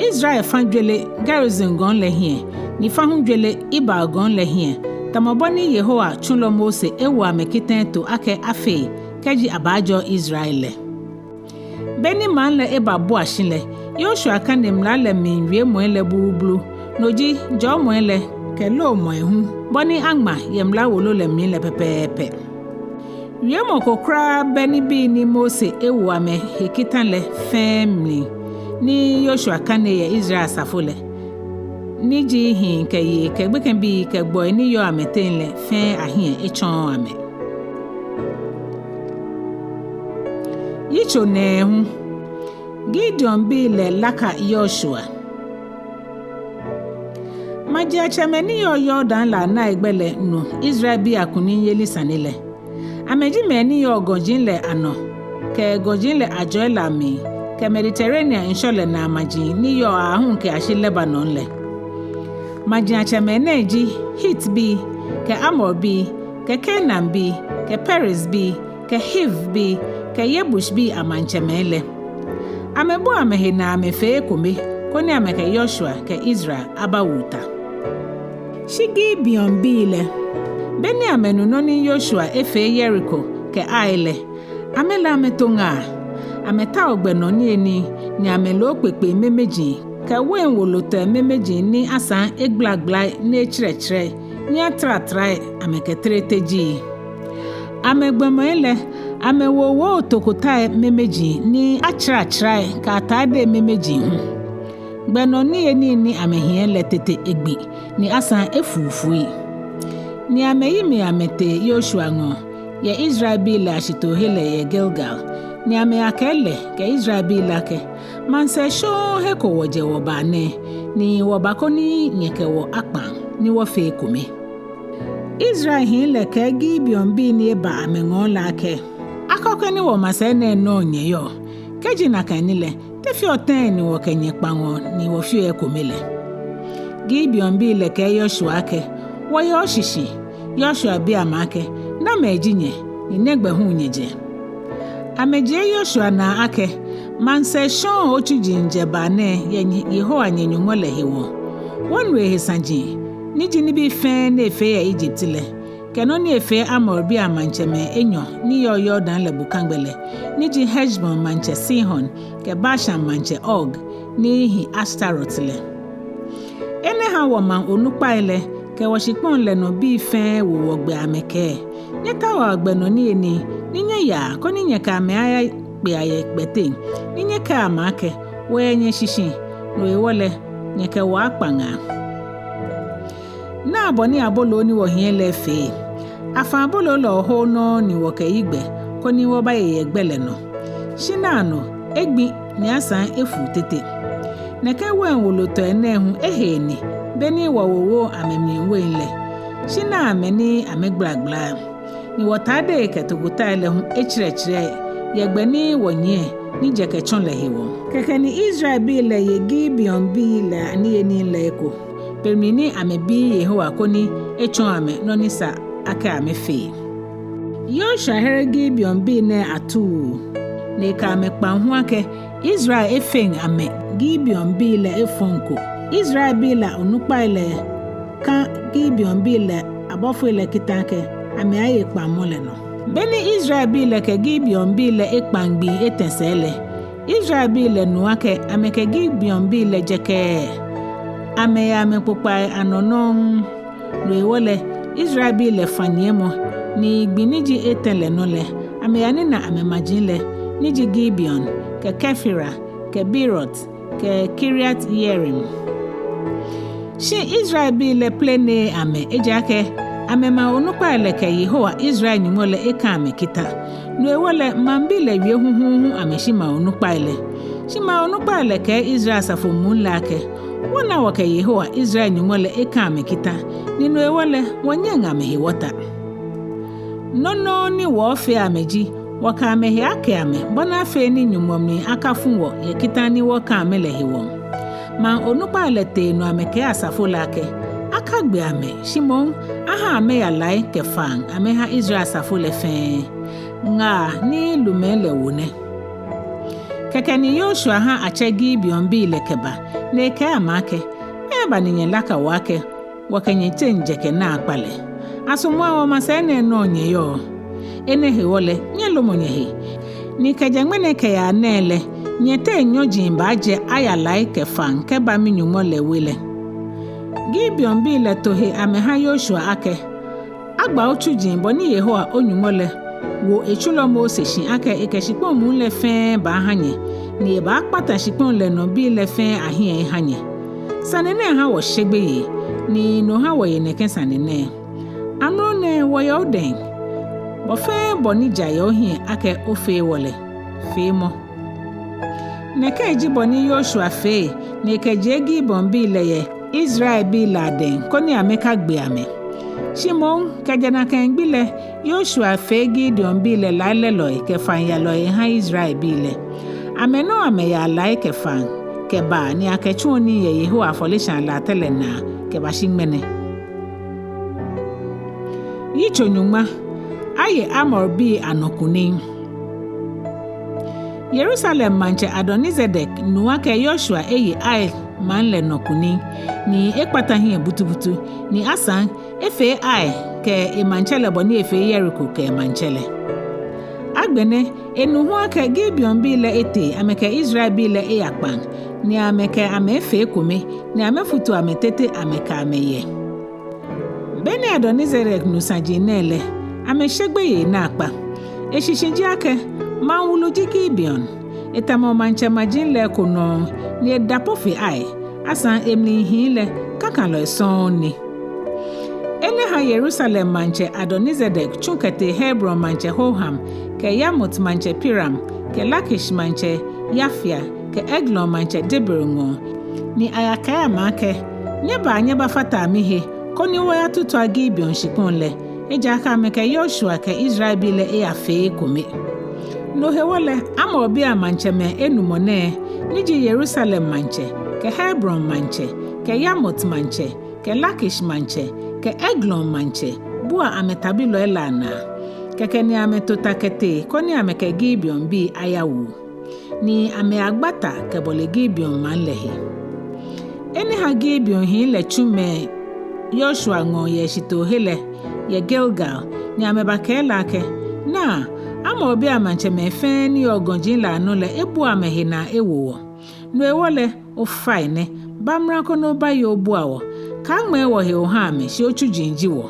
Israel fã jwere Gerizim gɔŋ lɛ hiɛ, ni fã hu jwere Ebal gɔŋ lɛ hiɛ, tamɔ bɔ ni Yehowa tsulɔ Mose ewo amɛ kitã eto akɛ afee kɛji abaajɔɔ Israel lɛ. Beni maŋ lɛ ebabua shi lɛ, Yoshua kane mla lɛ mli wiemɔi lɛ blublu, no ji jɔɔmɔi lɛ kɛ loomɔi hu, bɔ ni aŋma yɛ mla wolo lɛ mli lɛ pɛpɛɛpɛ. Wiemɔ ko kwraa bɛ nibii ni Mose ewo amɛ he kitã lɛ fɛɛ mli, ni Yoshua kane yɛ Israel asafo lɛ, ni ji hii kɛ yei kɛ gbekɛbii kɛ gbɔi ni yɔɔ amɛteŋ lɛ fɛɛ ahiɛ etsɔɔɔ amɛ. Yitso nɛɛhu. Gideonbii lɛ laka Yoshua. Majiatsɛmɛi ni yɔɔ Yordan lɛ anaigbɛ lɛ nu Israelbii akunimyeli sane lɛ. Amɛji mɛi ni yɔɔ gɔji lɛ anɔ kɛ gɔji lɛ ajɔi lɛ amli, kɛ Mediterranean ŋshɔ lɛ naa maji ni yɔɔ aahu kɛyashi Lebanon lɛ. Majiatsɛmɛi nɛɛ ji Hitbii, kɛ Amorbii, kɛ Kanaanbii, kɛ Perizbii, kɛ Hivbii, kɛ Yebusbii amaŋtsɛmɛi lɛ. Amɛbua amɛhe naa amɛfee ekome, koni amɛkɛ Yoshua kɛ Israel abawu ta. Shi Gibeonbii lɛ, beni amɛnu nɔ ni Yoshua efee Yeriko kɛ Ai lɛ, amɛ lɛ amɛto ŋaa. Amɛtao gbɛ nɔ niyenii, ni amɛloo kpekpei memeji kɛ wein wolo tɛi memeji ni asaŋ egblagbla ni etsrɛtsrɛ ni atratrae amɛkɛtere tejii. Amɛgbɔmɛi lɛ, amɛwo woo tokotai memeji ni atsratsrae kɛ atadei memeji hu. Gbɛ nɔ niyenii ni amɛhiɛ lɛ tete egbi, ni asaŋ efufui. Ni amɛyi mli amɛtee Yoshua ŋɔɔ yɛ Israelbii lɛ ashitoohe lɛ yɛ Gilgal, ni amɛyakɛɛ lɛ kɛ Israelbii lɛ akɛ: Maŋsɛɛ shɔŋŋ he ko wɔjɛ wɔba nɛɛ, ni wɔba koni nyɛkɛ wɔ akpaŋ ni wɔfee ekome. Israel hii lɛ kɛɛ Gibeonbii ni eba amɛŋɔɔ lɛ akɛ: Akɔkwɛ ni wɔmasɛi nɛɛ nɔŋŋ nyɛyɔɔ. Kɛji nakai ni lɛ, te feɔ tɛŋŋ ni wɔkɛ nyɛ kpaŋɔ ni wɔfeɔ ekome lɛ? Gibeonbii lɛ kɛɛ Yoshua akɛ: Wɔyɛ oshishi. Yoshua bi amɛ akɛ: Namɛi ji nyɛ, ni nɛgbɛ hu nyɛjɛ? Amɛjie Yoshua naa akɛ, Maŋsɛɛ shɔŋŋ otsuji jɛbaa nɛɛ yɛ Yehowa nyɛ-Nyɔŋmɔ lɛ hewɔ. Wɔnu ehe saji, ni ji nibii fɛɛ ni efee yɛ Egypt lɛ, kɛ nɔ ni efee Amorbii amaŋtsɛmɛi enyɔ ni yɔɔ Yordan lɛ bokagbɛ lɛ, ni ji Heshbon maŋtsɛ Sihon kɛ Bashan maŋtsɛ Og, ni hi Ashtarot lɛ. Enɛ ha wɔmaŋ onukpai lɛ kɛ wɔshikpɔŋ lɛ nɔ bii fɛɛ wo wɔ gbɛ amɛkɛɛ, Nyɛtaoa gbɛ nɔ niyenii, ni nyɛyaa koni nyɛkɛ amɛ ayakpea yɛ kpɛteŋ, ni nyɛkɛa amɛ akɛ, Wɔyɛ nyɛshishi, no hewɔ lɛ, nyɛkɛ wɔ akpa ŋaa. Naa bɔ ni aboloo ni wɔhiɛ lɛ fee. Afã aboloo lɛ ohoo nɔŋŋ ni wɔkɛyi gbɛ, koni wɔbaye yɛ gbɛ lɛ nɔ. Shi naa no, egbi ni asaŋ efu tete. Nɛkɛ wein wolotɔi nɛɛ hu ehee ni, be ni wɔwowo amɛmli wein lɛ. Shi naa amɛ ni amɛgbalagbalaa. Ni wɔtadei kɛ tokotai lɛ hu etsɛrɛtsɛrɛ yɛ gbɛ ni wɔnyiɛ ni jɛ kɛtsɔ lɛ hewɔ. Kɛkɛ ni Israelbii lɛ ye Gibeonbii lɛ aniyenii lɛ eko, be mli ni amɛbi Yehowa koni etsɔɔ amɛ nɔ ni sa akɛ amɛfee. Yoshua here Gibeonbii nɛɛ atuu, ni ekɛ amɛ kpaŋ hu akɛ Israel efeŋ amɛ Gibeonbii lɛ efɔŋ ko. Israelbii lɛ onukpai lɛ ka Gibeonbii lɛ abɔfoi lɛ kita akɛ amɛaye kpaŋmɔ lɛ nɔ. Be ni Israelbii lɛ kɛ Gibeonbii lɛ ekpaŋ gbii etɛ sɛɛ lɛ, Israelbii lɛ nu akɛ amɛkɛ Gibeonbii lɛ jɛkɛɛɛ. Amɛyɛ amɛkpokpai anɔ nɔŋŋ. No hewɔ lɛ, Israelbii lɛ fã nyiɛmɔ, ni gbi ni ji etɛ lɛ nɔ lɛ, amɛyanina amɛmaji lɛ, ni ji Gibeon, kɛ Kefira, kɛ Beerot, kɛ Kiriat-Yearim. Shi Israelbii lɛ pleneee amɛ, ejaakɛ amɛmaŋ onukpai lɛ kɛ Yehowa Israel Nyɔŋmɔ lɛ eka amɛ kita. No hewɔ lɛ maŋbii lɛ wie huhuuhu amɛshi maŋ onukpai lɛ. Shi maŋ onukpai lɛ kɛɛ Israel asafo muu lɛ akɛ, Wɔna wɔkɛ Yehowa Israel Nyɔŋmɔ lɛ eka amɛ kita, ni no hewɔ lɛ wɔnyɛŋ amɛhe wɔta. Nɔ nɔŋŋ ni wɔɔfee amɛ ji, wɔkɛ amɛhe ake amɛ, bɔ ni afee ni Nyɔŋmɔ mli akafu wɔ yɛ kita ni wɔka amɛ lɛ hewɔ. Maŋ onukpai lɛ tee nɔ amɛkɛɛ asafo lɛ akɛ, Akagbe amɛ, shi moŋ aha amɛya lai kɛ faaŋ amɛha Israel asafo lɛ fɛɛ. Ŋaa ni lumɛi lɛ wo nɛ. Kɛkɛ ni Yoshua ha atsɛ Gibeonbii lɛ kɛba, ni ekɛɛ amɛ akɛ, Mɛɛba ni nyɛlaka wɔ akɛ wɔkɛ nyɛteŋ jɛkɛ naakpa lɛ? Asumɔa wɔmasɛi nɛɛ nɔ nyɛyɔɔ? Enɛ hewɔ lɛ, nyɛlomɔ nyɛhe. Ni kɛjɛ ŋmɛnɛ kɛyaa nɛɛ lɛ, nyɛteŋ nyɔji baajɛ aya lai kɛ faaŋ kɛba mi-Nyɔŋmɔ lɛ we lɛ. Gibeonbii lɛ to he amɛha Yoshua akɛ, Agba otsuji bɔ ni Yehowa o-Nyɔŋmɔ lɛ wo etsulɔ Mose shi akɛ ekɛ shikpɔŋ muu lɛ fɛɛ baaha nyɛ, ni ebaakpata shikpɔŋ lɛ nɔ bii lɛ fɛɛ ahiɛ eha nyɛ. Sane nɛɛ ha wɔshe gbeyei, ni no ha wɔye nɛkɛ sane nɛɛ. Amrɔ nɛɛ wɔyɛ odɛŋ. Bɔ fɛɛ bɔ ni ja yɛ ohiɛ akɛ ofee wɔ lɛ, feemɔ. Nɛkɛ ji bɔ ni Yoshua fee, ni ekɛjie Gibeonbii lɛ yɛ Israelbii lɛ adɛŋ, koni amɛkagbe amɛ. Shi moŋ, kɛjɛ nakai gbi lɛ, Yoshua fee Gibeonbii lɛ lailɛlɔi kɛ faaŋyalɔi eha Israelbii lɛ. Amɛnɔ amɛyaa lai kɛ faaŋ kɛbaa ni akɛtsuɔ nii yɛ Yehowa afɔleshaa latɛ lɛ naa kɛbashi ŋmɛnɛ. Yitso nyɔŋma. Aye Amorbii anɔ kunim. Yerusalem maŋtsɛ Adonizedek nu akɛ Yoshua eye Ai maŋ lɛ nɔ kunim, ni ekpata hiɛ butubutu, ni asaŋ efee Ai kɛ emaŋtsɛ lɛ bɔ ni efee Yeriko kɛ emaŋtsɛ lɛ. Agbɛnɛ enu hu akɛ Gibeonbii lɛ etee amɛkɛ Israelbii lɛ eyakpaŋ, ni amɛkɛ amɛ efee ekome, ni amɛfutu amɛ tete amɛkɛ amɛ yɛ. Be ni Adonizedek nu saji nɛɛ lɛ, amɛshe gbeyei naakpa. Eshishi ji akɛ, maŋ wulu ji Gibeon. Etamɔ maŋtsɛ maji lɛ eko nɔŋŋ, ni eda po fe Ai, asaŋ emli hii lɛ, kakalɔi sɔŋŋ ni. Enɛ ha Yerusalem maŋtsɛ Adonizedek tsu kɛtee Hebron maŋtsɛ Hoham, kɛ Yarmut maŋtsɛ Piram, kɛ Lakish maŋtsɛ Yafia, kɛ Eglon maŋtsɛ Debir ŋɔɔ, ni ayakɛɛ amɛ akɛ, Nyɛbaa nyɛbafata mihe, koni wɔyatutua Gibeon shikpɔŋ lɛ, ejaakɛ amɛkɛ Yoshua kɛ Israelbii lɛ eyafee ekome. No hewɔ lɛ, Amorbii amaŋtsɛmɛi enumɔ nɛɛ, ni ji Yerusalem maŋtsɛ, kɛ Hebron maŋtsɛ, kɛ Yarmut maŋtsɛ, kɛ Lakish maŋtsɛ, kɛ Eglon maŋtsɛ, bua amɛtabilɔi lɛ anaa. Kɛkɛ ni amɛto ta kɛtee koni amɛkɛ Gibeonbii ayawu, ni amɛyagba ta kɛbɔle Gibeon maŋ lɛ he. Enɛ ha Gibeonhii lɛ tsu mɛ Yoshua ŋɔɔ yɛ eshitoohe lɛ yɛ Gilgal, ni amɛbakɛɛ lɛ akɛ: Naa, Amorbii amaŋtsɛmɛi fɛɛ ni yɔɔ gɔji lɛ anɔ lɛ ebua amɛhe naa ewo wɔ. No hewɔ lɛ, ofainɛ, ba mra koni obaye obua wɔ. Kaaŋmɛɛ wɔhe oha amɛ, shi otsuji ji wɔ.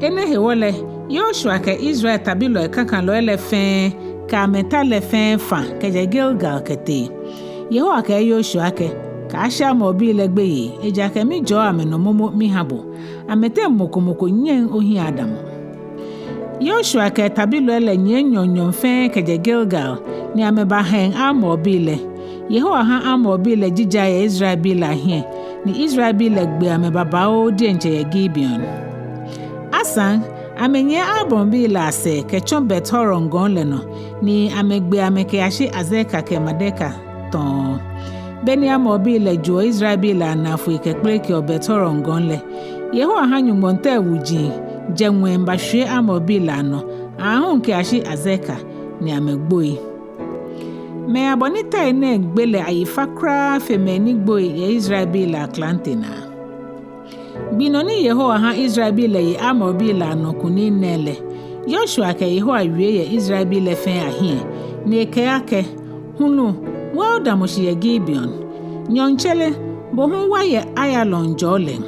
Enɛ hewɔ lɛ, Yoshua kɛ Israel tabilɔi kakalɔi lɛ fɛɛ kɛ amɛta lɛ fɛɛ fã kɛjɛ Gilgal kɛtee. Yehowa kɛɛ Yoshua akɛ: Kaashi Amorbii lɛ gbeyei, ejaakɛ mijɔɔ amɛnɔ momo miha bo. Amɛteŋ mɔ ko mɔ ko nyɛŋ ohiɛ adamɔ. Yoshua kɛ etabilɔi lɛ nyiɛ nyɔɔŋ nyɔɔŋ fɛɛ kɛjɛ Gilgal, ni amɛbahaŋ Amorbii lɛ. Yehowa ha Amorbii lɛ jija yɛ Israelbii lɛ ahiɛ, ni Israelbii lɛ gbe amɛ babaoo diɛŋtsɛ yɛ Gibeon. Asaŋ, amɛnyiɛ Amorbii lɛ asɛɛ kɛtsɔ Bet-Horon gɔŋ lɛ nɔ, ni amɛgbe amɛ kɛyashi Azeka kɛ Makeda tɔɔ. Beni Amorbii lɛ joɔ Israelbii lɛ anaa foi kɛkpelekeɔ Bet-Horon gɔŋ lɛ, Yehowa ha nyɔŋmɔŋtɛi wuji jɛ ŋwɛi bashwie Amorbii lɛ anɔ, aahu kɛyashi Azeka, ni amɛgboi. Mɛi abɔ ni tɛi nɛɛ gbe lɛ ayi fa kwraa fe mɛi ni gboi yɛ Israelbii lɛ aklante naa. Gbi nɔ ni Yehowa ha Israelbii lɛ ye Amorbii lɛ anɔ kunim nɛɛ lɛ, Yoshua kɛ Yehowa wie yɛ Israelbii lɛ fɛɛ ahiɛ, ni ekɛɛ akɛ: Hulu, wa odamɔ shi yɛ Gibeon. Nyɔɔŋtsere, bo hu wa yɛ Aiyalon jɔɔ lɛŋ.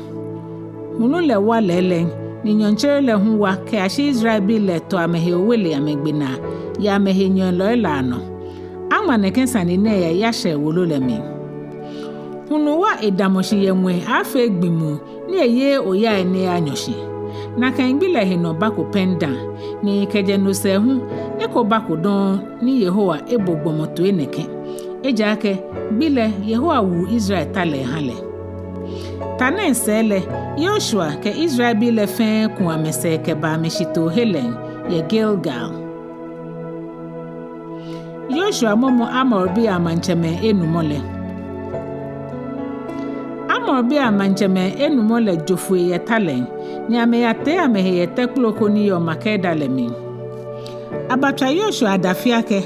Hulu lɛ wa lɛɛlɛŋ, ni nyɔɔŋtsere lɛ hu wa kɛyashi Israelbii lɛ to amɛhe owele amɛgbe naa yɛ amɛhenyɛlɔi lɛ anɔ. Aŋma nɛkɛ sane nɛɛ yɛ Yashar wolo lɛ mli. Hulu wa edamɔ shi yɛ ŋwɛi aaafee gbi muu ni eyeee oyai ni eyanyɔ shi. Nakai gbi lɛ henɔ bako pɛŋ dã, ni kɛjɛ no sɛɛ hu eko bako dɔŋŋ ni Yehowa ebo gbɔmɔ toi nɛkɛ. Ejaakɛ gbi lɛ Yehowa wu Israel ta lɛ eha lɛ. Ta nɛɛ sɛɛ lɛ, Yoshua kɛ Israelbii lɛ fɛɛ ku amɛsɛɛ kɛba amɛshitoohe lɛŋ yɛ Gilgal. Yoshua mɔmɔ Amorbii amaŋtsɛmɛi enumɔ lɛ. Amorbii amaŋtsɛmɛi enumɔ lɛ jo foi yɛ ta lɛŋ, ni amɛyatee amɛhe yɛ tɛkplo ko ni yɔɔ Makeda lɛ mli. Abatswa Yoshua adafi akɛ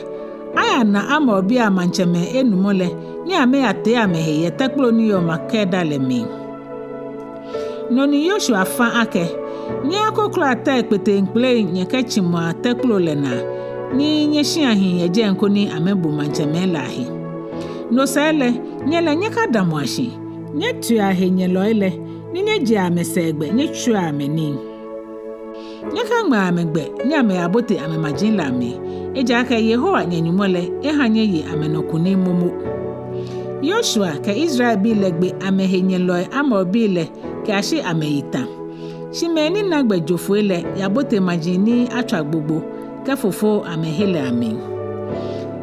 ayana Amorbii amaŋtsɛmɛi enumɔ lɛ ni amɛyatee amɛhe yɛ tɛkplo ni yɔɔ Makeda lɛ mli. No ni Yoshua fã akɛ: Nyɛyakokloa tɛi kpeteŋkpele nyɛkɛtsimɔa tɛkplo lɛ naa, ni nyɛshia hii yɛ jɛi koni amɛbu maŋtsɛmɛi lɛ ahe. No sɛɛ lɛ, nyɛ lɛ nyɛkadamɔa shi, nyɛtiua henyɛlɔi lɛ, ni nyɛjea amɛsɛɛ gbɛ nyɛtswia amɛ nii. Nyɛkaŋmɛa amɛ gbɛ ni amɛyabote amɛmaji lɛ amli, ejaakɛ Yehowa nyɛ-Nyɔŋmɔ lɛ eha nyɛye amɛnɔ kunim momo. Yoshua kɛ Israelbii lɛ gbe amɛhenyɛlɔi Amorbii lɛ kɛyashi amɛyi tã. Shi mɛi ni na gbɛ jo foi lɛ yabote maji ni atswa gbogbo kɛfofo amɛhe lɛ amli.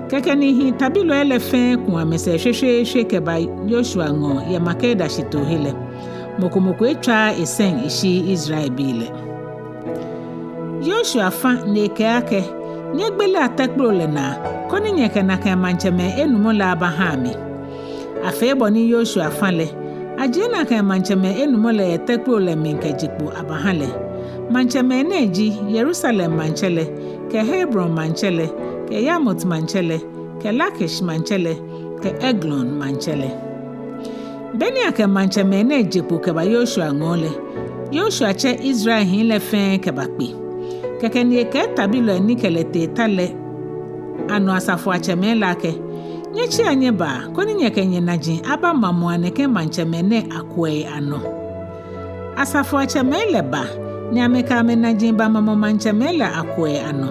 Kɛkɛ ni hii tabilɔi lɛ fɛɛ ku amɛsɛɛ shweshweeshwe kɛba Yoshua ŋɔɔ yɛ Makeda shitoohe lɛ. Mɔ ko mɔ ko etswaaa esɛŋ eshiii Israelbii lɛ. Yoshua fã ni ekɛɛ akɛ: Nyɛgbelea tɛkplo lɛ naa, koni nyɛkɛ nakai maŋtsɛmɛi enumɔ lɛ abaha mi. Afee bɔ ni Yoshua fã lɛ, ajie nakai maŋtsɛmɛi enumɔ lɛ yɛ tɛkplo lɛ mli kɛje kpo abaha lɛ. Maŋtsɛmɛi nɛɛ ji Yerusalem maŋtsɛ lɛ, kɛ Hebron maŋtsɛ lɛ, kɛ Yarmut maŋtsɛ lɛ, kɛ Lakish maŋtsɛ lɛ, kɛ Eglon maŋtsɛ lɛ. Beni akɛ maŋtsɛmɛi nɛɛ je kpo kɛba Yoshua ŋɔɔ lɛ, Yoshua tsɛ Israel hii lɛ fɛɛ kɛbakpe. Kɛkɛ ni ekɛɛ tabilɔi ni kɛ lɛ tee ta lɛ anɔ asafoiatsɛmɛi lɛ akɛ: Nyɛtsia nyɛbaa, koni nyɛkɛ nyɛnaji abamamɔa nɛkɛ maŋtsɛmɛi nɛɛ akuɛi anɔ. Asafoiatsɛmɛi lɛ ba, ni amɛkɛ amɛnaji bamamɔ maŋtsɛmɛi lɛ akuɛi anɔ.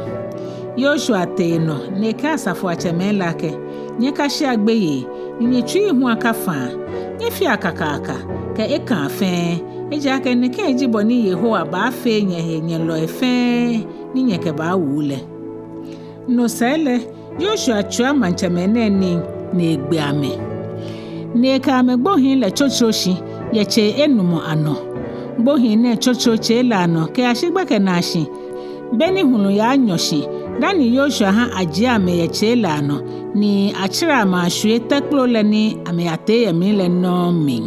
Yoshua tee nɔ ni ekɛɛ asafoiatsɛmɛi lɛ akɛ: Nyɛkashea gbeyei, ni nyɛtsuii hu akafaa. Nyɛfea kakaka kɛ ekaa fɛɛ, ejaakɛ nɛkɛ ji bɔ ni Yehowa baafee nyɛhenyɛlɔi fɛɛ ni nyɛkɛbaawu lɛ. No sɛɛ lɛ, Yoshua tswia maŋtsɛmɛi nɛɛ nii ni egbe amɛ. Ni ekɛ amɛ gbohii lɛ tsotsoro shi yɛ tsei enumɔ anɔ. Gbohii nɛɛ tsotsoro tsei lɛ anɔ kɛyashi gbɛkɛnaashi, beni hulu yaanyɔ shi, dani Yoshua ha ajie amɛ yɛ tsei lɛ anɔ, ni atsirɛ amɛ ashwie tɛkplo lɛ ni amɛyatee yɛ mli lɛ nɔŋŋ mli.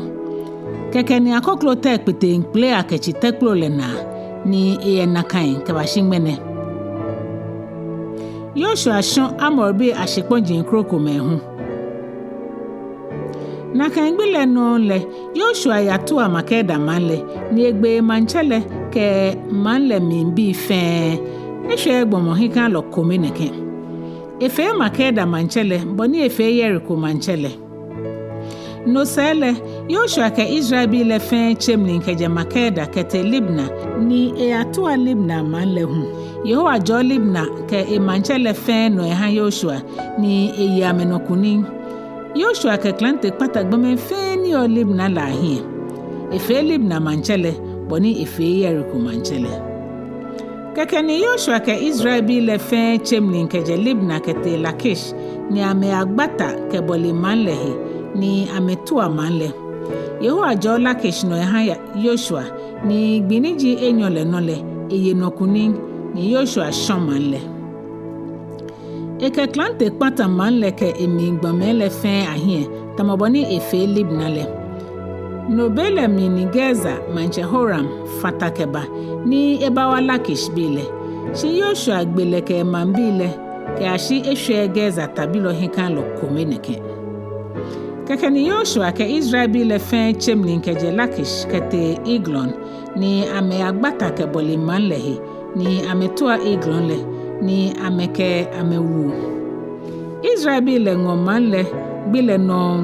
Kɛkɛ ni akoklo tɛi kpeteŋkpele akɛtsi tɛkplo lɛ naa, ni eyɛ nakai kɛbashi ŋmɛnɛ. Yoshua shɔ̃ Amorbii ashikpɔji krokomɛi hu. Nakai gbi lɛ nɔŋŋ lɛ, Yoshua yatua Makeda maŋ lɛ, ni egbe emaŋtsɛ lɛ kɛ maŋ lɛ mlibii fɛɛ. Eshwɛɛɛ gbɔmɔ hiɛkãalɔ kome nɛkɛ. Efee Makeda maŋtsɛ lɛ bɔ ni efee Yeriko maŋtsɛ lɛ. No sɛɛ lɛ, Yoshua kɛ Israelbii lɛ fɛɛ tse mli kɛjɛ Makeda kɛtee Libna, ni eyatua Libna maŋ lɛ hu. Yehowa jɔɔ Libna kɛ emaŋtsɛ lɛ fɛɛ nɔ eha Yoshua, ni eye amɛnɔ kunim. Yoshua kɛ klante kpata gbɔmɛi fɛɛ ni yɔɔ Libna lɛ ahiɛ. Efee Libna maŋtsɛ lɛ bɔ ni efee Yeriko maŋtsɛ lɛ. Kɛkɛ ni Yoshua kɛ Israelbii lɛ fɛɛ tse mli kɛjɛ Libna kɛtee Lakish, ni amɛyagbata kɛbɔle maŋ lɛ he, ni amɛtua maŋ lɛ. Yehowa jɔɔ Lakish nɔ eha Yoshua, ni gbi ni ji enyɔ lɛ nɔ lɛ, eye nɔ kunim, ni Yoshua shɔ̃ maŋ lɛ. Ekɛ klante kpata maŋ lɛ kɛ emli gbɔmɛi lɛ fɛɛ ahiɛ, tamɔ bɔ ni efee Libna lɛ. No be lɛ mli ni Gezer maŋtsɛ Horam fã ta kɛba, ni ebawa Lakishbii lɛ. Shi Yoshua gbe lɛ kɛ emaŋbii lɛ, kɛyashi eshwɛɛɛ Gezer tabilɔ hiɛkãalɔ kome nɛkɛ. Kɛkɛ ni Yoshua kɛ Israelbii lɛ fɛɛ tse mli kɛjɛ Lakish kɛtee Eglon, ni amɛyagbata kɛbɔle maŋ lɛ he, ni amɛtua Eglon lɛ, ni amɛkɛ amɛ wu. Israelbii lɛ ŋɔ maŋ lɛ gbi lɛ nɔŋŋ,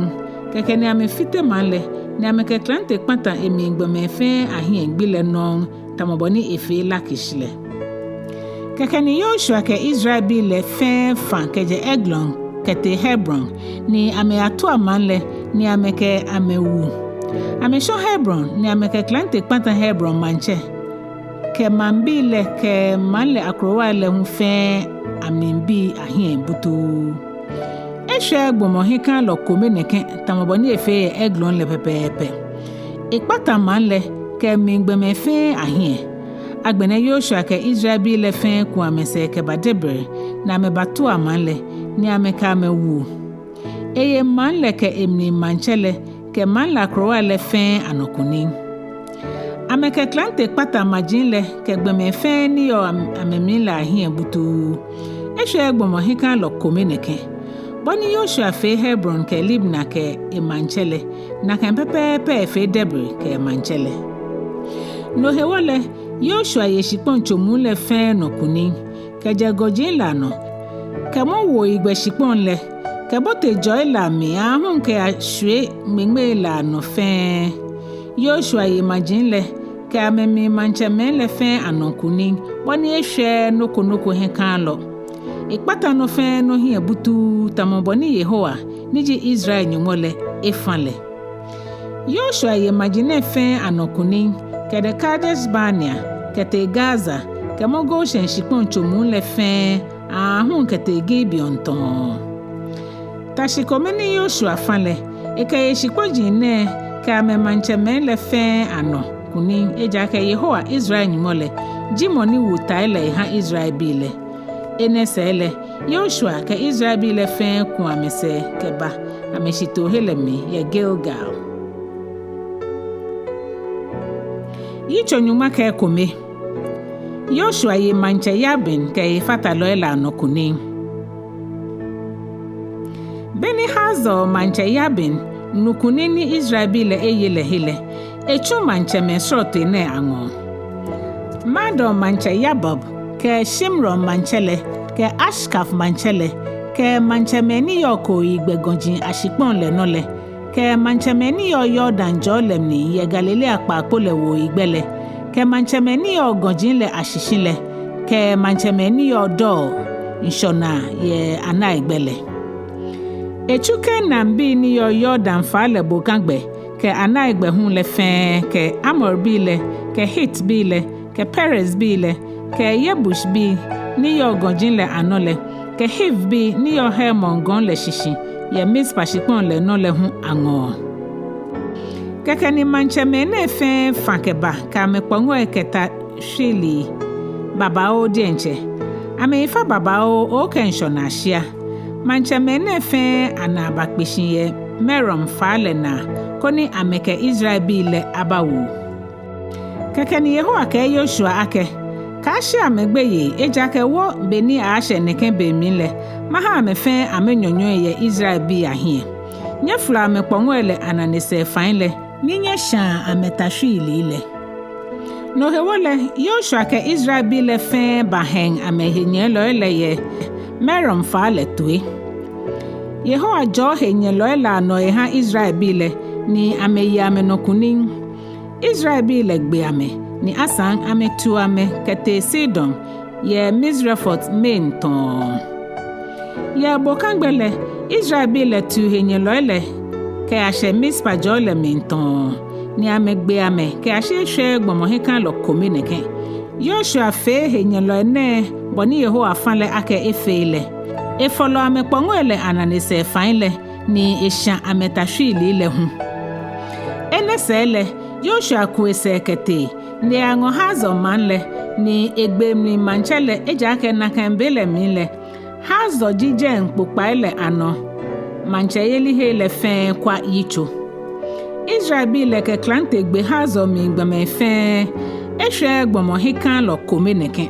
kɛkɛ ni amɛfite maŋ lɛ, ni amɛkɛ klante kpata emli gbɔmɛi fɛɛ ahiɛ gbi lɛ nɔŋŋ, tamɔ bɔ ni efee Lakish lɛ. Kɛkɛ ni Yoshua kɛ Israelbii lɛ fɛɛ fã kɛjɛ Eglon kɛtee Hebron, ni amɛyatua maŋ lɛ, ni amɛkɛ amɛ wu. Amɛshɔ̃ Hebron, ni amɛkɛ klante kpata Hebron maŋtsɛ kɛ maŋbii lɛ kɛ maŋ lɛ akrowai lɛ hu fɛɛ amlibii ahiɛ butuu. Eshwɛɛɛ gbɔmɔ hiɛkãalɔ kome nɛkɛ, tamɔ bɔ ni efee yɛ Eglon lɛ pɛpɛɛpɛ. Ekpata maŋ lɛ kɛ emli gbɔmɛi fɛɛ ahiɛ. Agbɛnɛ Yoshua kɛ Israelbii lɛ fɛɛ ku amɛsɛɛ kɛba Debir, ni amɛbatua maŋ lɛ, ni amɛkɛ amɛ wu. Eye maŋ lɛ kɛ emli maŋtsɛ lɛ kɛ maŋ lɛ akrowai lɛ fɛɛ anɔ kunim. Amɛkɛ klante kpata maji lɛ kɛ gbɔmɛi fɛɛ ni yɔɔ am-, amɛmli lɛ ahiɛ butuu. Eshwɛɛɛ gbɔmɔ hiɛkãalɔ kome nɛkɛ. Bɔ ni Yoshua fee Hebron kɛ Libna kɛ emaŋtsɛ lɛ, nakai pɛpɛɛpɛ efee Debir kɛ emaŋtsɛ lɛ. No hewɔ lɛ, Yoshua ye shikpɔŋ tso muu lɛ fɛɛ nɔ kunim, kɛjɛ gɔji lɛ anɔ, kɛmɔ wuoyigbɛ shikpɔŋ lɛ, kɛbote jɔi lɛ amli aahu kɛyashwie ŋmeŋmei lɛ anɔ fɛɛ. Yoshua ye maji lɛ kɛ amɛmli maŋtsɛmɛi lɛ fɛɛ anɔ kunim, bɔ ni eshwɛɛɛ nɔ ko nɔ ko hiɛkãalɔ. Ekpata nɔ fɛɛ nɔ hiɛ butuu, tamɔ bɔ ni Yehowa, ni ji Israel Nyɔŋmɔ lɛ, efã lɛ. Yoshua ye maji nɛɛ fɛɛ anɔ kunim, kɛjɛ Kades Barnea kɛtee Gaza, kɛmɔ Goshen shikpɔŋ tso muu lɛ fɛɛ aahu kɛtee Gibeon tɔ̃ɔ. Ta shi kome ni Yoshua fã lɛ, ekɛye shikpɔji nɛɛ kɛ amɛmaŋtsɛmɛi lɛ fɛɛ anɔ kunim, ejaakɛ Yehowa, Israel Nyɔŋmɔ lɛ, ji mɔ ni wo tai lɛ eha Israelbii lɛ. Enɛ sɛɛ lɛ, Yoshua kɛ Israelbii lɛ fɛɛ ku amɛsɛɛ kɛba amɛshitoohe lɛ mli yɛ Gilgal. Yitso nyɔŋma kɛ ekome. Yoshua ye maŋtsɛ Yabin kɛ efatalɔi lɛ anɔ kunim. Be ni Hazor maŋtsɛ Yabin nu kunim ni Israelbii lɛ eye lɛ he lɛ, etsu maŋtsɛmɛi srɔtoi nɛɛ aŋɔɔ: Madon maŋtsɛ Yabob, kɛ Shimron maŋtsɛ lɛ, kɛ Akshaf maŋtsɛ lɛ, kɛ maŋtsɛmɛi ni yɔɔ kooyigbɛ gɔji ashikpɔŋ lɛ nɔ lɛ, kɛ maŋtsɛmɛi ni yɔɔ Yordan jɔɔ lɛ mli yɛ Galilea kpaakpo lɛ wuoyigbɛ lɛ, kɛ maŋtsɛmɛi ni yɔɔ gɔji lɛ ashishi lɛ, kɛ maŋtsɛmɛi ni yɔɔ Dor ŋshɔnaa yɛ anaigbɛ lɛ. Etsu Kanaanbii ni yɔɔ Yordan faa lɛ bokagbɛ kɛ anaigbɛ hu lɛ fɛɛ, kɛ Amorbii lɛ, kɛ Hitbii lɛ, kɛ Perizbii lɛ, kɛ Yebusbii ni yɔɔ gɔji lɛ anɔ lɛ, kɛ Hivbii ni yɔɔ Hermon gɔŋ lɛ shishi yɛ Mizpa shikpɔŋ lɛ nɔ lɛ hu aŋɔɔ. Kɛkɛ ni maŋtsɛmɛi nɛɛ fɛɛ fã kɛba kɛ amɛkpɔŋɔi kɛ ta shwiilii babaoo diɛŋtsɛ. Amɛyi fa babaoo, okɛ ŋshɔnaa shia. Maŋtsɛmɛi nɛɛ fɛɛ anaa bakpe shi yɛ Merom faa lɛ naa, koni amɛkɛ Israelbii lɛ abawu. Kɛkɛ ni Yehowa kɛɛ Yoshua akɛ: Ashi amɛ gbeyei, ejaakɛ wɔ be ni ashɛ nɛkɛ be mli lɛ, maha amɛ fɛɛ amɛnyɔnyɔi yɛ Israelbii ahiɛ. Nyɛfolɔ amɛkpɔŋɔi lɛ ananesɛɛ fai lɛ, ni nyɛshaa amɛta shwiilii lɛ. No hewɔ lɛ, Yoshua kɛ Israelbii lɛ fɛɛ baheŋ amɛhenyɛlɔi lɛ yɛ Merom faa lɛ toi. Yehowa jɔɔ henyɛlɔi lɛ anɔ eha Israelbii lɛ, ni amɛye amɛnɔ kunim. Israelbii lɛ gbe amɛ, ni asaŋ amɛtiu amɛ kɛtee Sidon, yɛ Misrefot mli tɔɔ. Yɛ bokagbɛ lɛ, Israelbii lɛ tiu henyɛlɔi lɛ kɛyashɛ Mizpa jɔɔ lɛ mli tɔɔ, ni amɛgbe amɛ kɛyashi eshwɛɛɛ gbɔmɔ hiɛkalɔ kome nɛkɛ. Yoshua fee henyɛlɔi nɛɛ bɔ ni Yehowa fã lɛ akɛ efee lɛ. Efolɔ amɛkpɔŋɔi lɛ ananesɛɛ fai lɛ, ni esha amɛta shwiilii lɛ hu. Enɛ sɛɛ lɛ, Yoshua ku esɛɛ kɛtee, ni eyaŋɔ Hazor maŋ lɛ, ni egbe emli maŋtsɛ lɛ, ejaakɛ nakai be lɛ mli lɛ, Hazor ji jɛi kpokpai lɛ anɔ maŋtsɛyelihei lɛ fɛɛ kwa yitso. Israelbii lɛ kɛ klante gbe Hazor mli gbɔmɛi fɛɛ, eshwɛɛɛ gbɔmɔ hiɛkalɔ kome nɛkɛ.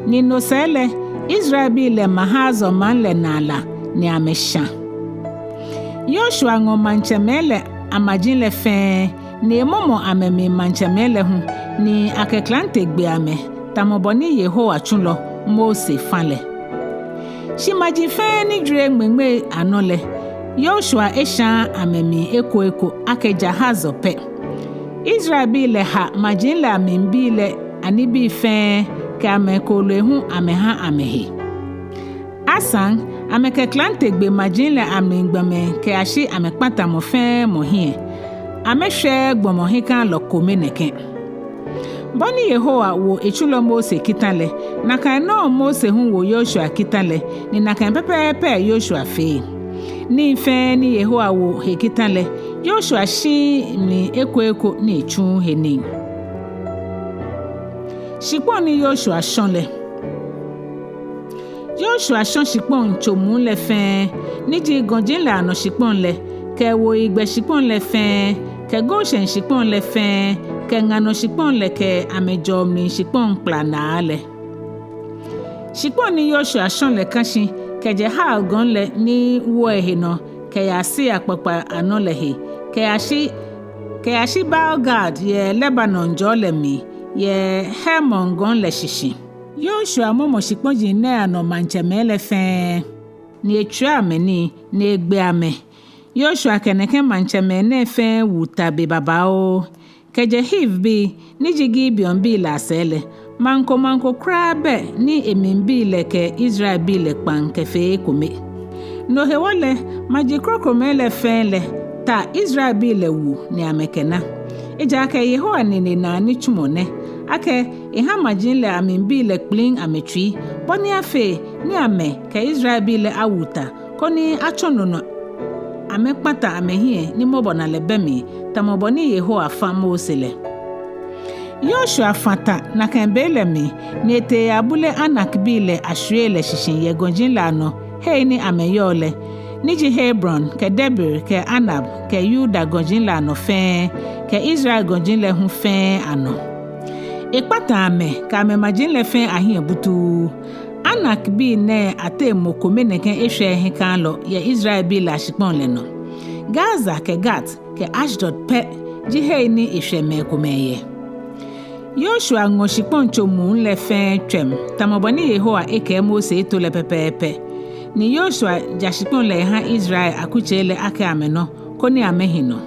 Ni no sɛɛ lɛ, Israelbii lɛ ma Hazor maŋ lɛ naa la, ni amɛsha. Yoshua ŋɔ maŋtsɛmɛi lɛ amaji lɛ fɛɛ, ni emɔmɔ amɛmli maŋtsɛmɛi lɛ hu, ni akɛ klante gbe amɛ, tamɔ bɔ ni Yehowa tsulɔ Mose fã lɛ. Shi maji fɛɛ ni jwere ŋmeŋmei anɔ lɛ, Yoshua eshaaa amɛmli eko eko akɛ ja Hazor pɛ. Israelbii lɛ ha maji lɛ amlibii lɛ anibii fɛɛ kɛ amɛkooloi hu amɛha amɛhe. Asaŋ, amɛkɛ klante gbe maji lɛ amli gbɔmɛi kɛyashi amɛkpata mɔ fɛɛ mɔ hiɛ. Amɛshwɛɛɛ gbɔmɔ hiɛkalɔ kome nɛkɛ. Bɔ ni Yehowa wo etsulɔ Mose kita lɛ, nakai nɔŋŋ Mose hu wo Yoshua kita lɛ, ni nakai pɛpɛɛpɛ Yoshua fee. Nii fɛɛ ni Yehowa wo he kita lɛ, Yoshua shiii mli eko eko ni etsuuu he nii. Shikpɔŋ ni Yoshua shɔ̃ lɛ. Yoshua shɔ̃ shikpɔŋ tso muu lɛ fɛɛ, ni ji gɔji lɛ anɔ shikpɔŋ lɛ, kɛ wuoyigbɛ shikpɔŋ lɛ fɛɛ, kɛ Goshen shikpɔŋ lɛ fɛɛ, kɛ ŋa nɔ shikpɔŋ lɛ kɛ amɛjɔɔ mli shikpɔŋ kplanaa lɛ. Shikpɔŋ ni Yoshua shɔ̃ lɛ kã shi kɛjɛ Har gɔŋ lɛ ni woɔ ehe nɔ kɛyaa Seir kpokpaa anɔ lɛ he, kɛyashi, kɛyashi Baal-Gad yɛ Lebanon jɔɔ lɛ mli, yɛ Hermon gɔŋ lɛ shishi. Yoshua mɔmɔ shikpɔji nɛɛ anɔ maŋtsɛmɛi lɛ fɛɛ, ni etswa amɛ nii, ni egbe amɛ. Yoshua kɛ nɛkɛ maŋtsɛmɛi nɛɛ fɛɛ wu ta be babaoo. Kɛjɛ Hivbii, ni ji Gibeonbii lɛ asɛɛ lɛ, maŋ ko maŋ ko kwraa bɛ ni emlibii lɛ kɛ Israelbii lɛ kpaŋ kɛfee ekome. No hewɔ lɛ, maji krokomɛi lɛ fɛɛ lɛ, ta Israelbii lɛ wu ni amɛkɛna. Ejaakɛ Yehowa nine naa nitsumɔ nɛ, akɛ eha maji lɛ amlibii lɛ kpliŋ amɛtsui, bɔ ni afee ni amɛ kɛ Israelbii lɛ awu ta, koni atsɔ no nɔ amɛkpata amɛhiɛ ni mɔbɔnalɛ bɛ mli, tamɔ bɔ ni Yehowa fã Mose lɛ. Yoshua fã ta nakai be lɛ mli, ni etee abule Anakbii lɛ ashwiei lɛ shishi yɛ gɔji lɛ anɔ hei ni amɛyɔɔ lɛ, ni ji Hebron, kɛ Debir, kɛ Anab, kɛ Yuda gɔji lɛ anɔ fɛɛ, kɛ Israel gɔji lɛ hu fɛɛ anɔ. Ekpata amɛ kɛ amɛmaji lɛ fɛɛ ahiɛ butuu. Anakbii nɛɛ ateŋ mɔ kome nɛkɛ eshwɛɛɛ hiɛkalɔ yɛ Israelbii lɛ ashikpɔŋ lɛ nɔ. Gaza kɛ Gat kɛ Ashdod pɛ ji hei ni eshwɛ mɛi komɛi yɛ. Yoshua ŋɔ shikpɔŋ tso muu lɛ fɛɛ tswɛm, tamɔ bɔ ni Yehowa ekɛɛ Mose eto lɛ pɛpɛɛpɛ. Ni Yoshua ja shikpɔŋ lɛ eha Israel akutsei lɛ akɛ amɛnɔ, koni amɛhi nɔ.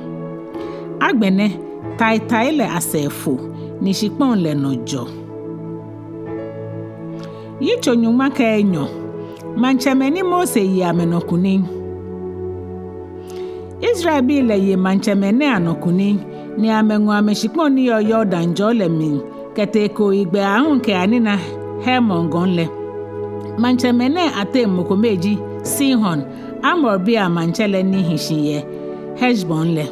Agbɛnɛ, taitai lɛ asɛɛ fo, ni shikpɔŋ lɛ nɔ jɔ. Yitso nyɔŋma kɛ enyɔ. Maŋtsɛmɛi ni Mose ye amɛnɔ kunim. Israelbii lɛ ye maŋtsɛmɛi nɛɛ anɔ kunim, ni amɛŋɔ amɛshikpɔŋ ni yɔɔ Yordan jɔɔ lɛ mli, kɛtee kooyigbɛ aahu kɛyanina Hermon gɔŋ lɛ. Maŋtsɛmɛi nɛɛ ateŋ mɔ kome ji Sihon, Amorbii amaŋtsɛ lɛ ni hi shi yɛ Heshbon lɛ.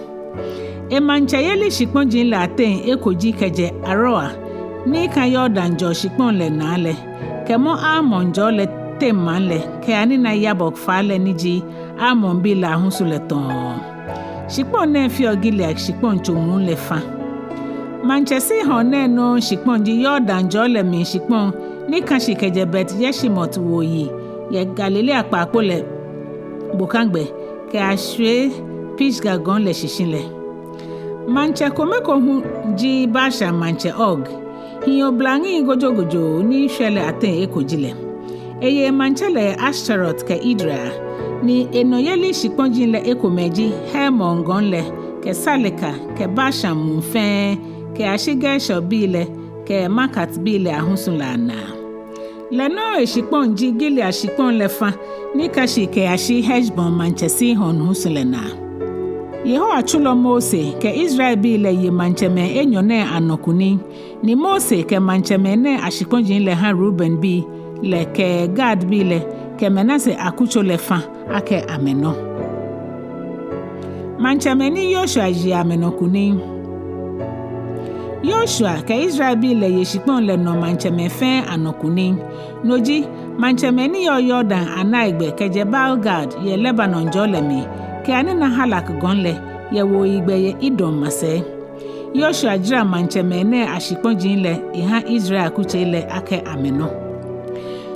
Emaŋtsɛyeli shikpɔji lɛ ateŋ eko ji kɛjɛ Aroer, ni kã Yordan jɔɔ shikpɔŋ lɛ naa lɛ, kɛmɔ Arnon jɔɔ lɛ teŋ maŋ lɛ, kɛyanina Yabok faa lɛ ni ji Amonbii lɛ ahusu lɛ tɔɔ. Shikpɔŋ nɛɛ feɔ Gilead shikpɔŋ tso muu lɛ fã. Maŋtsɛ Sihon nɛɛ nɔŋŋ shikpɔŋ ji Yordan jɔɔ lɛ mli shikpɔŋ ni kã shi kɛjɛ Bet-Yeshimot wuoyi yɛ Galilea kpaakpo lɛ bokagbɛ kɛyashwie Pisga gɔŋ lɛ shishi lɛ. Maŋtsɛ kome ko hu ji Bashan maŋtsɛ Og. Hii oblaŋi gojogojo ni shwɛ lɛ ateŋ eko ji lɛ. Eye maŋtsɛ lɛ Ashtarot kɛ Edrei, ni enɔyeli shikpɔji lɛ ekomɛi ji Hermon gɔŋ lɛ, kɛ Saleka, kɛ Bashan muu fɛɛ, kɛyashi Gesur bii lɛ, kɛ Maakat bii lɛ ahusu lɛ anaa. Lɛ nɔŋŋ eshikpɔŋ ji Gilead shikpɔŋ lɛ fã ni kã shi kɛyashi Heshbon maŋtsɛ Sihon husu lɛ naa. Yehowa tsulɔ Mose kɛ Israelbii lɛ ye maŋtsɛmɛi enyɔ nɛɛ anɔ kunim, ni Mose kɛ maŋtsɛmɛi nɛɛ ashikpɔji lɛ hã Rubenbii lɛ kɛ Gadbii lɛ kɛ Manase akutso lɛ fã akɛ amɛnɔ. Maŋtsɛmɛi ni Yoshua ye amɛnɔ kunim. Yoshua kɛ Israelbii lɛ ye shikpɔŋ lɛ nɔ maŋtsɛmɛi fɛɛ anɔ kunim. No ji, maŋtsɛmɛi ni yɔɔ Yordan anaigbɛ kɛjɛ Baal-Gad yɛ Lebanon jɔɔ lɛ mli, kɛ anii ni Halak gɔŋ lɛ, yɛ wuoyigbɛ yɛ Edom masɛi. Yoshua jara maŋtsɛmɛi nɛɛ ashikpɔji lɛ ehã Israel akutsei lɛ akɛ amɛnɔ.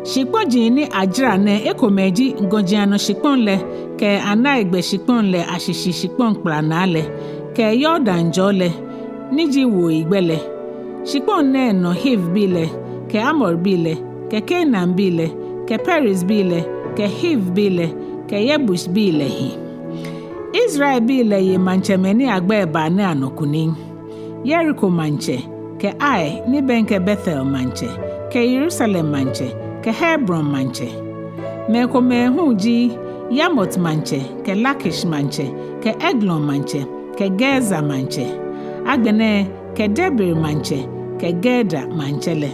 Shikpɔji ni ajara nɛɛ ekomɛi ji gɔji anɔ shikpɔŋ lɛ, kɛ anaigbɛ shikpɔŋ lɛ ashishi shikpɔŋ kplanaa lɛ, kɛ Yordan jɔɔ lɛ, ni ji wuoyigbɛ lɛ. Shikpɔŋ nɛɛ nɔ Hivbii lɛ, kɛ Amorbii lɛ, kɛ Kanaanbii lɛ, kɛ Perizbii lɛ, kɛ Hivbii lɛ, kɛ Yebusbii lɛ hi. Israelbii lɛ ye maŋtsɛmɛi ni agbɛi baa nɛɛ anɔ kunim. Yeriko maŋtsɛ, kɛ Ai ni bɛŋkɛ Betel maŋtsɛ, kɛ Yerusalem maŋtsɛ, kɛ Hebron maŋtsɛ. Mɛi komɛi hu ji Yarmut maŋtsɛ, kɛ Lakish maŋtsɛ, kɛ Eglon maŋtsɛ, kɛ Gezer maŋtsɛ, agbɛnɛ kɛ Debir maŋtsɛ, kɛ Geder maŋtsɛ lɛ.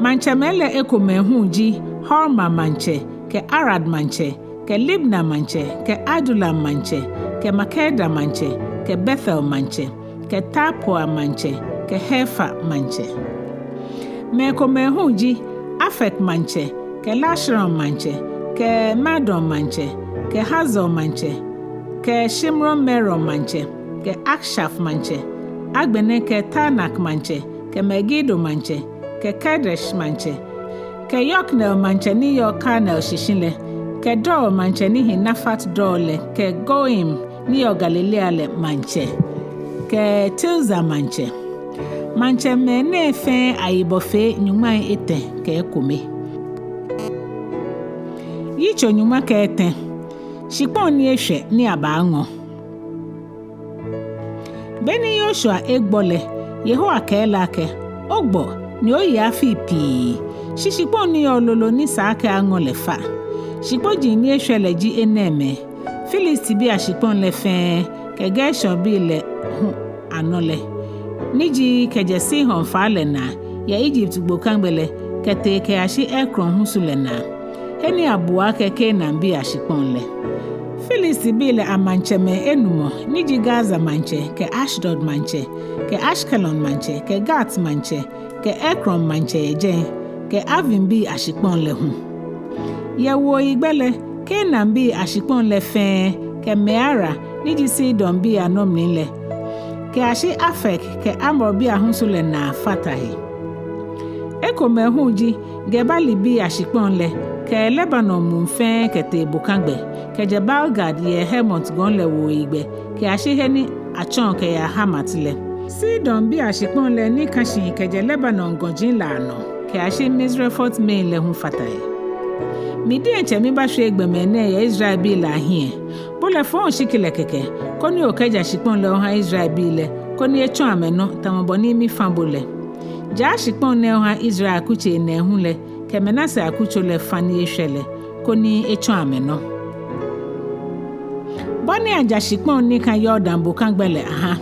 Maŋtsɛmɛi lɛ ekomɛi hu ji Horma maŋtsɛ, kɛ Arad maŋtsɛ, kɛ Libna maŋtsɛ, kɛ Adulam maŋtsɛ, kɛ Makeda maŋtsɛ, kɛ Betel maŋtsɛ, kɛ Tapua maŋtsɛ, kɛ Hefer maŋtsɛ. Mɛi komɛi hu ji Afek maŋtsɛ, kɛ Lasharon maŋtsɛ, kɛ Madon maŋtsɛ, kɛ Hazor maŋtsɛ, kɛ Shimron Meron maŋtsɛ, kɛ Akshaf maŋtsɛ, agbɛnɛ kɛ Taanak maŋtsɛ, kɛ Megido maŋtsɛ, kɛ Kedesh maŋtsɛ, kɛ Yokneel maŋtsɛ ni yɔɔ Karmel shishi lɛ, kɛ Dor maŋtsɛ ni hi Nefat Dor lɛ, kɛ Goiim ni yɔɔ Galilea lɛ maŋtsɛ, kɛ Tirza maŋtsɛ. Maŋtsɛmɛi nɛɛ fɛɛ ayibɔ fee nyɔŋmai etɛ kɛ ekome. Yitso nyɔŋma kɛ etɛ. Shikpɔŋ ni eshwɛ ni abaaŋɔ. Beni Yoshua egbɔ lɛ, Yehowa kɛɛ lɛ akɛ, ogbɔ ni oye afii pii, shi shikpɔŋ ni yɔɔ lolo ni sa akɛ aŋɔ lɛ fa. Shikpɔji ni eshwɛ lɛ ji enɛɛmɛi: Filistibii ashikpɔŋ lɛ fɛɛ, kɛ Gesurbii lɛ hu anɔ lɛ, ni ji kɛjɛ Sihon faa lɛ naa, yɛ Ijipt gbokagbɛ lɛ, kɛtee kɛyashi Ekron husu lɛ naa, he ni abuɔ akɛ Kanaanbii ashikpɔŋ lɛ. Filistibii lɛ amaŋtsɛmɛi enumɔ, ni ji Gaza maŋtsɛ, kɛ Ashdod maŋtsɛ, kɛ Ashkelon maŋtsɛ, kɛ Gat maŋtsɛ, kɛ Ekron maŋtsɛ yɛ jɛi, kɛ Avimbii ashikpɔŋ lɛ hu. Yɛ wuoyigbɛ lɛ, Kanaanbii ashikpɔŋ lɛ fɛɛ, kɛ Meara, ni ji Sidonbii anɔ mli lɛ, kɛyashi Afek kɛ Amorbii ahusu lɛ naa fata he. Ekomɛi hu ji Gebalibii ashikpɔŋ lɛ, kɛ Lebanon muu fɛɛ kɛtee bokagbɛ, kɛjɛ Baal-Gad yɛ Hermon gɔŋ lɛ wuoyigbɛ kɛyashi he ni atsɔɔ kɛyaa Hamat lɛ. Sidonbii ashikpɔŋ lɛ ni kã shi kɛjɛ Lebanon gɔji lɛ anɔ kɛyashi Misrefot-Maim lɛ hu fata he. Mi diɛŋtsɛ mibashwie gbɔmɛi nɛɛ yɛ Israelbii lɛ ahiɛ. Bo lɛ fɔ̃ oshiki lɛ kɛkɛ, koni okɛja shikpɔŋ lɛ ohã Israelbii lɛ, koni etsɔ amɛnɔ, tamɔ bɔ ni mifã bo lɛ. Ja shikpɔŋ nɛɛ ohã Israel akutsei nɛɛhu lɛ, kɛ Manase akutso lɛ fã ni eshwɛ lɛ, koni etsɔ amɛnɔ. Bɔ ni aja shikpɔŋ ni kã Yordan bokagbɛ lɛ ahã.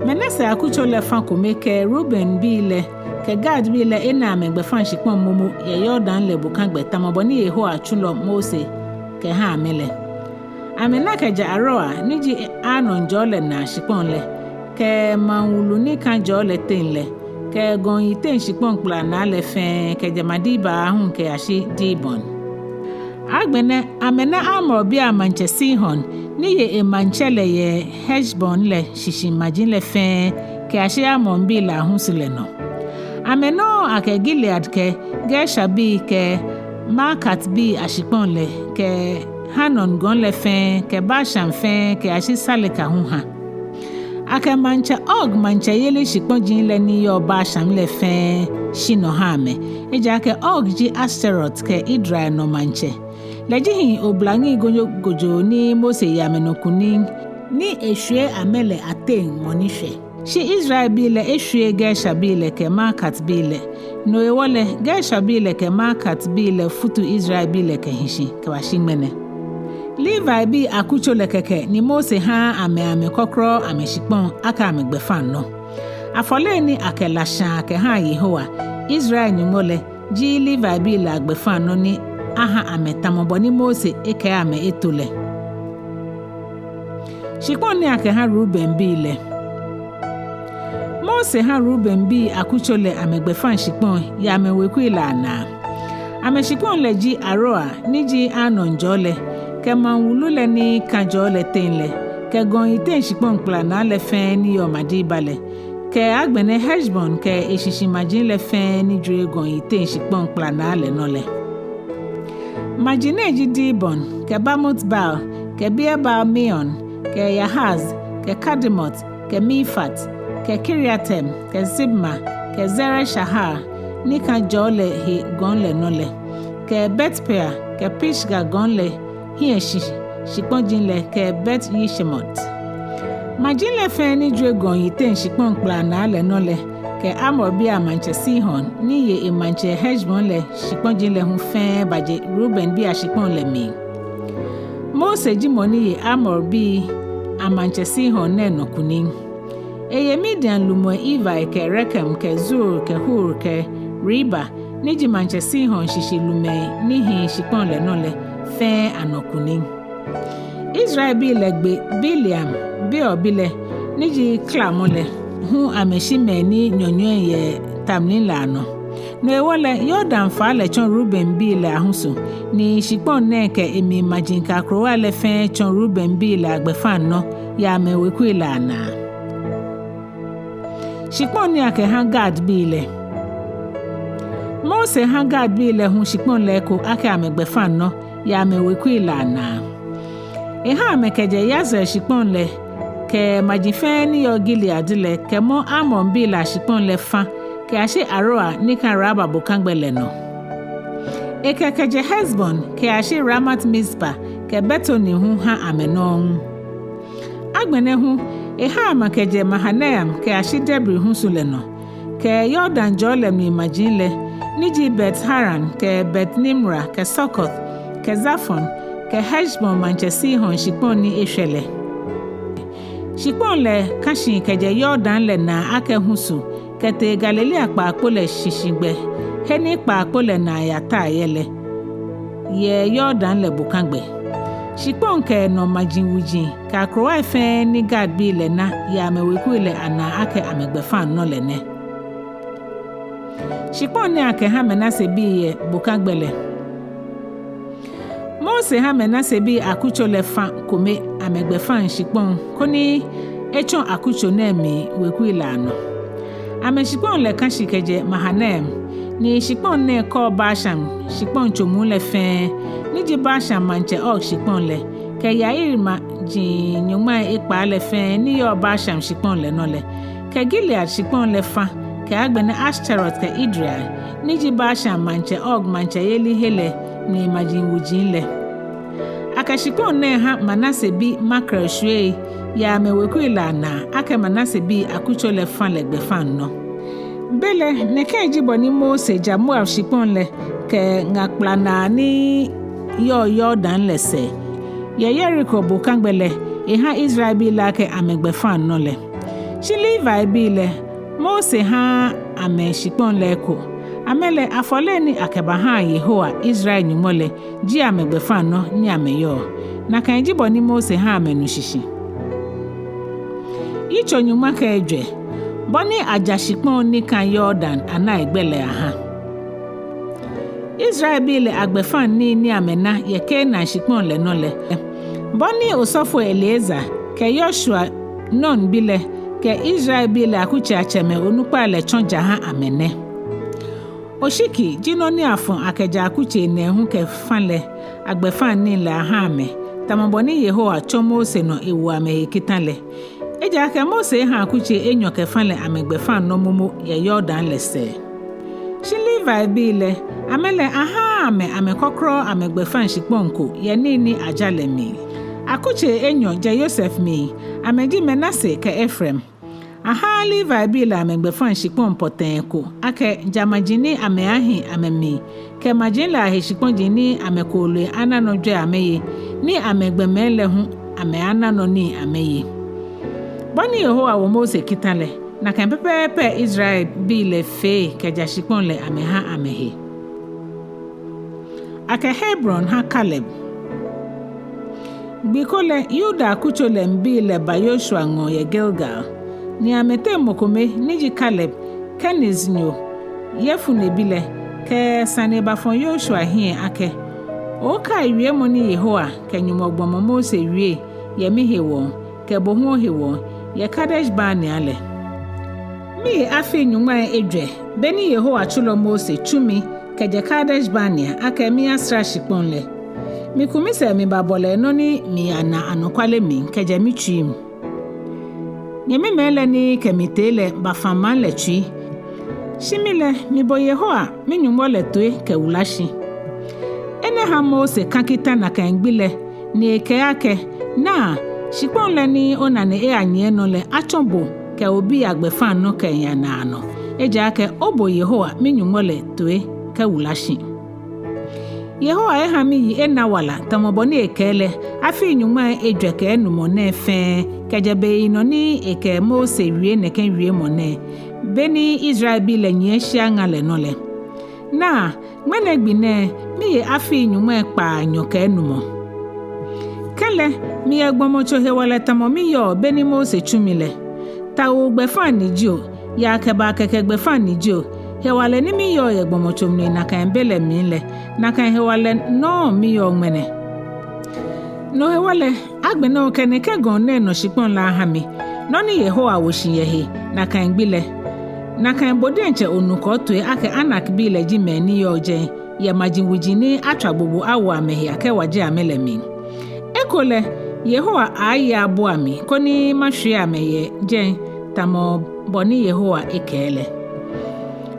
Manase akutso lɛ fã kome kɛ Rubenbii lɛ kɛ Gadbii lɛ ena amɛgbɛfaŋ shikpɔŋ momo yɛ Yordan lɛ bokagbɛ tamɔ bɔ ni Yehowa tsulɔ Mose kɛhã amɛ lɛ. Amɛna kɛjɛ Aroer ni ji Arnon jɔɔ lɛ naa shikpɔŋ lɛ, kɛ maŋ wulu ni kã jɔɔ lɛ teŋ lɛ, kɛ gɔŋ yiteŋ shikpɔŋ kplanaa lɛ fɛɛ, kɛjɛ Medeba aahu kɛyashi Dibon. Agbɛnɛ amɛna Amorbii amaŋtsɛ Sihon, ni ye emaŋtsɛ lɛ yɛ Heshbon lɛ shishi maji lɛ fɛɛ, kɛyashi Amonbii lɛ ahusu lɛ nɔ. Amɛ nɔŋŋ akɛ Gilead kɛ Gesherbii kɛ Maakatbii ashikpɔŋ lɛ kɛ Hamon gɔŋ lɛ fɛɛ kɛ Bashan fɛɛ kɛyashi Saleka hu ha. Akɛ maŋtsɛ Og maŋtsɛyeli shikpɔji lɛ ni yɔɔ Bashan lɛ fɛɛ shi nɔ ha amɛ, ejaakɛ Og ji Astarot kɛ Edrei nɔ maŋtsɛ. Lɛ ji hii oblaŋi gojogojo ni Mose ye amɛnɔ kunim ni eshwie amɛ lɛ ateŋ mɔ ni shwɛ. Shi Israelbii lɛ eshwie Gesherbii lɛ kɛ Maakatbii lɛ. No hewɔ lɛ, Gesherbii lɛ kɛ Maakatbii lɛ futu Israelbii lɛ kɛhi shi kɛbashi ŋmɛnɛ. Levibii akutso lɛ kɛkɛ ni Mose haaa amɛ amɛkɔkɔɔ amɛshikpɔŋ akɛ amɛgbɛfaŋnɔ. Afɔle ni akɛ la shãa kɛha Yehowa, Israel Nyɔŋmɔ lɛ, ji Levibii lɛ agbɛfaŋnɔ ni aha amɛ tamɔ bɔ ni Mose ekɛɛ amɛ eto lɛ. Shikpɔŋ ni akɛha Rubenbii lɛ. Mose ha Rubenbii akutso lɛ amɛgbɛfaŋ shikpɔŋ yɛ amɛwekui lɛ anaa. Amɛshikpɔŋ lɛ ji Aroer ni ji Arnon jɔɔ lɛ, kɛ maŋ wulu lɛ ni kã jɔɔ lɛ teŋ lɛ, kɛ gɔŋ yiteŋ shikpɔŋ kplanaa lɛ fɛɛ ni yɔɔ Medeba lɛ, kɛ agbɛnɛ Heshbon kɛ eshishi maji lɛ fɛɛ ni jwere gɔŋ yiteŋ shikpɔŋ kplanaa lɛ nɔ lɛ. Maji nɛɛ ji Dibon, kɛ Bamot Baal, kɛ Beer Baal Meon, kɛ Yahaz, kɛ Kedemot, kɛ Mefaat, kɛ Kiriataim, kɛ Sibma, kɛ Zeret Shahar, ni kã jɔɔ lɛ he gɔŋ lɛ nɔ lɛ, kɛ Bet-Peor, kɛ Pisga gɔŋ lɛ hiɛ shi shikpɔji lɛ kɛ Bet-Yeshimot. Maji lɛ fɛɛ ni jwere gɔŋ yiteŋ shikpɔŋ kplanaa lɛ nɔ lɛ, kɛ Amorbii amaŋtsɛ Sihon, ni ye emaŋtsɛ Heshbon lɛ shikpɔji lɛ hu fɛɛ baje Rubenbii ashikpɔŋ lɛ mli. Mose ji mɔ ni ye Amorbii amaŋtsɛ Sihon nɛɛ nɔ kunim. Eye Midian lumɛi Evi kɛ Rekem kɛ Zur kɛ Hur kɛ Reba, ni ji maŋtsɛ Sihon shishi lumɛi ni hi shikpɔŋ lɛ nɔ lɛ fɛɛ anɔ kunim. Israelbii lɛ gbe Bileam, Beor bi lɛ, ni ji klamɔ lɛ, hu amɛshi mɛi ni nyɔnyɔi yɛ ta mli lɛ anɔ. No hewɔ lɛ, Yordan faa lɛ tsɔ Rubenbii lɛ ahusu, ni shikpɔŋ nɛɛ kɛ emli maji kɛ akrowai lɛ fɛɛ tsɔ Rubenbii lɛ agbɛfaŋnɔ yɛ amɛwekui lɛ anaa. Shikpɔŋ ni akɛha Gadbii lɛ. Mose ha Gadbii lɛ hu shikpɔŋ lɛ eko akɛ amɛgbɛfaŋnɔ yɛ amɛwekui lɛ anaa. Eha amɛ kɛjɛ Yaser shikpɔŋ lɛ kɛ maji fɛɛ ni yɔɔ Gilead lɛ, kɛmɔ Amonbii lɛ ashikpɔŋ lɛ fã kɛyashi Aroer ni kã Araba bokagbɛ lɛ nɔ. Ekɛ kɛjɛ Hesbon kɛyashi Ramat-Mizpa kɛ Betonim hu ha amɛ nɔŋŋ. Agbɛnɛ hu, eha amɛ kɛjɛ Mahanaim kɛyashi Debir husu lɛ nɔ, kɛ Yordan jɔɔ lɛ mli maji lɛ, ni ji Bet-Haran kɛ Bet-Nimra kɛ Sukoth kɛ Zafon kɛ Heshbon maŋtsɛ Sihon shikpɔŋ ni eshwɛ lɛ. Shikpɔŋ lɛ kã shi kɛjɛ Yordan lɛ naa akɛ husu kɛtee Galilea kpaakpo lɛ shishigbɛ, he ni kpaakpo lɛ naa yata yɛ lɛ, yɛ Yordan lɛ bokagbɛ. Shikpɔŋ kɛ enɔ maji wuji kɛ akrowai fɛɛ ni Gadbii lɛ na yɛ amɛwekui lɛ anaa akɛ amɛgbɛfaŋnɔ lɛ nɛ. Shikpɔŋ ni akɛha Manasebii yɛ bokagbɛ lɛ. Mose ha Manasebii akutso lɛ fã kome amɛgbɛfaŋ shikpɔŋ koni etsɔ akutso nɛɛ mli wekui lɛ anɔ. Amɛshikpɔŋ lɛ kã shi kɛjɛ Mahanaim, ni shikpɔŋ nɛɛ kɔɔ Bashan shikpɔŋ tsomu lɛ fɛɛ, ni ji Bashan maŋtsɛ Og shikpɔŋ lɛ, kɛ Yair maji nyɔŋmai ekpaa lɛ fɛɛ ni yɔɔ Bashan shikpɔŋ lɛ nɔ lɛ, kɛ Gilead shikpɔŋ lɛ fã, kɛ agbɛnɛ Ashtarot kɛ Edrei, ni ji Bashan maŋtsɛ Og maŋtsɛyeli he lɛ mli maji wuji lɛ. Akɛ shikpɔŋ nɛɛ ha Manase bi Makir shwiei yɛ amɛwekui lɛ anaa akɛ Manasebii akutso lɛ fã lɛ gbɛfaŋnɔ. Belɛ nɛkɛ ji bɔ ni Mose ja Moab shikpɔŋ lɛ kɛ ŋa kplanaa ni yɔɔ Yordan lɛ sɛɛ. Yɛ Yeriko bokagbɛ lɛ, eha Israelbii lɛ akɛ amɛgbɛfaŋnɔ lɛ. Shi Levibii lɛ, Mose haaa amɛ shikpɔŋ lɛ eko. Amɛ lɛ afɔle ni akɛbaha Yehowa Israel Nyɔŋmɔ lɛ ji amɛgbɛfaŋnɔ ni amɛyɔɔ. Nakai ji bɔ ni Mose ha amɛnu shishi. Yitso nyɔŋma kɛ ejwɛ. Bɔ ni aja shikpɔŋ ni kã Yordan anaigbɛ lɛ aha. Israelbii lɛ agbɛfaŋ nii ni amɛna yɛ Kanaan shikpɔŋ lɛ nɔ lɛ, bɔ ni osɔfo Eleazar kɛ Yoshua, Nun bi lɛ, kɛ Israelbii lɛ akutseiatsɛmɛi onukpai lɛ tsɔ ja ha amɛ nɛ. Oshiki ji nɔ ni afɔ akɛja akutsei nɛɛhu kɛ fã lɛ agbɛfaŋnii lɛ aha amɛ, tamɔ bɔ ni Yehowa tsɔ Mose nɔ ewo amɛhe kita lɛ. Ejaakɛ Mose ha akutsei enyɔ kɛ fã lɛ amɛgbɛfaŋnɔ momo yɛ Yordan lɛ sɛɛ. Shi Levibii lɛ, amɛ lɛ ahaaa amɛ amɛkɔkɔlɔɔ amɛgbɛfaŋ shikpɔŋ ko yɛ nii ni aja lɛ mli. Akutsei enyɔ jɛ Yosef mli, amɛji Manase kɛ Efraim. Ahaaa Levibii lɛ amɛgbɛfaŋ shikpɔŋ pɔtɛɛ ko, akɛ ja maji ni amɛaahi amɛmli, kɛ maji lɛ ahe shikpɔji ni amɛkooloi ana nɔ jwɛi amɛye, ni amɛgbɔmɛi lɛ hu amɛaana nɔ nii amɛye. Bɔ ni Yehowa wo Mose kita lɛ, nakai pɛpɛɛpɛ Israelbii lɛ fee kɛja shikpɔŋ lɛ amɛha amɛhe. Akɛ Hebron ha Kaleb. Gbi ko lɛ, Yuda akutso lɛ mɛibii lɛ ba Yoshua ŋɔɔ yɛ Gilgal, ni amɛteŋ mɔ kome ni ji Kaleb, Keniznyo, Yefune bi lɛ, kɛ sane bafɔ Yoshua hiɛ akɛ: Okai wiemɔ ni Yehowa kɛ Nyɔŋmɔ gbɔmɔ Mose wie yɛ mihewɔ kɛ bo hu ohewɔ yɛ Kadesh Barnea lɛ? Miye afii nyɔŋmai ejwɛ beni Yehowa tsulɔ Mose tsu mi kɛjɛ Kadesh Barnea akɛ miyasara shikpɔŋ lɛ. Miku misɛɛ mibabɔle nɔ ni miyana anɔkwale mli kɛjɛ mitsui mli. Nyɛmimɛi lɛ ni kɛ mi tee lɛ bafa maŋ lɛ tsui. Shi mi lɛ, mibo Yehowa mi-Nyɔŋmɔ lɛ toi kɛwula shi. Enɛ ha Mose ka kita nakai gbi lɛ, ni ekɛɛ akɛ: Naa, shikpɔŋ lɛ ni onane eyanyiɛ nɔ lɛ atsɔ bo kɛ obii agbɛfaŋnɔ kɛmiiya naanɔ, ejaakɛ obo Yehowa mi-Nyɔŋmɔ lɛ toi kɛwula shi. Yehowa eha miyi ena wala tamɔ bɔ ni ekɛɛ lɛ afii nyɔŋmai ejwɛ kɛ enumɔ nɛɛ fɛɛ, kɛjɛ beyinɔ ni ekɛ Mose wie nɛkɛ wiemɔ nɛɛ, beni Israelbii lɛ nyiɛ shia ŋa lɛ nɔ lɛ. Naa, ŋmɛnɛ gbi nɛɛ miye afii nyɔŋmai kpaanyɔ kɛ enumɔ. Kɛlɛ, miyɛ gbɔmɔtso hewalɛ tamɔ miyɔɔ beni Mose tsu mi lɛ. Tawuu gbɛfaŋ ni jio, yaakɛbaa kɛkɛ gbɛfaŋ ni jio, hewalɛ ni miyɔɔ yɛ gbɔmɔtso mli nakai be lɛ mli lɛ, nakai hewalɛ nɔŋŋ miyɔɔ ŋmɛnɛ. No hewɔ lɛ, agbɛnɛ okɛ nɛkɛ gɔŋ nɛɛ nɔ shikpɔŋ lɛ aha mi, nɔ ni Yehowa wo shi yɛ he nakai gbi lɛ. Nakai bo diɛŋtsɛ onu kɛ otoi akɛ Anakbii lɛ ji mɛi ni yɔɔ jɛi yɛ maji wuji ni atswa gbogbo awo amɛhe akɛwaje amɛ lɛ mli. Ekolɛ Yehowa aaye abua mi koni mashwie amɛ yɛ jɛi tamɔ bɔ ni Yehowa ekɛɛ lɛ.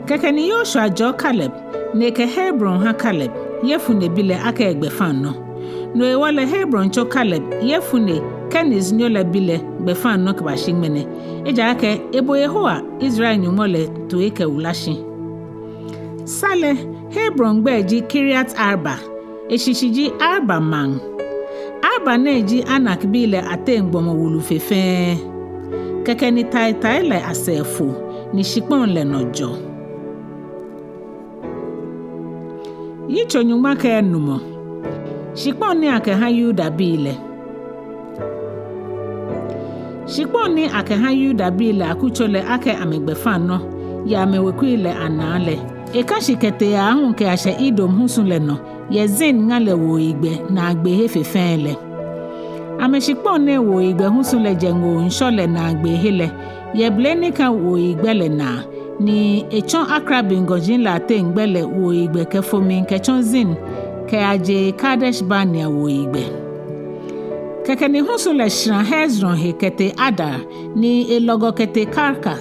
Kɛkɛ ni Yoshua jɔɔ Kaleb, ni ekɛ Hebron ha Kaleb, Yefune bi lɛ, akɛ egbɛfaŋnɔ. No hewɔ lɛ Hebron tsɔ Kaleb, Yefune, Keniznyo lɛ bi lɛ gbɛfaŋnɔ kɛbashi ŋmɛnɛ, ejaakɛ ebo Yehowa, Israel Nyɔŋmɔ lɛ toi kɛwula shi. Sa lɛ, Hebron gbɛi ji Kiriat Arba, eshishi ji Arba maŋ. Arba nɛɛ ji Anakbii lɛ ateŋ gbɔmɔ wulu fe fɛɛ. Kɛkɛ ni tai tai lɛ asɛɛ fo, ni shikpɔŋ lɛ nɔ jɔ. Yitso nyɔŋma kɛ enumɔ. Shikpɔŋ ni akɛha Yudabii lɛ. Shikpɔŋ ni akɛha Yudabii lɛ akutso lɛ akɛ amɛgbɛfaŋnɔ yɛ amɛwekui lɛ anaa lɛ, eka shi kɛtee aahu kɛyashɛ Edom husu lɛ nɔ, yɛ Zin ŋa lɛ wuoyigbɛ naagbee he fe fɛɛ lɛ. Amɛshikpɔŋ nɛɛ wuoyigbɛ husu lɛ jɛ ŋoo ŋshɔ lɛ naagbee he lɛ, yɛ blema ni ka wuoyigbɛ lɛ naa, ni etsɔ Akrabim gɔji lɛ ateŋ gbɛ lɛ wuoyigbɛ kɛfo mli kɛtsɔ Zin kɛyaje Kadesh Barnea wuoyigbɛ. Kɛkɛ ni husu lɛ shara Hezron he kɛtee Adar, ni elɔgɔ kɛtee Karka.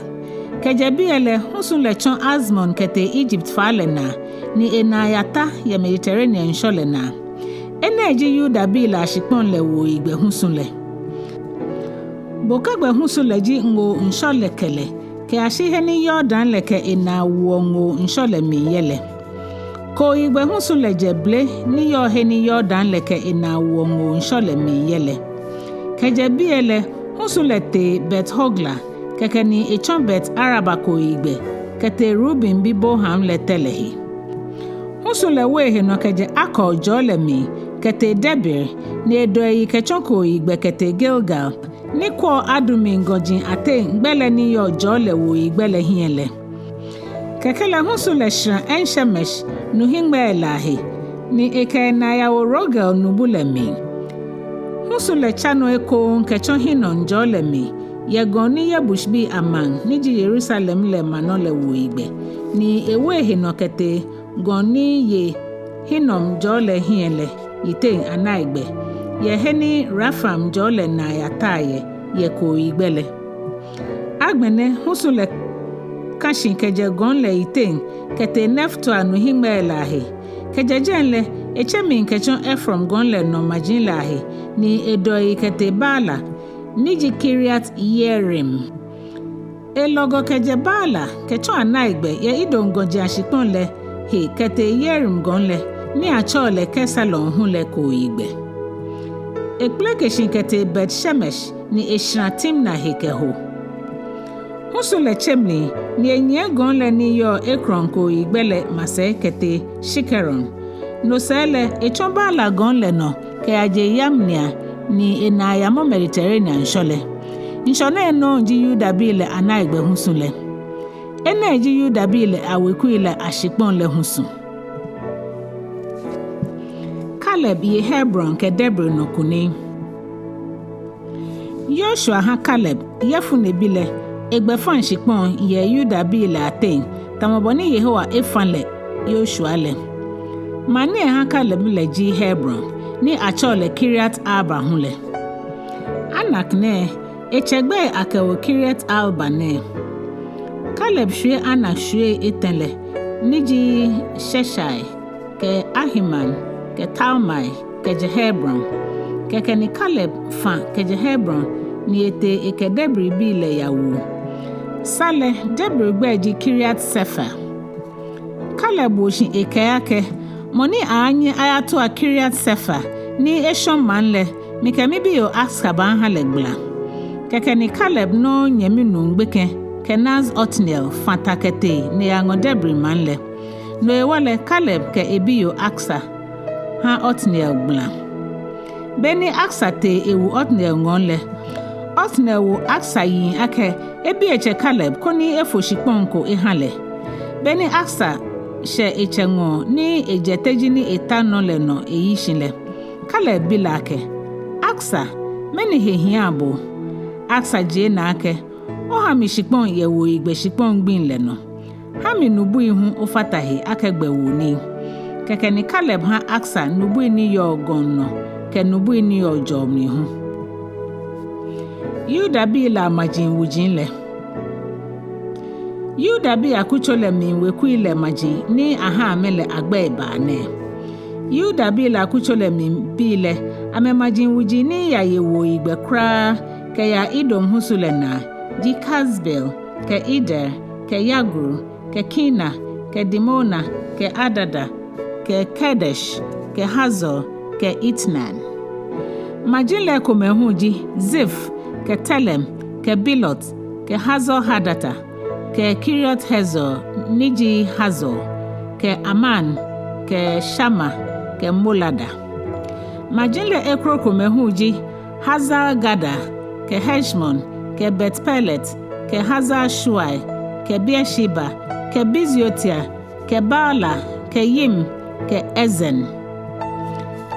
Kɛjɛ biɛ lɛ husu lɛ tsɔ Azmon kɛtee Egypt faa lɛ naa, ni enaa yata yɛ Mediterranean ŋshɔ lɛ naa. Enɛ ji Yudabii lɛ ashikpɔŋ lɛ wuoyigbɛ husu lɛ. Bokagbɛ husu lɛ ji ŋoo ŋshɔ lɛ kɛlɛ, kɛyashi he ni Yordan lɛ kɛ enaa woɔ ŋoo ŋshɔ lɛ mli yɛ lɛ. Kooyigbɛ husu lɛ jɛ blema ni yɔɔ he ni Yordan lɛ kɛ enaa woɔ ŋoo ŋshɔ lɛ mli yɛ lɛ. Kɛjɛ biɛ lɛ husu lɛ tee Bet-Hogla, kɛkɛ ni etsɔ Bet-Araba kooyigbɛ kɛtee Rubenbi Bohan lɛ tɛ lɛ he. Husu lɛ wo ehe nɔ kɛjɛ Akor jɔɔ lɛ mli kɛtee Debir, ni edɔ eyi kɛtsɔ kooyigbɛ kɛtee Gilgal, ni kwɛɔ Adumim gɔji ateŋ gbɛ lɛ ni yɔɔ jɔɔ lɛ wuoyigbɛ lɛ hiɛ lɛ. Kɛkɛ lɛ husu lɛ shara En-Shemesh nuhiŋmɛi lɛ ahe, ni ekɛ enaa yawo Rogel nubu lɛ mli. Husu lɛ tsa nɔ ekoŋŋ kɛtsɔ Hinom jɔɔ lɛ mli, yɛ gɔŋ ni Yebusbii amaŋ ni ji Yerusalem lɛ manɔ lɛ wuoyigbɛ, ni ewo ehe nɔ kɛtee gɔŋ ni Ye-Hinom jɔɔ lɛ hiɛ lɛ yiteŋ anaigbɛ, yɛ he ni Refaim jɔɔ lɛ naa yataa yɛ, yɛ kooyigbɛ lɛ. Agbɛnɛ husu lɛ kã shi kɛjɛ gɔŋ lɛ yiteŋ kɛtee Neftoa nuhiŋmɛi lɛ ahe. Kɛjɛ jɛi lɛ, etse mli kɛtsɔ Efraim gɔŋ lɛ nɔ maji lɛ ahe, ni edɔ eyi kɛtee Baala, ni ji Kiriat-Yearim. Elɔgɔ kɛjɛ Baala kɛtsɔ anaigbɛ yɛ Edom gɔji ashikpɔŋ lɛ he kɛtee Yearim gɔŋ lɛ, ni atsɛɔ lɛ Kesalon hu lɛ kooyigbɛ. Ekpeleke shi kɛtee Bet-Shemesh, ni eshara Timna he kɛho. Husu lɛ tse mli, ni enyiɛ gɔŋ lɛ ni yɔɔ Ekron kooyigbɛ lɛ masɛi kɛtee Shikeron. No sɛɛ lɛ, etsɔ Baala gɔŋ lɛ nɔ kɛyaje Yamnia, ni enaa yamɔ Mediterenia ŋshɔ lɛ. Ŋshɔ nɛɛ nɔŋŋ ji Yudabii lɛ anaigbɛ husu lɛ. Enɛ ji Yudabii lɛ awekui lɛ ashikpɔŋ lɛ husu. Kaleb ye Hebron kɛ Debir nɔ kunim. Yoshua ha Kaleb, Yefune bi lɛ, egbɛfaŋ shikpɔŋ yɛ Yudabii lɛ ateŋ, tamɔ bɔ ni Yehowa efa lɛ Yoshua lɛ. Maŋ ni eha Kaleb lɛ ji Hebron, ni atsɛɔ lɛ Kiriat Arba hu lɛ. Anak nɛɛ, etsɛgbɛi akɛwo Kiriat Arba nɛɛ. Kaleb shwie Anak shwiei etɛ lɛ, ni ji Sheshai, kɛ Ahiman, kɛ Talmai, kɛjɛ Hebron. Kɛkɛ ni Kaleb fã kɛjɛ Hebron, ni etee ekɛ Debirbii lɛ yawu. Sa lɛ, Debir gbɛi ji Kiriat Sefer. Kaleb wo shi ekɛɛ akɛ, mɔ ni aaanyɛ ayatua Kiriat Sefer ni eshɔ̃ maŋ lɛ, mikɛ mibiyoo Aksa baaha lɛ gbala. Kɛkɛ ni Kaleb nɔŋŋ nyɛmi nuu gbekɛ, Kenaz Otniel, fã ta kɛtee ni eyaŋɔ Debir maŋ lɛ. No hewɔ lɛ Kaleb kɛ ebiyoo Aksa ha Otniel gbala. Beni Aksa tee ewu Otniel ŋɔɔ lɛ, Otniel wo Aksa yiŋ akɛ ebi etsɛ Kaleb koni efo shikpɔŋ ko eha lɛ. Beni Aksa shɛ etsɛ ŋɔɔ ni ejɛ teji ni eta nɔ lɛ nɔ eyi shi lɛ, Kaleb bi lɛ akɛ, Aksa, mɛni he hiaa bo? Aksa jie naa akɛ, oha mi shikpɔŋ yɛ wuoyigbɛ shikpɔŋ gbiŋ lɛ nɔ. Ha mi nubui hu ofata he akɛ gbɛwoo nii. Kɛkɛ ni Kaleb ha Aksa nubui ni yɔɔ gɔŋ nɔ kɛ nubui ni yɔɔ jɔɔ mli hu. Yudabii lɛ amaji wuji lɛ. Yudabii akutso lɛ mli wekui lɛ maji ni aha amɛ lɛ agbɛi baa nɛɛ. Yudabii lɛ akutso lɛ mli bii lɛ, amɛmaji wuji ni yaye wuoyigbɛ kwraa kɛya Edom husu lɛ naa ji Kasbil, kɛ Eder, kɛ Yagur, kɛ Kina, kɛ Dimona, kɛ Adada, kɛ Kedesh, kɛ Hazor, kɛ Itnan. Maji lɛ ekomɛi hu ji Zif, kɛ Telem, kɛ Bealot, kɛ Hazor Hadata, kɛ Kiriot Hezor ni ji Hazor, kɛ Amman, kɛ Shama, kɛ Molada. Maji lɛ ekrokomɛi hu ji Hazar Gada, kɛ Heshmon, kɛ Bet Pelet, kɛ Hazar Shual, kɛ Beersheba, kɛ Biziotia, kɛ Baala, kɛ Yim, kɛ Ezen.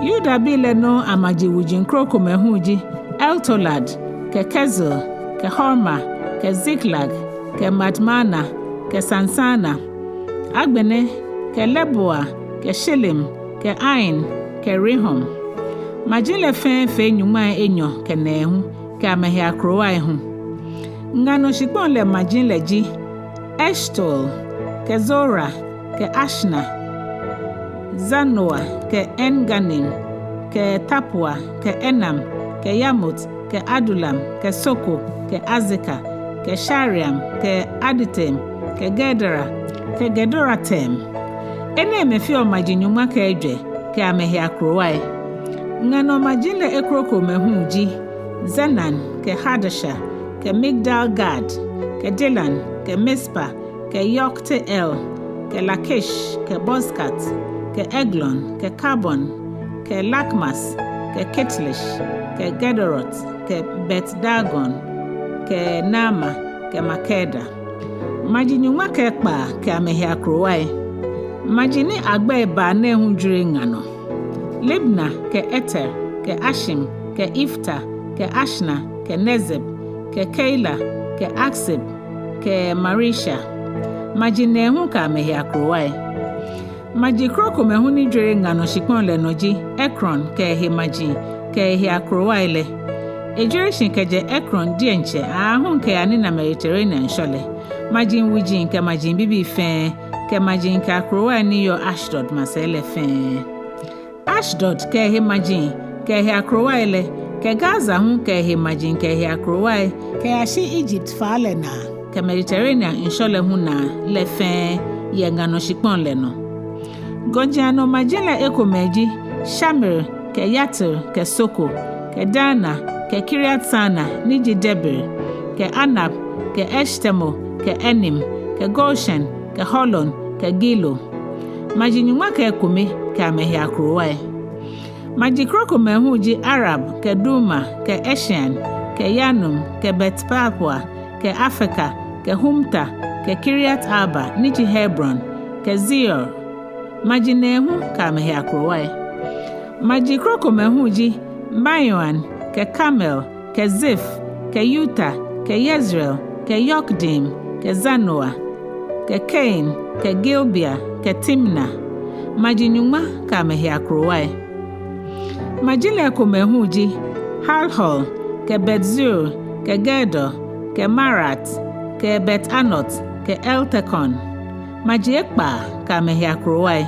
Yudabii lɛ nɔŋŋ amaji wuji krokomɛi hu ji Eltolad, kɛ Kesil, kɛ Horma, kɛ Ziklag, kɛ Madmana, kɛ Sansana, agbɛnɛ kɛ Leboa, kɛ Shilhim, kɛ Ain, kɛ Rehum. Maji lɛ fɛɛ fee nyɔŋmai enyɔ kɛ nɛɛhu, kɛ amɛhe akrowai hu. Ŋa nɔ shikpɔŋ lɛ maji lɛ ji Eshtaol, kɛ Zora, kɛ Ashna, Zanoa, kɛ En-Ganim, kɛ Tapua, kɛ Enam, kɛ Yarmut, kɛ Adullam, kɛ Soko, kɛ Azeka, kɛ Shaaraim, kɛ Aditaim, kɛ Gedera, kɛ Gederotaim. Enɛɛmɛi feɔ maji nyɔŋma kɛ ejwɛ, kɛ amɛhe akrowai. Ŋa nɔ maji lɛ ekrokomɛi hu ji Zenan, kɛ Hadasha, kɛ Migdal Gad, kɛ Dilan, kɛ Mizpa, kɛ Yokteel, kɛ Lakish, kɛ Bozkat, kɛ Eglon, kɛ Kabon, kɛ Lakmas, kɛ Kitlish, kɛ Gederot, kɛ Bet-Dagon, kɛ Naama, kɛ Makeda. Maji nyɔŋma kɛ ekpaa kɛ amɛhe akrowai. Maji ni agbɛi baa nɛɛ hu jwere ŋa nɔ: Libna, kɛ Eter, kɛ Ashim, kɛ Ifta, kɛ Ashna, kɛ Nezib, kɛ Keila, kɛ Aksib, kɛ Maresha. Maji nɛɛhu kɛ amɛhe akrowai. Maji krokomɛi hu ni jwere ŋa nɔ shikpɔŋ lɛ nɔ ji Ekron kɛ ehe maji kɛ ehe akrowai lɛ. Ejwere shi kɛjɛ Ekron diɛŋtsɛ aahu kɛyanina Mediterenia ŋshɔ lɛ. Maji wuji kɛ maji bibii fɛɛ, kɛ maji kɛ akrowai ni yɔɔ Ashdod masɛi lɛ fɛɛ. Ashdod kɛ ehe maji kɛ ehe akrowai lɛ, kɛ Gaza hu kɛ ehe maji kɛ ehe akrowai, kɛyashi Egypt faa lɛ naa, kɛ Mediterenia ŋshɔ lɛ hu naa lɛ fɛɛ yɛ ŋa nɔ shikpɔŋ lɛ nɔ. Gɔji anɔ maji lɛ ekomɛi ji Shamir, kɛ Yatir, kɛ Soko, kɛ Dana, kɛ Kiriat Sana ni ji Debir, kɛ Anab, kɛ Eshtemo, kɛ Enim, kɛ Goshen, kɛ Holon, kɛ Gilo. Maji nyɔŋma kɛ ekome kɛ amɛhe akrowai. Maji krokomɛi hu ji Arab, kɛ Duma, kɛ Eshan, kɛ Yanum, kɛ Bet-Tapua, kɛ Afeka, kɛ Humta, kɛ Kiriat Arba ni ji Hebron, kɛ Zior. Maji nɛɛhu kɛ amɛhe akrowai. Maji krokomɛi hu ji Maon, kɛ Karmel, kɛ Zif, kɛ Yuta, kɛ Yezreel, kɛ Yokdeam, kɛ Zanoa, kɛ Kain, kɛ Gibea, kɛ Timna. Maji nyɔŋma kɛ amɛhe akrowai. Maji lɛ ekomɛi hu ji Halhul, kɛ Bet-Zur, kɛ Gedor, kɛ Maarat, kɛ Bet-Anot, kɛ Eltekon. Maji ekpaa kɛ amɛhe akrowai.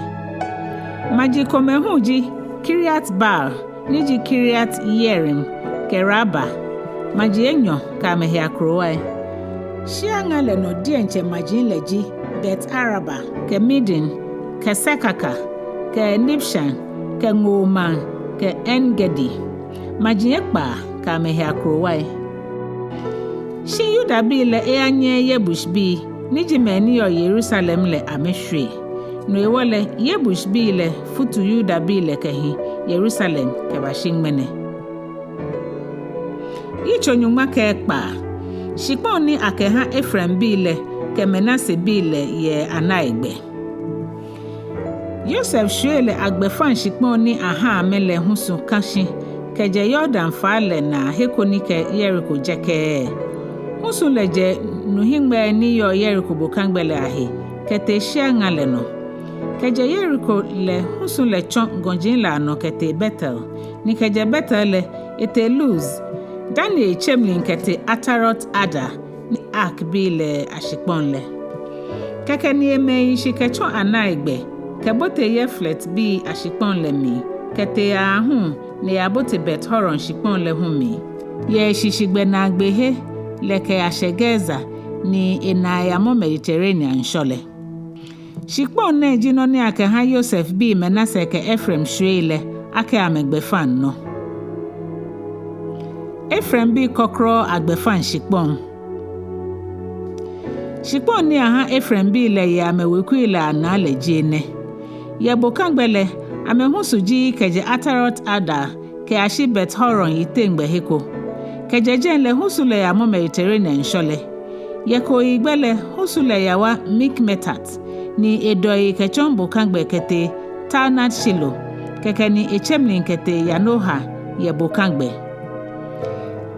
Maji komɛi hu ji Kiriat-Baal ni ji Kiriat-Yearim, kɛ Raba. Maji enyɔ kɛ amɛhe akrowai. Shia ŋa lɛ nɔ diɛŋtsɛ maji lɛ ji Bet-Araba, kɛ Middin, kɛ Sekaka, kɛ Nibshan, kɛ Ŋoo Maŋ, kɛ En-Gedi. Maji ekpaa kɛ amɛhe akrowai. Shi Yudabii lɛ eyanyiɛ Yebusbii ni ji mɛi ni yɔɔ Yerusalem lɛ amɛshwie. No hewɔ lɛ Yebusbii lɛ futu Yudabii lɛ kɛhi Yerusalem kɛbashi ŋmɛnɛ. Yitso nyɔŋma kɛ ekpaa. Shikpɔŋ ni akɛha Efraimbii lɛ kɛ Manasebii lɛ yɛ anaigbɛ. Yosef shwiei lɛ agbɛfaŋ shikpɔŋ ni aha amɛ lɛ husu kã shi kɛjɛ Yordan faa lɛ naa he ko ni kɛ Yeriko jɛkɛɛɛ. Husu lɛ jɛ nuhiŋmɛi ni yɔɔ Yeriko bokagbɛ lɛ ahe kɛtee shia ŋa lɛ nɔ. Kɛjɛ Yeriko lɛ husu lɛ tsɔ gɔji lɛ anɔ kɛtee Betel, ni kɛjɛ Betel lɛ etee Luz, dani etse mli kɛtee Atarot-Adar ni Arkbii lɛ ashikpɔŋ lɛ. Kɛkɛ ni emɛ eyi shi kɛtsɔ anaigbɛ kɛbote Yafletbii ashikpɔŋ lɛ mli kɛtee aahu ni eyabote Bet-Horon shikpɔŋ lɛ hu mli, yɛ eshishigbɛ naagbee lɛ kɛyashɛ Gezer, ni enaa eyamɔ Mediterenia ŋshɔ lɛ. Shikpɔŋ nɛɛ ji nɔ ni akɛha Yosef bii Manase kɛ Efraim shwiei lɛ akɛ amɛgbɛfaŋnɔ. Efraimbii kɔkrɔɔ agbɛfaŋ shikpɔŋ. Shikpɔŋ ni aha Efraimbii lɛ yɛ amɛwekui lɛ anaa lɛ ji enɛ. Yɛ bokagbɛ lɛ, amɛhusu ji kɛjɛ Atarot-Adar kɛyashi Bet-Horon yiteŋgbɛ he ko. Kɛjɛ jɛi lɛ husu lɛ yamɔ Mediterenia ŋshɔ lɛ. Yɛ kooyigbɛ lɛ husu lɛ yawa Mikmetat, ni edɔ eyi kɛtsɔ bokagbɛ kɛtee Taanat-Shilo, kɛkɛ ni etse mli kɛtee Yanoha yɛ bokagbɛ.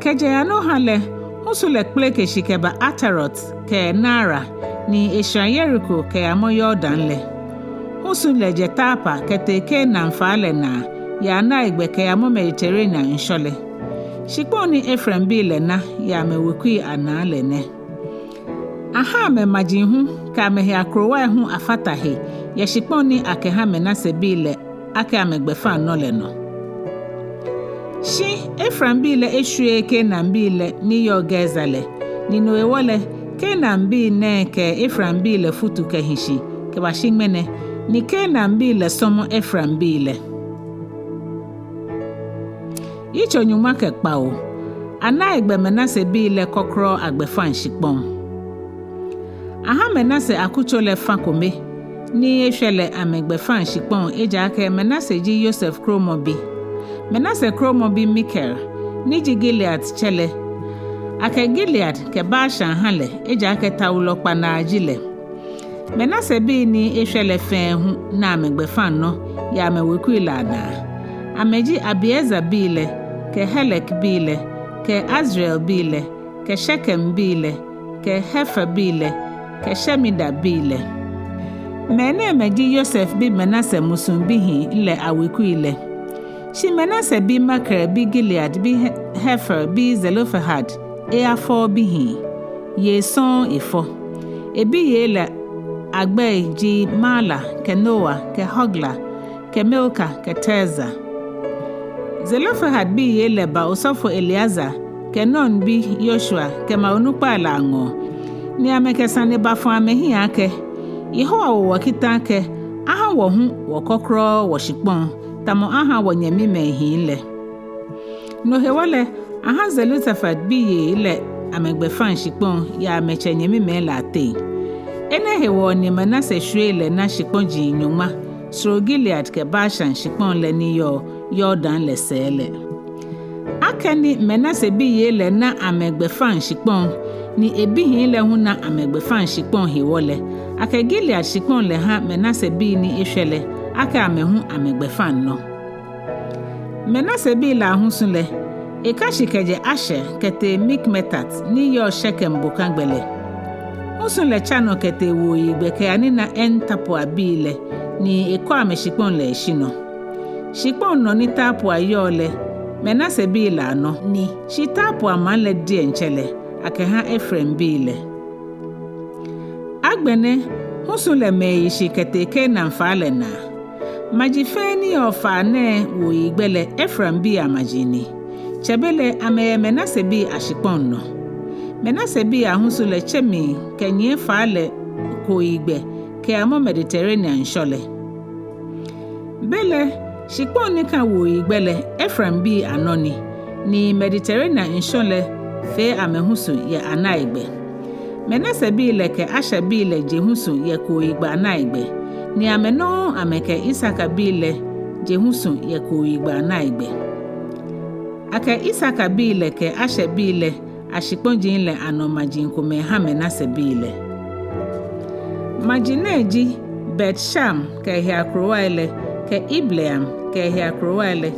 Kɛjɛ Yanoha lɛ husu lɛ kpeleke shi kɛba Atarot kɛ Naara, ni eshara Yeriko kɛyamɔ Yordan lɛ. Husu lɛ jɛ Tapa kɛtee Kanaan faa lɛ naa yɛ anaigbɛ kɛyamɔ Mediterenia ŋshɔ lɛ. Shikpɔŋ ni Efraimbii lɛ na yɛ amɛwekui anaa lɛ nɛ. Aha amɛ maji hu kɛ amɛhe akrowai hu afata he yɛ shikpɔŋ ni akɛha Manasebii lɛ akɛ amɛgbɛfaŋnɔ lɛ nɔ. Shi Efraimbii lɛ eshwieee Kanaanbii lɛ ni yɔɔ Gezer lɛ, ni no hewɔ lɛ Kanaanbii nɛɛ kɛ Efraimbii lɛ futu kɛhi shi kɛbashi ŋmɛnɛ, ni Kanaanbii lɛ sɔmɔ Efraimbii lɛ. Yitso nyɔŋma kɛ kpawo. Anaigbɛ Manasebii lɛ kɔkrɔɔ agbɛfaŋ shikpɔŋ. Aha Manase akutso lɛ fa kome ni eshwɛ lɛ amɛgbɛfaŋ shikpɔŋ, ejaakɛ Manase ji Yosef kromɔ bi. Manase kromɔ bi Makir, ni ji Gilead tsɛ lɛ, akɛ Gilead kɛ Bashan ha lɛ, ejaakɛ tawulɔ kpanaa ji lɛ. Manasebii ni eshwɛ lɛ fɛɛ hu na amɛgbɛfaŋnɔ yɛ amɛwekui lɛ anaa. Amɛji Abiezer bii lɛ, kɛ Helek bii lɛ, kɛ Asriel bii lɛ, kɛ Shekembii lɛ, kɛ Heferbii lɛ, kɛ Shemidabii lɛ. Mɛnɛɛmɛi ji Yosef bi Manase musuŋ bihii lɛ awekui lɛ. Shi Manase bi Makir bi Gilead bi He-, Hefer bi Zelofehad eyafɔ bihii. Yei sɔŋŋ efɔ. Ebiyei lɛ agbɛi ji Mahla, kɛ Noa, kɛ Hogla, kɛ Milka, kɛ Tirza. Zelofehad biyei lɛ ba osɔfo Eleazar kɛ Nun bi Yoshua kɛ maŋ onukpai lɛ aŋɔɔ, ni amɛkɛ sane bafɔ amɛhiɛ akɛ, Yehowa wo wɔ kita akɛ aha wɔ hu wɔkɔkɔlɔ wɔshikpɔŋ, tamɔ aha wɔnyɛmimɛi hii lɛ. No hewɔ lɛ, aha Zelofehad biyei lɛ amɛgbɛfaŋ shikpɔŋ yɛ amɛtsɛ nyɛmimɛi lɛ ateŋ. Enɛ hewɔ ni Manase shwiei lɛ na shikpɔji nyɔŋma, soro Gilead kɛ Bashan shikpɔŋ lɛ ni yɔɔ Yordan lɛ sɛɛ lɛ. Akɛni Manase biyei lɛ na amɛgbɛfaŋ shikpɔŋ, ni ebihii lɛ hu na amɛgbɛfaŋ shikpɔŋ hewɔ lɛ, akɛ Gilead shikpɔŋ lɛ ha Manase bii ni eshwɛ lɛ, akɛ amɛ hu amɛgbɛfaŋnɔ. Manase bii lɛ ahusu lɛ, eka shi kɛjɛ Asher kɛtee Mikmetat ni yɔɔ Shekem bokagbɛ lɛ. Husu lɛ tsa nɔ kɛtee wuoyigbɛ kɛyanina En-Tapua bii lɛ, ni ekɔ amɛshikpɔŋ lɛ eshi nɔ. Shikpɔŋ nɔ ni Tapua yɔɔ lɛ, Manase bii lɛ anɔ ni, shi Tapua maŋ lɛ diɛŋtsɛ lɛ, akɛha Efraim bii lɛ. Agbɛnɛ, husu lɛ mɛ eyi shi kɛtee Kanaan faa lɛ naa. Maji fɛɛ ni yɔɔ faa nɛɛ wuoyigbɛ lɛ Efraim bii amaji ni. Tsɛbelɛ amɛyɛ Manase bii ashikpɔŋ nɔ. Manase bii ahusu lɛ tse mli kɛnyiɛ faa lɛ kooyigbɛ kɛyamɔ Mediterranean ŋshɔ lɛ. Belɛ, shikpɔŋ ni ka wuoyigbɛ lɛ Efraim bii anɔ ni, ni Mediterranean ŋshɔ lɛ fee amɛhusu yɛ anaigbɛ. Manase bii lɛ kɛ Asher bii lɛ je husu yɛ kooyigbɛ anaigbɛ, ni amɛ nɔŋŋ amɛkɛ Isakar bii lɛ je husu yɛ kooyigbɛ anaigbɛ. Akɛ Isakar bii lɛ kɛ Asher bii lɛ ashikpɔji lɛ anɔ maji komɛi ha Manase bii lɛ. Maji nɛɛ ji Bet-Shan kɛ ehe akrowai lɛ, kɛ Ibleam kɛ ehe akrowai lɛ,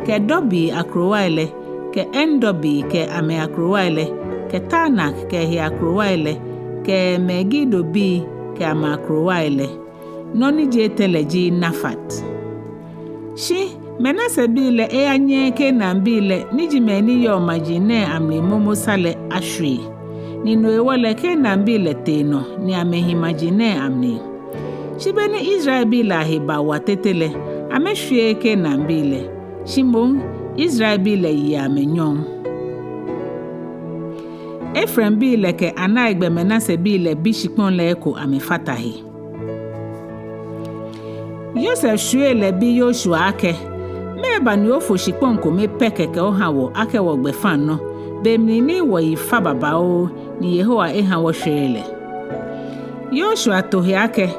kɛ Debir akrowai lɛ, kɛ En-Debir kɛ amɛ akrowai lɛ, kɛ Taanak kɛ ehe akrowai lɛ, kɛ Megidobii kɛ amɛ akrowai lɛ. Nɔ ni ji etɛ lɛ ji Nafat. Shi Manase bii lɛ eyanyɛɛɛ Kanaan bii lɛ ni ji mɛi ni yɔɔ maji nɛɛ amli momo sa lɛ ashwie. Ni no hewɔ lɛ Kanaan bii lɛ tee nɔ ni amɛhi maji nɛɛ amli. Shi beni Israelbii lɛ ahe bawa tete lɛ, amɛshwieee Kanaan bii lɛ. Shi moŋ Israelbii lɛ yi amɛ nyɔŋ. Efraim bii lɛ kɛ anaigbɛ Manase bii lɛ bi shikpɔŋ lɛ eko amɛfata he. Yosef shwiei lɛ bi Yoshua akɛ, mɛɛba ni ofo shikpɔŋ kome pɛ kɛkɛ oha wɔ akɛ wɔgbɛfaŋnɔ, be mli ni wɔyi fa babaoo ni Yehowa eha wɔshwere lɛ? Yoshua to he akɛ,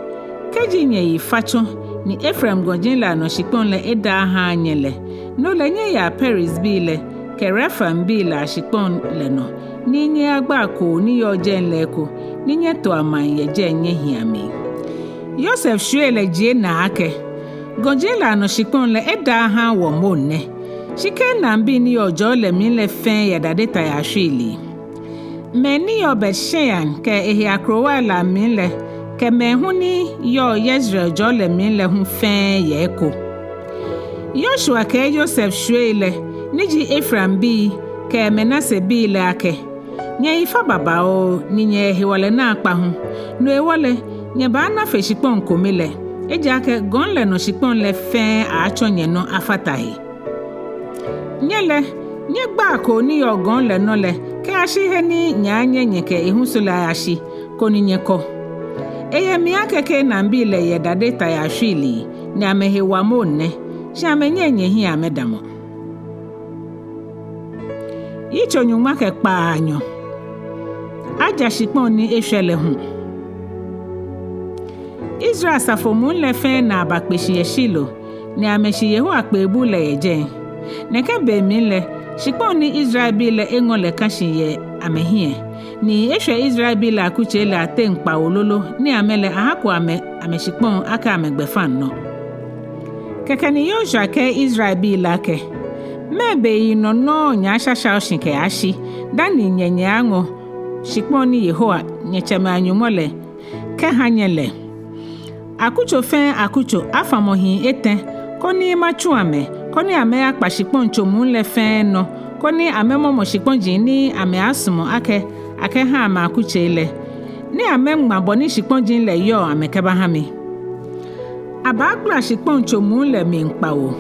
kɛji nyɛyi fa tsɔ ni Efraim gɔji lɛ anɔ shikpɔŋ lɛ eda ahaaa nyɛ lɛ, no lɛ nyɛyaa Perizbii lɛ kɛ Refaimbii lɛ ashikpɔŋ lɛ nɔ, ni nyɛyagba koo ni yɔɔ jɛi lɛ eko, ni nyɛtoa maŋ yɛ jɛi nyɛhia mli. Yosef shwiei lɛ jie naa akɛ, gɔji lɛ anɔ shikpɔŋ lɛ eda ahaaa wɔ moŋ nɛ, shi Kanaanbii ni yɔɔ jɔɔ lɛ mli lɛ fɛɛ yɛ dade tayaa shwiilii. Mɛi ni yɔɔ Bet-Shean kɛ ehe akrowai lɛ amli lɛ, kɛ mɛi hu ni yɔɔ Yezreel jɔɔ lɛ mli lɛ hu fɛɛ yɛ eko. Yoshua kɛɛ Yosef shwiei lɛ, ni ji Efraimbii kɛ Manasebii lɛ akɛ, nyɛyi fa babaoo, ni nyɛyɛ hewalɛ naakpa hu. No hewɔ lɛ, nyɛbaana fe shikpɔŋ kome lɛ, ejaakɛ gɔŋ lɛ nɔ shikpɔŋ lɛ fɛɛ aaatsɔ nyɛnɔ afata he. Nyɛ lɛ, nyɛgbaa koo ni yɔɔ gɔŋ lɛ nɔ lɛ kɛyashi he ni nyɛaanyɛ nyɛkɛ ehusu lɛ ayashi, koni nyɛkɔ. Eyɛ mli akɛ Kanaanbii lɛ yɛ dade tayaa shwiilii, ni amɛhe wa moŋ nɛ, shi amɛnyɛŋ nyɛhiɛ amɛdamɔ. Yitso nyɔŋma kɛ kpaanyɔ. Aja shikpɔŋ ni eshwɛ lɛ hu. Israel asafo muu lɛ fɛɛ naa bakpe shi yɛ Shilo, ni amɛshi Yehowa kpeebuu lɛ yɛ jɛi. Nɛkɛ be mli lɛ, shikpɔŋ ni Israelbii lɛ eŋɔ lɛ ka shi yɛ amɛhiɛ, ni eshwɛ Israelbii lɛ akutsei lɛ ateŋ kpawo lolo ni amɛ lɛ ahako amɛ amɛshikpɔŋ akɛ amɛgbɛfaŋnɔ. Kɛkɛ ni Yoshua kɛɛ Israelbii lɛ akɛ, Mɛɛ beyinɔ nɔŋŋ nyɛaashashao shi kɛyashi, dani nyɛnyɛ aŋɔ shikpɔŋ ni Yehowa, nyɛtsɛmɛi aNyɔŋmɔ lɛ, kɛhã nyɛ lɛ? Akutso fɛɛ akutso afamɔ hii etɛ̃, koni matsu amɛ, koni amɛyakpa shikpɔŋtso muu lɛ fɛɛ nɔ, koni amɛmɔmɔ shikpɔji ni amɛaasumɔ akɛ akɛhã amɛ akutsei lɛ, ni amɛŋma bɔ ni shikpɔji lɛ yɔɔ amɛkɛbahã mi. Abaagbala shikpɔŋtso muu lɛ mli kpawo.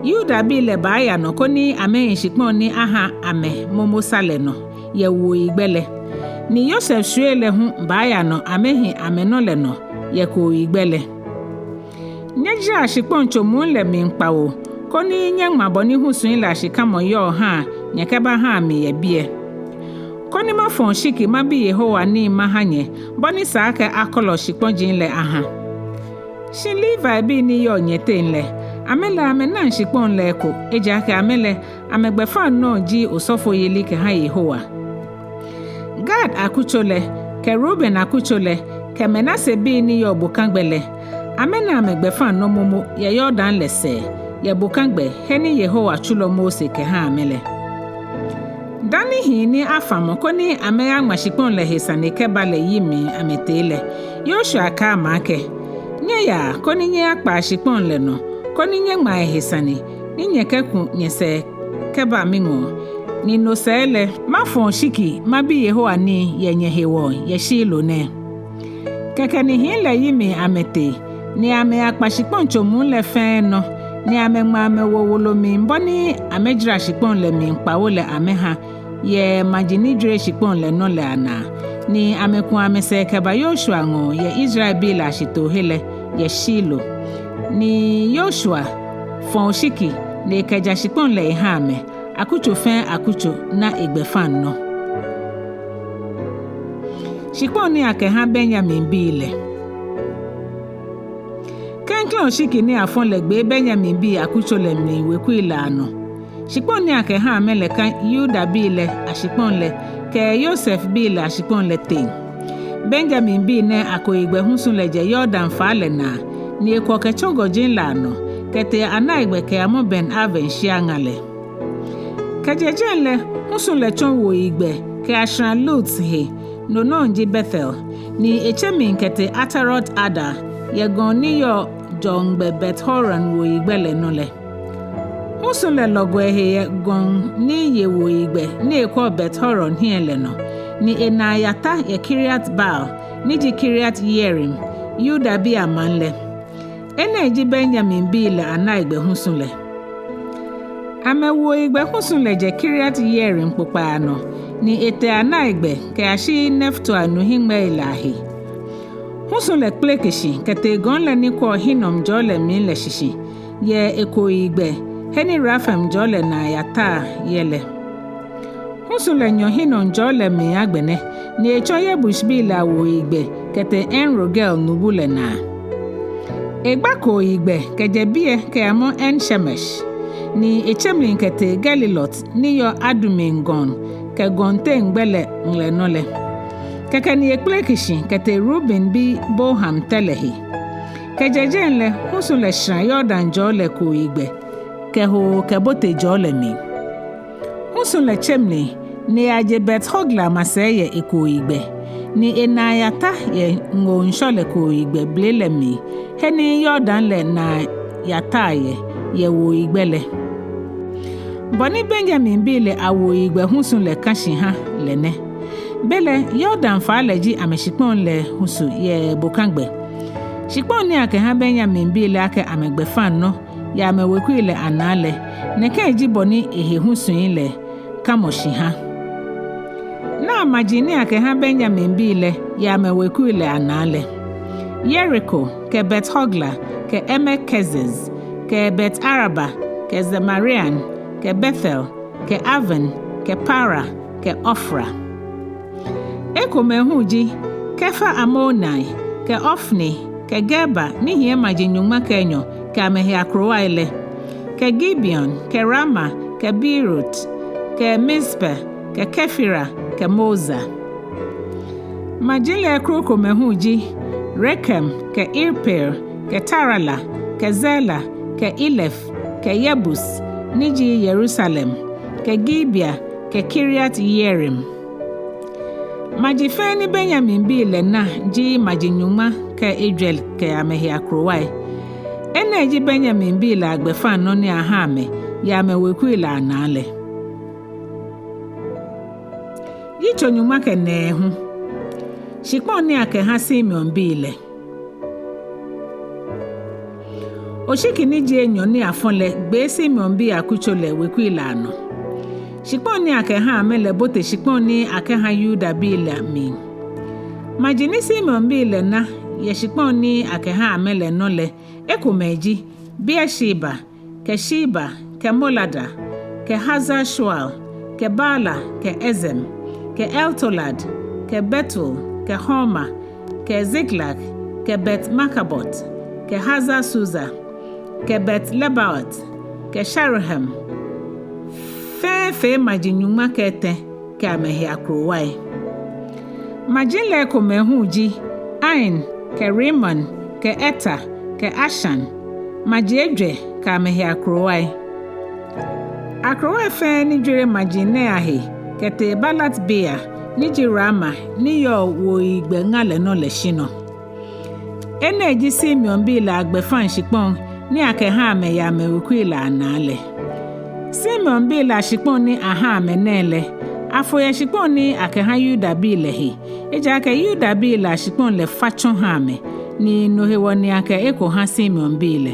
Yudabii lɛ baaya nɔ koni amɛhi shikpɔŋ ni ahã amɛ momo sa lɛ nɔ yɛ wuoyigbɛ lɛ, ni Yosef shwiei lɛ hu baaya nɔ amɛhi amɛnɔ lɛ nɔ yɛ kooyigbɛ lɛ. Nyɛjaraa shikpɔŋtso muu lɛ mli kpawo, koni nyɛŋma bɔ ni husui lɛ ashikamɔ yɔɔ hãa nyɛ kɛbahãa mi yɛ biɛ, koni mafɔ̃ oshiki mabi Yehowa nii mahã nyɛ, bɔ ni sa akɛ akɔlɔ shikpɔji lɛ ahã. Shi Levibii ni yɔɔ nyɛteŋ lɛ, amɛ lɛ amɛnaŋ shikpɔŋ lɛ eko, ejaakɛ amɛ lɛ amɛgbɛfaŋnɔ ji osɔfoyeli kɛhã Yehowa. Gad akutso lɛ, kɛ Ruben akutso lɛ, kɛ Manasebii ni yɔɔ bokagbɛ lɛ, amɛna amɛgbɛfaŋnɔ momo yɛ Yordan lɛ sɛɛ, yɛ bokagbɛ, he ni Yehowa tsulɔ Mose kɛhã amɛ lɛ. Dani hii ni afamɔ koni amɛyaŋma shikpɔŋ lɛ he sane kɛba lɛ yi mli amɛtee lɛ, Yoshua kɛɛ amɛ akɛ: Nyɛyaa koni nyɛyakpaa shikpɔŋ lɛ nɔ, koni nyɛŋmaa ehe sane, ni nyɛkɛku nyɛsɛɛ kɛba miŋɔɔ, ni no sɛɛ lɛ mafɔ̃ oshiki mabi Yehowa nii yɛ nyɛhewɔ yɛ Shilo nɛɛ. Kɛkɛ ni hii lɛ yi mli amɛtee, ni amɛyakpa shikpɔŋtso muu lɛ fɛɛ nɔ, ni amɛŋma amɛwo wolo mli bɔ ni amɛjara shikpɔŋ lɛ mli kpawo lɛ amɛhã yɛ maji ni jwere shikpɔŋ lɛ nɔ lɛ anaa, ni amɛku amɛsɛɛ kɛba Yoshua ŋɔɔ yɛ Israelbii lɛ ashitoohe lɛ yɛ Shilo. Ni Yoshua fɔ̃ oshiki ni ekɛja shikpɔŋ lɛ ehã amɛ, akutso fɛɛ akutso na egbɛfaŋnɔ. Shikpɔŋ ni akɛhã Benyaminbii lɛ. Klɛŋklɛŋ oshiki ni afɔ̃ lɛ gbee Benyaminbii akutso lɛ mli wekui lɛ anɔ. Shikpɔŋ ni akɛhã amɛ lɛ kã Yudabii lɛ ashikpɔŋ lɛ kɛ Yosefbii lɛ ashikpɔŋ lɛ teŋ. Benyaminbii nɛɛ akooyigbɛ husu lɛ jɛ Yordan faa lɛ naa, ni ekwɔ kɛtsɔ gɔji lɛ anɔ, kɛtee anaigbɛ kɛyamɔ Ben-Aven shia ŋa lɛ. Kɛjɛ jɛi lɛ, husu lɛ tsɔ wuoyigbɛ kɛyashara Luz he, no nɔŋŋ ji Betel, ni etse mli kɛtee Atarot-Adar, yɛ gɔŋ ni yɔɔ jɔŋgbɛ Bet-Horon wuoyigbɛ lɛ nɔ lɛ. Husu lɛ lɔgɔ ehe yɛ gɔŋ ni ye wuoyigbɛ ni ekwɛɔ Bet-Horon hiɛ lɛ nɔ, ni enaa yata yɛ Kiriat-Baal, ni ji Kiriat-Yearim, Yudabii amaŋ lɛ. Enɛ ji Benyaminbii lɛ anaigbɛ husu lɛ. Amɛwuoyigbɛ husu lɛ jɛ Kiriat-Yearim kpokpaa nɔ, ni etee anaigbɛ kɛyashi Neftoa nuhiŋmɛii lɛ ahe. Husu lɛ kpeleke shi kɛtee gɔŋ lɛ ni kwɛɔ Hinom jɔɔ lɛ mli lɛ shishi, yɛ ekooyigbɛ, he ni Refaim jɔɔ lɛ naa yata yɛ lɛ. Husu lɛ nyɔ Hinom jɔɔ lɛ mli agbɛnɛ, ni etsɔ Yebusbii lɛ awuoyigbɛ kɛtee En-Rogel nubu lɛ naa. Egba kooyigbɛ kɛjɛ biɛ kɛyamɔ En-Shemesh, ni etse mli kɛtee Gelilot ni yɔɔ Adumim gɔŋ kɛ gɔŋteŋ gbɛ lɛ ŋlɛnɔ lɛ. Kɛkɛ ni ekpeleke shi kɛtee Rubenbi Bohan tɛ lɛ he. Kɛjɛ jɛi lɛ, husu lɛ shara Yordan jɔɔ lɛ kooyigbɛ kɛho kɛbote jɔɔ lɛ mli. Husu lɛ tse mli, ni eyaje Bet-Hogla masɛi yɛ ekooyigbɛ, ni enaa yata yɛ ŋoo ŋshɔ lɛ kooyigbɛ bele lɛ mli, he ni Yordan lɛ naa yata yɛ, yɛ wuoyigbɛ lɛ. Bɔ ni Benyaminbii lɛ awuoyigbɛ husu lɛ kã shi hã lɛ nɛ. Belɛ Yordan faa lɛ ji amɛshikpɔŋ lɛ husu yɛ bokagbɛ. Shikpɔŋ ni akɛhã Benyaminbii lɛ akɛ amɛgbɛfaŋnɔ yɛ amɛwekui lɛ anaa lɛ, nɛkɛ ji bɔ ni ehe husui lɛ kamɔ shi hã. Naa maji ni akɛhã Benyaminbii lɛ yɛ amɛwekui lɛ anaa lɛ: Yeriko, kɛ Bet-Hogla, kɛ Emek-Keziz, kɛ Bet-Araba, kɛ Zemaraim, kɛ Betel, kɛ Aven, kɛ Para, kɛ Ofra. Ekomɛi hu ji Kefa-Amoni, kɛ Ofni, kɛ Geba ni hiɛ maji nyɔŋma kɛ enyɔ kɛ amɛhe akrowai lɛ, kɛ Gibeon, kɛ Rama, kɛ Beerot, kɛ Mizpa, kɛ Kefira, kɛ Moza. Maji lɛ krokomɛi hu ji Rekem, kɛ Irpel, kɛ Tarala, kɛ Zela, kɛ Elef, kɛ Yebus, ni ji Yerusalem, kɛ Gibea, kɛ Kiriat-Yearim. Maji fɛɛ ni Benyaminbii lɛ na ji maji nyɔŋma kɛ ejwɛ kɛ amɛhe akrowai. Enɛ ji Benyaminbii lɛ agbɛfaŋnɔ ni aha amɛ yɛ amɛwekui lɛ anaa lɛ. Yitso nyɔŋma kɛ nɛɛhu. Shikpɔŋ ni akɛha Simeonbii lɛ. Oshiki ni ji enyɔ ni afɔ lɛ gbee Simeonbii akutso lɛ wekui lɛ anɔ. Shikpɔŋ ni akɛha amɛ lɛ bote shikpɔŋ ni akɛha Yudabii lɛ mli. Maji ni Simeonbii lɛ na yɛ shikpɔŋ ni akɛha amɛ lɛ nɔ lɛ ekomɛi ji Beersheba, kɛ Sheba, kɛ Molada, kɛ Hazar Shual, kɛ Baala, kɛ Ezem, kɛ Eltolad, kɛ Betul, kɛ Horma, kɛ Ziklag, kɛ Bet-Markabot, kɛ Hazar Susa, kɛ Bet-Lebaot, kɛ Sharuhen. Fɛɛ fee maji nyɔŋma kɛ etɛ kɛ amɛhe akrowai. Maji lɛ ekomɛi hu ji Ain, kɛ Rimon, kɛ Eter, kɛ Ashan, maji ejwɛ kɛ amɛhe akrowai. Akrowai fɛɛ ni jwere maji nɛɛ ahe kɛtee Baalat-Beer ni ji Rama ni yɔɔ wuoyigbɛ ŋa lɛ nɔ lɛ shi nɔ. Enɛ ji Simeonbii lɛ agbɛfaŋ shikpɔŋ ni akɛha amɛ yɛ amɛwekui lɛ anaa lɛ. Simeonbii lɛ ashikpɔŋ ni aha amɛ nɛɛ lɛ, afo yɛ shikpɔŋ ni akɛha Yudabii lɛ he. Ejaakɛ Yudabii lɛ ashikpɔŋ lɛ fa tsɔ ha amɛ, ni no hewɔ ni akɛ eko ha Simeonbii lɛ.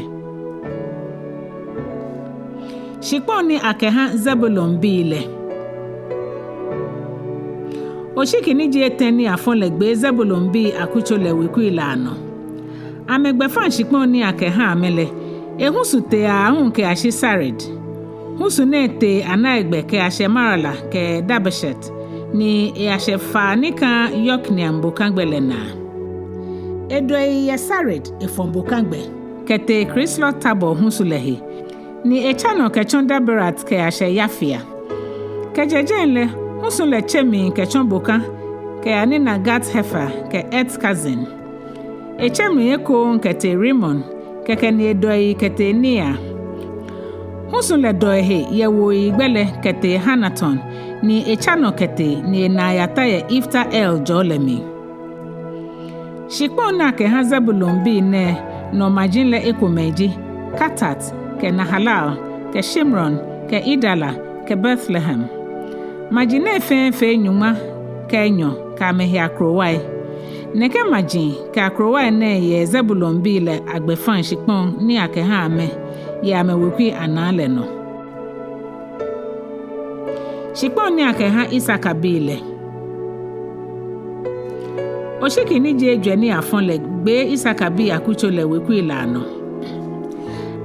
Shikpɔŋ ni akɛha Zebulonbii lɛ. Oshiki ni ji etɛ ni afɔ lɛ gbee Zebulonbii akutso lɛ wekui lɛ anɔ. Amɛgbɛfaŋ shikpɔŋ ni akɛha amɛ lɛ, ehusu tee aahu kɛyashi Sarid. Husu nɛɛ tee anaigbɛ kɛyashɛ Marala kɛ Dabeshet, ni eyashɛ faa ni ka Yokneam bokagbɛ lɛ naa. Edɔ eyi yɛ Sarid efɔ bokagbɛ kɛtee Kislot-Tabor husu lɛ he, ni etsa nɔ kɛtsɔ Daberat kɛyashɛ Yafia. Kɛjɛ jɛi lɛ, husu lɛ tse mli kɛtsɔ boka kɛyanina Gath-Hefer kɛ Et-Kazin. Etse mli ekoŋŋ kɛtee Rimon, kɛkɛ ni edɔ eyi kɛtee Nea. Husu lɛ dɔ ehe yɛ wuoyigbɛ lɛ kɛtee Hanaton, ni etsa nɔ kɛtee ni enaa yata yɛ Ifta-El jɔɔ lɛ mli. Shikpɔŋ ni akɛha Zebulonbii nɛɛ nɔ maji lɛ ekomɛi ji Kartat, kɛ Nahalal, kɛ Shimron, kɛ Idala, kɛ Bethlehem. Maji nɛɛ fɛɛ fee nyɔŋma kɛ enyɔ kɛ amɛhe akrowai. Nɛkɛ maji kɛ akrowai nɛɛ yɛ Zebulonbii lɛ agbɛfaŋ shikpɔŋ ni akɛha amɛ yɛ amɛwekui anaa lɛ nɔ. Shikpɔŋ ni akɛha Isakarbii lɛ. Oshiki ni ji ejwɛ ni afɔ lɛ gbee Isakarbii akutso lɛ wekui lɛ anɔ.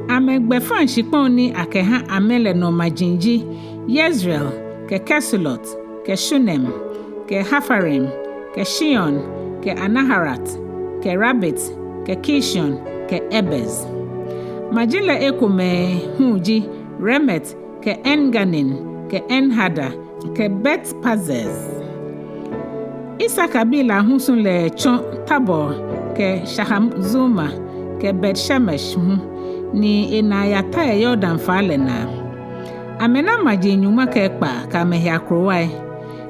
Amɛgbɛfaŋ shikpɔŋ ni akɛha amɛ lɛ nɔ maji ji Yezreel, kɛ Kesulot, kɛ Shunem, kɛ Hapharaim, kɛ Shion, kɛ Anaharat, kɛ Rabit, kɛ Kision, kɛ Ebez. Maji lɛ ekomɛi hu ji Remet, kɛ En-Ganim, kɛ En-Hada, kɛ Bet-Pazzez. Isakarbii lɛ ahusu lɛ tsɔ Tabor, kɛ Shahazuma, kɛ Bet-Shemesh hu, ni enaa yata yɛ Yordan faa lɛ naa. Amɛna maji nyɔŋma kɛ ekpaa kɛ amɛhe akrowai.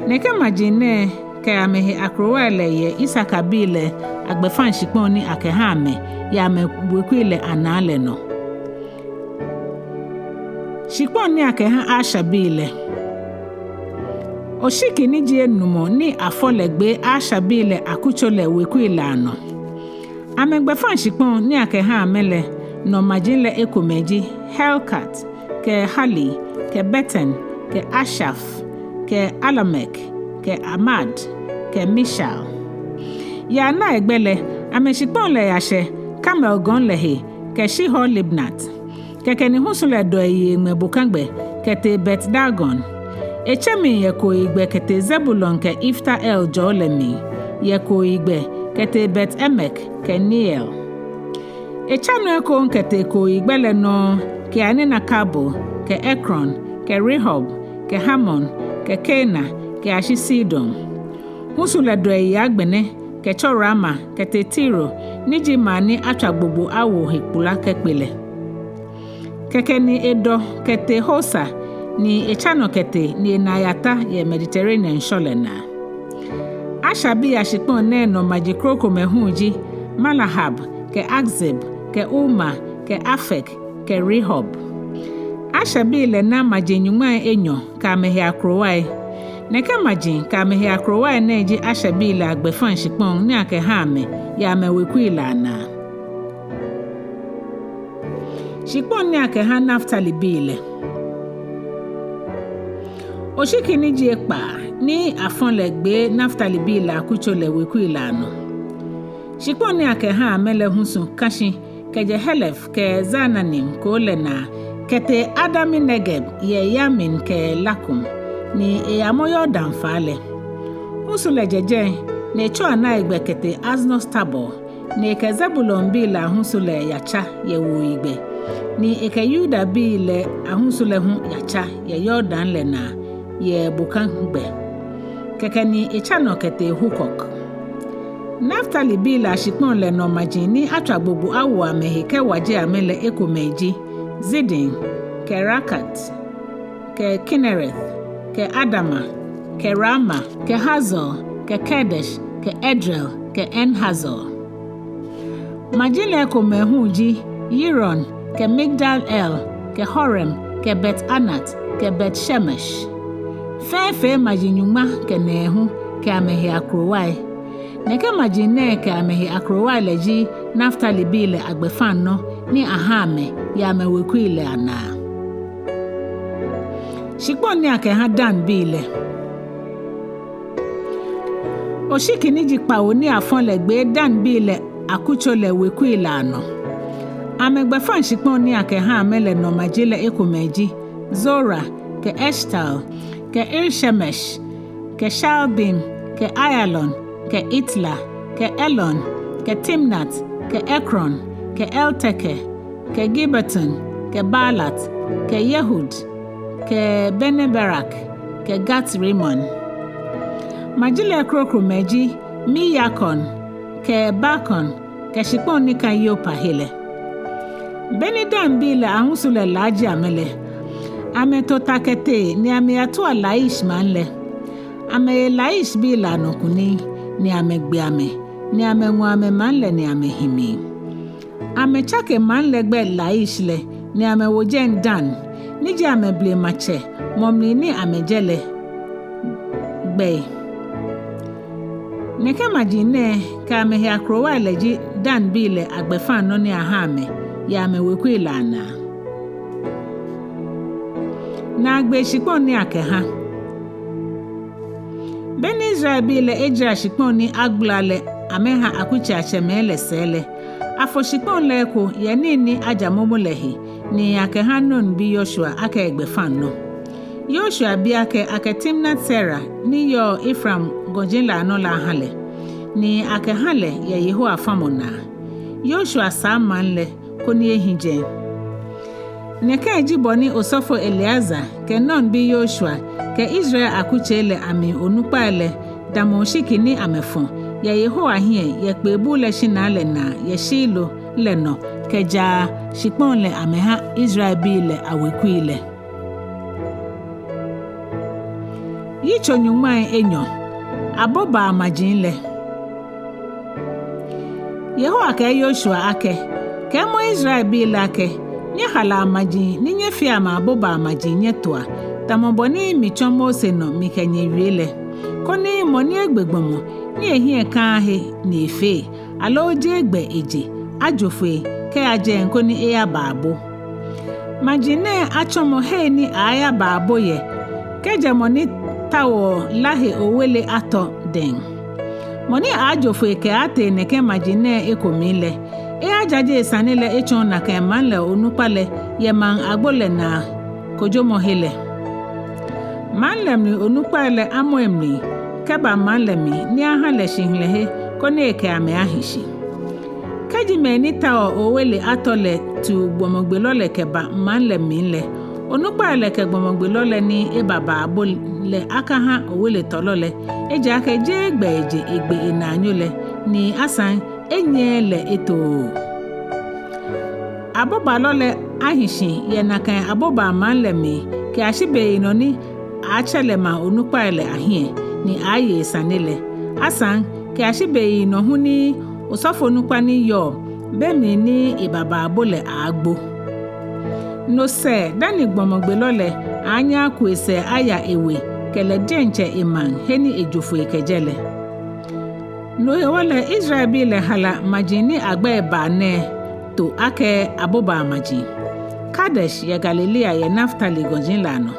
Nɛkɛ maji nɛɛ kɛ amɛhe akrowai lɛ yɛ Isakarbii lɛ agbɛfaŋ shikpɔŋ ni akɛha amɛ yɛ amɛwekui lɛ anaa lɛ nɔ. Shikpɔŋ ni akɛha Asherbii lɛ. Oshiki ni ji enumɔ ni afɔ lɛ gbee Asherbii lɛ akutso lɛ wekui lɛ anɔ. Amɛgbɛfaŋ shikpɔŋ ni akɛha amɛ lɛ nɔ maji lɛ ekomɛi ji Helkat, kɛ Hali, kɛ Beten, kɛ Ashaf, kɛ Alamek, kɛ Amad, kɛ Mishal. Yɛ anaigbɛ lɛ, amɛshikpɔŋ lɛ yashɛ Karmel gɔŋ lɛ he, kɛ Shihor-Libnat. Kɛkɛ ni husu lɛ dɔ eyi eŋmɛ bokagbɛ kɛtee Bet-Dagon. Etse mli yɛ kooyigbɛ kɛtee Zebulon kɛ Ifta-El jɔɔ lɛ mli, yɛ kooyigbɛ kɛtee Bet-Emek kɛ Neiel. Etsa nɔ ekoŋŋ kɛtee kooyigbɛ lɛ nɔ kɛyanina Kabul, kɛ Ekron, kɛ Rehob, kɛ Hamon, kɛ Kana, kɛyashi Sidon. Husu lɛ dɔ eyi agbɛnɛ kɛtsɔ Rama kɛtee Tiro, ni ji maŋ ni atswa gbogbo awo he kpula kɛkpe lɛ. Kɛkɛ ni edɔ kɛtee Hosa, ni etsa nɔ kɛtee, ni ena ayata yɛ Mediterranean ŋshɔ lɛ naa. Asherbii ashikpɔŋ nɛɛ nɔ maji krokomɛi hu ji Malahab, kɛ Akzib, kɛ Uma, kɛ Afek, kɛ Rehob. Asherbii lɛ na maji nyɔŋmai enyɔ kɛ amɛhe akrowai. Nɛkɛ maji kɛ amɛhe akrowai nɛɛ ji Asherbii lɛ agbɛfaŋ shikpɔŋ ni akɛha amɛ yɛ amɛwekui lɛ anaa. Shikpɔŋ ni akɛha Naftalibii lɛ. Oshiki ni ji ekpaa ni afɔ lɛ gbee Naftalibii lɛ akutso lɛ wekui lɛ anɔ. Shikpɔŋ ni akɛha amɛ lɛ husu kã shi kɛjɛ Helef kɛ Zaananim koo lɛ naa kɛtee Adami Negeb yɛ Yamin kɛ Lakum, ni eyamɔ Yordan faa lɛ. Husu lɛ jɛ jɛi, ni etsɔ anaigbɛ kɛtee Aznoth Tabor, ni ekɛ Zebulonbii lɛ ahusu lɛ yatsa yɛ wuoyigbɛ, ni ekɛ Yudabii lɛ ahusu lɛ hu yatsa yɛ Yordan lɛ naa yɛ bokagbɛ. Kɛkɛ ni etsa nɔ kɛtee Hukok. Naftalibii lɛ ashikpɔŋ lɛ nɔ maji ni atswa gbogbo awo amɛhe kɛwaje amɛ lɛ ekomɛi ji Zidin, kɛ Rakat, kɛ Kinereth, kɛ Adama, kɛ Rama, kɛ Hazor, kɛ Kedesh, kɛ Edrei, kɛ En-Hazor. Maji lɛ ekomɛi hu ji Yirron, kɛ Migdal-El, kɛ Horem, kɛ Bet-Anat, kɛ Bet-Shemesh. Fɛɛ fee maji nyɔŋma kɛ nɛɛhu kɛ amɛhe akrowai. Nɛkɛ maji nɛɛ kɛ amɛhe akrowai lɛ ji Naftalibii lɛ agbɛfaŋnɔ ni aha amɛ yɛ amɛwekui lɛ anaa. Shikpɔŋ ni akɛha Danbii lɛ. Oshiki ni ji kpawo ni afɔ lɛ gbee Danbii lɛ akutso lɛ wekui lɛ anɔ. Amɛgbɛfaŋ shikpɔŋ ni akɛha amɛ lɛ nɔ maji lɛ ekomɛi ji Zora, kɛ Eshtaol, kɛ Ir-Shemesh, kɛ Shaalbim, kɛ Aiyalon, kɛ Itla, kɛ Elon, kɛ Timnat, kɛ Ekron, kɛ Elteke, kɛ Gibeton, kɛ Baalat, kɛ Yehud, kɛ Bene-Berak, kɛ Gat-Rimon. Maji lɛ krokomɛi ji Me-Yarkon, kɛ Barkon, kɛ shikpɔŋ ni kã Yopa he lɛ. Beni Danbii lɛ ahusu lɛ laaje amɛ lɛ, amɛto ta kɛtee ni amɛyatua Laish maŋ lɛ. Amɛye Laishbii lɛ anɔ kunim, ni amɛgbe amɛ, ni amɛŋɔ amɛmaŋ lɛ ni amɛhi mli. Amɛtsake maŋ lɛ gbɛi Laish lɛ, ni amɛwo jɛi Dan, ni ji amɛblematsɛ, mɔ mli ni amɛjɛ lɛ, gbɛi. Nɛkɛ maji nɛɛ kɛ amɛhe akrowai lɛ ji Danbii lɛ agbɛfaŋnɔ ni aha amɛ yɛ amɛwekui lɛ anaa. Naagbee shikpɔŋ ni akɛha. Beni Israelbii lɛ ejara shikpɔŋ ni agbala lɛ amɛha akutseiatsɛmɛi lɛ sɛɛ lɛ, afo shikpɔŋ lɛ eko yɛ nii ni aja momo lɛ he, ni akɛha Nun bi Yoshua akɛ egbɛfaŋnɔ. Yoshua bi akɛ akɛ Timnat Sera ni yɔɔ Efraim gɔji lɛ anɔ lɛ aha lɛ, ni akɛha lɛ yɛ Yehowa famɔ naa. Yoshua saa maŋ lɛ koni ehi jɛi. Nɛkɛ ji bɔ ni osɔfo Eleazar kɛ Nun bi Yoshua kɛ Israel akutsei lɛ amli onukpai lɛ damɔ oshiki ni amɛfɔ yɛ Yehowa hiɛ yɛ kpebuu lɛ shinaa lɛ naa yɛ Shilo lɛ nɔ kɛjaa shikpɔŋ lɛ amɛha Israelbii lɛ awekui lɛ. Yitso nyɔŋmai enyɔ. Abobaa maji lɛ. Yehowa kɛɛ Yoshua akɛ, kɛɛmɔ Israelbii lɛ akɛ, nyɛhala maji ni nyɛfea amɛ abobaa maji nyɛtoa, tamɔ bɔ ni mitsɔ Mose nɔ mikɛ nyɛ wie lɛ, koni mɔ ni egbe gbɔmɔ ni ehiɛ kaaa he ni efee, aloo jeee gbɛ eje, ajo foi kɛya jɛi koni eyaba abo. Maji nɛɛ atsɔmɔ hei ni aaayaba abo yɛ, kɛjɛ mɔ ni taoɔ la he owele atɔ dɛŋ. Mɔ ni aaajo foi kɛaatee nɛkɛ maji nɛɛ eko mli lɛ, eyajaje esane lɛ etsɔɔ nakai maŋ lɛ onukpa lɛ yɛ maŋ agbo lɛ naa kojomɔhe lɛ. Maŋ lɛ mli onukpai lɛ amɔ emli kɛba maŋ lɛ mli ni aha lɛ shihilɛhe koni ekɛ amɛ ahi shi. Kɛji mɛi ni taoɔ owele atɔ lɛ tiu gbɔmɔgbelɔ lɛ kɛba maŋ lɛ mli lɛ, onukpai lɛ kɛ gbɔmɔgbelɔ lɛ ni ebaba abo lɛ akaha oweletɔlɔ lɛ, ejaakɛ jeee gbɛ eje egbe enaanyo lɛ, ni asaŋ enyɛɛɛ lɛ etoo. Abobalɔ lɛ ahi shi yɛ nakai abobaa maŋ lɛ mli kɛyashi beyinɔ ni aaatsɛ lɛ maŋ onukpai lɛ ahiɛ ni aaaye esane lɛ. Asaŋ kɛyashi beyinɔ hu ni osɔfonukpa ni yɔɔ be mli ni eba baabo lɛ aaagbo. No sɛɛ dani gbɔmɔgbelɔ lɛ aaanyɛ aku esɛɛ aya ewe kɛ lɛ diɛŋtsɛ emaŋ he ni ejo foi kɛjɛ lɛ. No hewɔ lɛ Israelbii lɛ hala maji ni agbɛi baa nɛɛ to akɛ abobaa maji: Kadesh yɛ Galilea yɛ Naftali gɔji lɛ anɔ,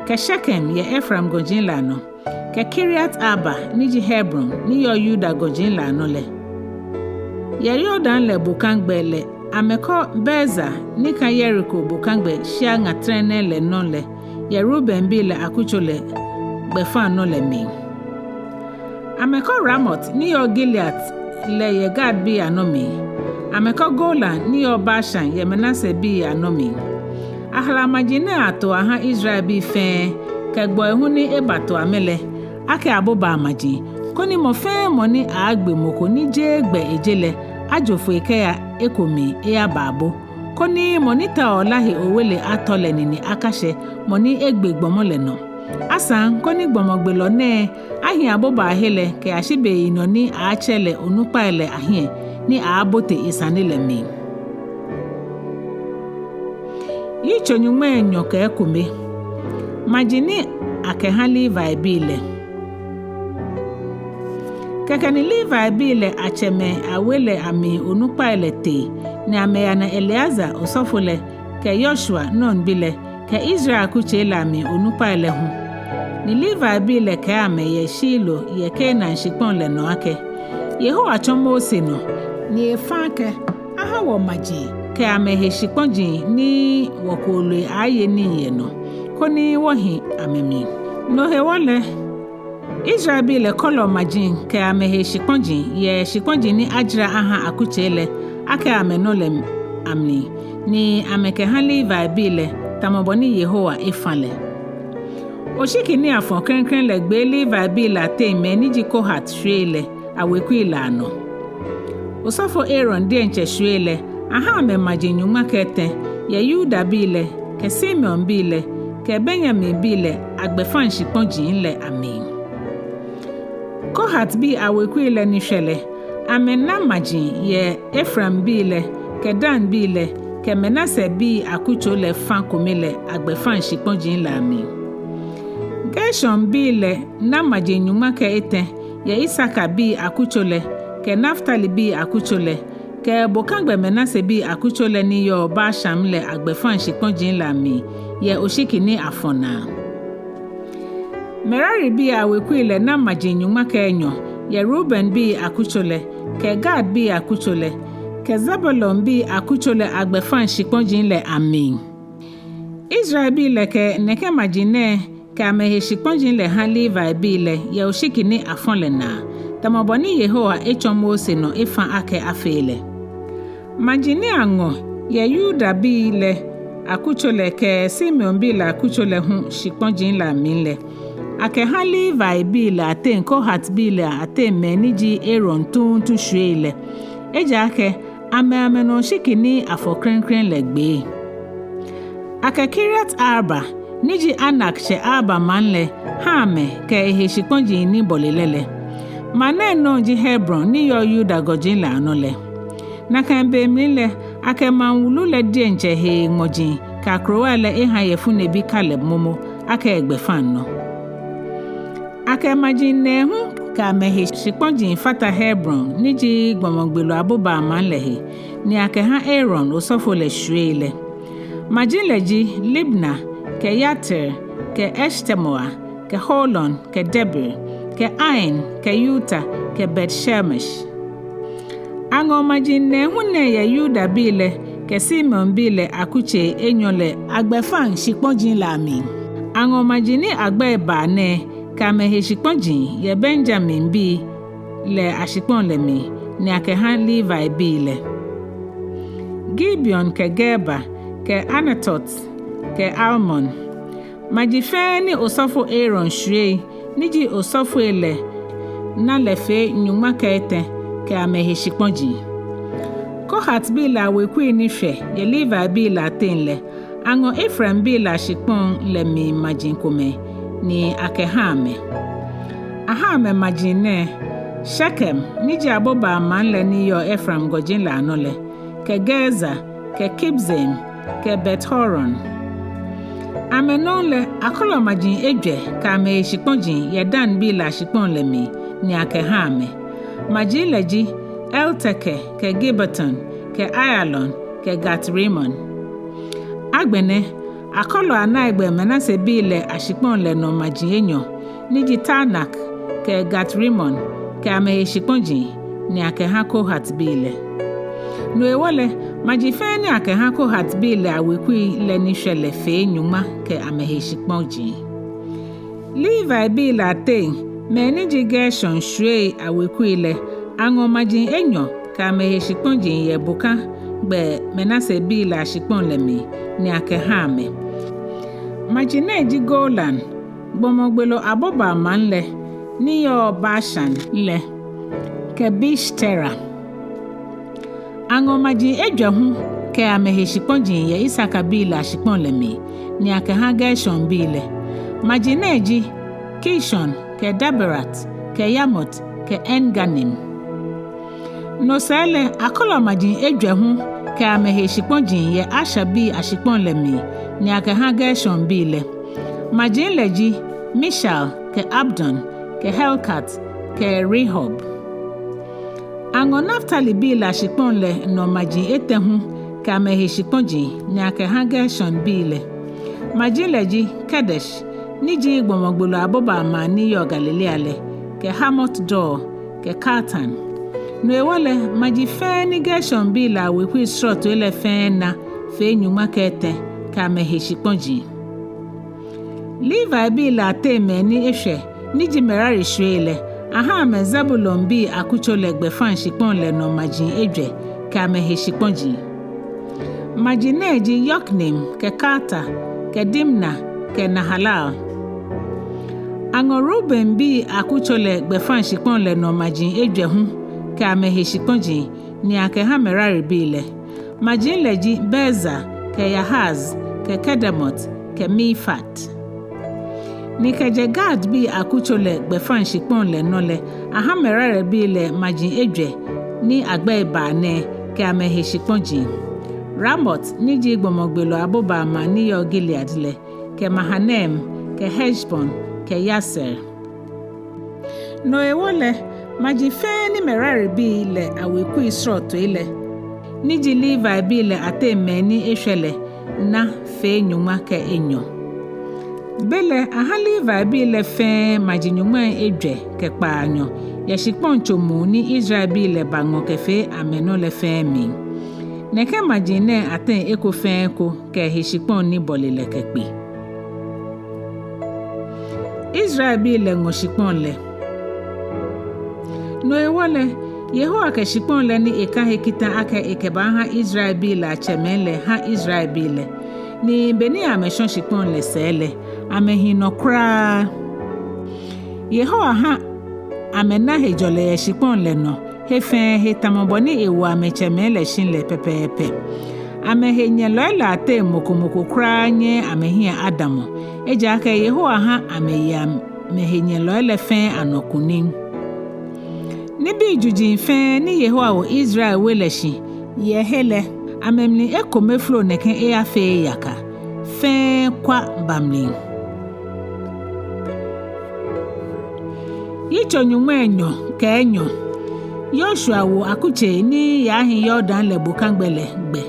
kɛ Shekem yɛ Efraim gɔji lɛ anɔ, kɛ Kiriat Arba ni ji Hebron ni yɔɔ Yuda gɔji lɛ anɔ lɛ. Yɛ Yordan lɛ bokagbɛ lɛ amɛkɔ Bezer ni ka Yeriko bokagbɛ shia ŋatrɛnɛ lɛ nɔ lɛ yɛ Rubenbii lɛ akutso lɛ gbɛfaŋnɔ lɛ mli. Amɛkɔ Ramot ni yɔɔ Gilead lɛ yɛ Gadbii anɔ mli. Amɛkɔ Golan ni yɔɔ Bashan yɛ Manasebii anɔ mli. Ahala maji nɛɛ ato aha Israelbii fɛɛ kɛ gbɔi hu ni ebato amɛ lɛ akɛ abobaa maji, koni mɔ fɛɛ mɔ ni aaagbe mɔ ko ni jeee gbɛ eje lɛ ajo foi kɛya eko mli eyaba abo, koni mɔ ni taoɔ la he owele atɔ lɛ nine akashɛ mɔ ni egbe gbɔmɔ lɛ nɔ. Asaŋ koni gbɔmɔgbelɔ nɛɛ ahi abobaahe lɛ kɛyashi beyinɔ ni aaatsɛ lɛ onukpai lɛ ahiɛ ni aaabote esane lɛ mli. Yitso nyɔŋmai enyɔ kɛ ekome. Maji ni akɛha Levibii lɛ. Kɛkɛ ni Levibii lɛ atsɛmɛi awe lɛ amli onukpai lɛ tee ni amɛyana Eleazar osɔfo lɛ kɛ Yoshua, Nun bi lɛ, kɛ Israel akutsei lɛ amli onukpai lɛ hu. Ni Levibii lɛ kɛɛ amɛ yɛ Shilo yɛ Kanaan shikpɔŋ lɛ nɔ akɛ: Yehowa tsɔ Mose nɔ ni efã akɛ aha wɔ maji kɛ amɛhe shikpɔji ni wɔkooloi aaaye nii yɛ nɔ, koni wɔhi amɛmli. No hewɔ lɛ Israelbii lɛ kɔlɔ maji kɛ amɛhe shikpɔji yɛ shikpɔji ni ajara aha akutsei lɛ akɛ amɛnɔ lɛ amli, ni amɛkɛha Levibii lɛ tamɔ bɔ ni Yehowa efã lɛ. Oshiki ni afɔ klɛŋklɛŋ lɛ gbee Levibii lɛ ateŋ mɛi ni ji Kohat shwiei lɛ awekui lɛ anɔ. Osɔfo Aaron diɛŋtsɛ shwiei lɛ aha amɛ maji nyɔŋma kɛ etɛ yɛ Yudabii lɛ kɛ Simeonbii lɛ kɛ Benyaminbii lɛ agbɛfaŋ shikpɔji lɛ amli. Kohatbii awekui lɛ ni shwɛ lɛ, amɛna maji yɛ Efraimbii lɛ kɛ Danbii lɛ kɛ Manasebii akutso lɛ fã kome lɛ agbɛfaŋ shikpɔji lɛ amli. Gershonbii lɛ na maji nyɔŋma kɛ etɛ yɛ Isakarbii akutso lɛ kɛ Naftalibii akutso lɛ kɛ bokagbɛ Manasebii akutso lɛ ni yɔɔ Bashan lɛ agbɛfaŋ shikpɔji lɛ amli yɛ oshiki ni afɔ naa. Meraribii awekui lɛ na maji nyɔŋma kɛ enyɔ yɛ Rubenbii akutso lɛ kɛ Gadbii akutso lɛ kɛ Zebulonbii akutso lɛ agbɛfaŋ shikpɔji lɛ amli. Israelbii lɛ kɛ nɛkɛ maji nɛɛ kɛ amɛhe shikpɔji lɛ ha Levibii lɛ yɛ oshiki ni afɔ lɛ naa, tamɔ bɔ ni Yehowa etsɔ Mose nɔ efã akɛ afee lɛ. Maji ni aŋɔ yɛ Yudabii lɛ akutso lɛ kɛ Simeonbii lɛ akutso lɛ hu shikpɔji lɛ amli lɛ, akɛha Levibii lɛ ateŋ Kohatbii lɛ ateŋ mɛi ni ji Aaron tuuntu shwiei lɛ, ejaakɛ amɛ amɛnɔ oshiki ni afɔ klɛŋklɛŋ lɛ gbee. Akɛ Kiriat Arba ni ji Anak tsɛ Arba maŋ lɛ ha amɛ kɛ ehe shikpɔji ni bɔle lɛ lɛ. Maŋ nɛɛ nɔŋŋ ji Hebron ni yɔɔ Yuda gɔji lɛ anɔ lɛ. Nakai be mli lɛ, akɛ maŋ wulu lɛ diɛŋtsɛ hee ŋmɔji kɛ akrowai lɛ eha yɛfunebi Kaleb momo akɛ egbɛfaŋnɔ. Akɛ maji nɛɛhu kɛ amɛhe shikpɔji fata Hebron ni ji gbɔmɔgbelɔi abobaa maŋ lɛ he, ni akɛha Aaron osɔfo lɛ shwiei lɛ. Maji lɛ ji Libna kɛ Yatir kɛ Eshtemoa kɛ Holon kɛ Debir kɛ Ain kɛ Yuta kɛ Bet-Shemesh. Aŋɔ maji nɛɛhu nɛɛ yɛ Yudabii lɛ kɛ Simeonbii lɛ akutsei enyɔ lɛ agbɛfaŋ shikpɔji lɛ amli. Aŋɔ maji ni agbɛi baa nɛɛ kɛ amɛhe shikpɔji yɛ Benyaminbii lɛ ashikpɔŋ lɛ mli, ni akɛha Levibii lɛ. Gibeon kɛ Geba kɛ Anatot kɛ Almon. Maji fɛɛ ni osɔfo Aaron shwiei ni ji osɔfoi lɛ na lɛ fee nyɔŋma kɛ etɛ kɛ amɛhe shikpɔji. Kohatbii lɛ awekui ni shwɛ yɛ Levibii lɛ ateŋ lɛ, aŋɔ Efraimbii lɛ ashikpɔŋ lɛ mli maji komɛi ni akɛha amɛ. Aha amɛ maji nɛɛ: Shekem, ni ji abobaa maŋ lɛ ni yɔɔ Efraim gɔji lɛ anɔ lɛ, kɛ Gezer, kɛ Kibzaim, kɛ Bet-Horon. Amɛnɔŋ lɛ, akɔlɔ maji ejwɛ kɛ amɛhe shikpɔji yɛ Danbii lɛ ashikpɔŋ lɛ mli ni akɛha amɛ. Maji lɛ ji Elteke, kɛ Gibeton, kɛ Aiyalon, kɛ Gat-Rimon. Agbɛnɛ, akɔlɔ anaigbɛ Manasebii lɛ ashikpɔŋ lɛ nɔ maji enyɔ, ni ji Taanak, kɛ Gat-Rimon, kɛ amɛhe shikpɔji ni akɛha Kohatbii lɛ. No hewɔ lɛ, maji fɛɛ ni akɛha Kohatbii lɛ awekui lɛ ni shwɛ lɛ fee nyɔŋma kɛ amɛhe shikpɔji. Levibii lɛ ateŋ mɛi ni ji Gershon shwiei awekui lɛ, aŋɔ maji enyɔ kɛ amɛhe shikpɔji yɛ bokagbɛ Manasebii lɛ ashikpɔŋ lɛ mli ni akɛha amɛ. Maji nɛɛ ji Golan, gbɔmɔgbelɔ abobaa maŋ lɛ, ni yɔɔ Bashan lɛ, kɛ Beeshtera. Aŋɔ maji ejwɛ hu kɛ amɛhe shikpɔji yɛ Isakar bii lɛ ashikpɔŋ lɛ mli, ni akɛha Gershonbii lɛ. Maji nɛɛ ji Kishon, kɛ Daberat, kɛ Yarmut, kɛ En-Ganim. No sɛɛ lɛ, akɔlɔ maji ejwɛ hu kɛ amɛhe shikpɔji yɛ Asher bii ashikpɔŋ lɛ mli, ni akɛha Gershonbii lɛ. Maji lɛ ji Mishal, kɛ Abdon, kɛ Helkat, kɛ Rehob. Aŋɔ Naftali bii lɛ ashikpɔŋ lɛ nɔ maji etɛ hu kɛ amɛhe shikpɔji ni akɛha Gershonbii lɛ. Maji lɛ ji Kedesh, ni ji gbɔmɔgbelɔ abobaa maŋ ni yɔɔ Galilea lɛ, kɛ Hamot Dor, kɛ Kartan. No hewɔ lɛ, maji fɛɛ ni Gershonbii lɛ awekui srɔtoi lɛ fɛɛ na fee nyɔŋma kɛ etɛ kɛ amɛhe shikpɔji. Levibii lɛ ateŋ mɛi ni eshwɛ, ni ji Merari shwiei lɛ, aha amɛ Zebulonbii akutso lɛ gbɛfaŋ shikpɔŋ lɛ nɔ maji ejwɛ kɛ amɛhe shikpɔji. Maji nɛɛ ji Yokneam, kɛ Karta, kɛ Dimna, kɛ Nahalal. Aŋɔ Rubenbii akutso lɛ gbɛfaŋ shikpɔŋ lɛ nɔ maji ejwɛ hu kɛ amɛhe shikpɔji ni akɛha Meraribii lɛ. Maji lɛ ji Bezer, kɛ Yahaz, kɛ Kedemot, kɛ Mefaat. Ni kɛjɛ Gadbii akutso lɛ gbɛfaŋ shikpɔŋ lɛ nɔ lɛ, aha Meraribii lɛ maji ejwɛ ni agbɛi baa nɛɛ kɛ amɛhe shikpɔji: Ramot, ni ji gbɔmɔgbelɔ abobaa maŋ ni yɔɔ Gilead lɛ, kɛ Mahanaim, kɛ Heshbon, kɛ Yaser. No hewɔ lɛ, maji fɛɛ ni Meraribii lɛ awekui srɔtoi lɛ, ni ji Levibii lɛ ateŋ mɛi ni eshwɛ lɛ, na fee nyɔŋma kɛ enyɔ. Belɛ aha Levibii lɛ fɛɛ maji nyɔŋmai ejwɛ kɛ kpaanyɔ yɛ shikpɔŋtso muu ni Israelbii lɛ baŋɔ kɛfee amɛnɔ lɛ fɛɛ mli. Nɛkɛ maji nɛɛ ateŋ eko fɛɛ eko kɛ ehe shikpɔŋ ni bɔle lɛ kɛkpe. Israelbii lɛ ŋɔ shikpɔŋ lɛ. No hewɔ lɛ, Yehowa kɛ shikpɔŋ lɛ ni ekã he kita akɛ ekɛbaaha Israelbii lɛ atsɛmɛi lɛ ha Israelbii lɛ. Ni beni amɛshɔ shikpɔŋ lɛ sɛɛ lɛ, amɛhi nɔ kwraa. Yehowa ha amɛna hejɔlɛ yɛ shikpɔŋ lɛ nɔ he fɛɛ he tamɔ bɔ ni ewo amɛtsɛmɛi lɛ shi lɛ pɛpɛɛpɛ. Amɛhenyɛlɔi lɛ ateŋ mɔ ko mɔ ko kwraa nyɛɛɛ amɛhiɛ adamɔ, ejaakɛ Yehowa ha amɛye amɛhenyɛlɔi lɛ fɛɛ anɔ kunim. Nibii juji fɛɛ ni Yehowa wo Israel we lɛ shi yɛ he lɛ, amɛmli ekome folo nɛkɛ eyafee yaka, fɛɛ kwa ba mli. Yitso nyɔŋmai enyɔ kɛ enyɔ. Yoshua wo akutsei ni yaahi Yordan lɛ bokagbɛ lɛ gbɛ.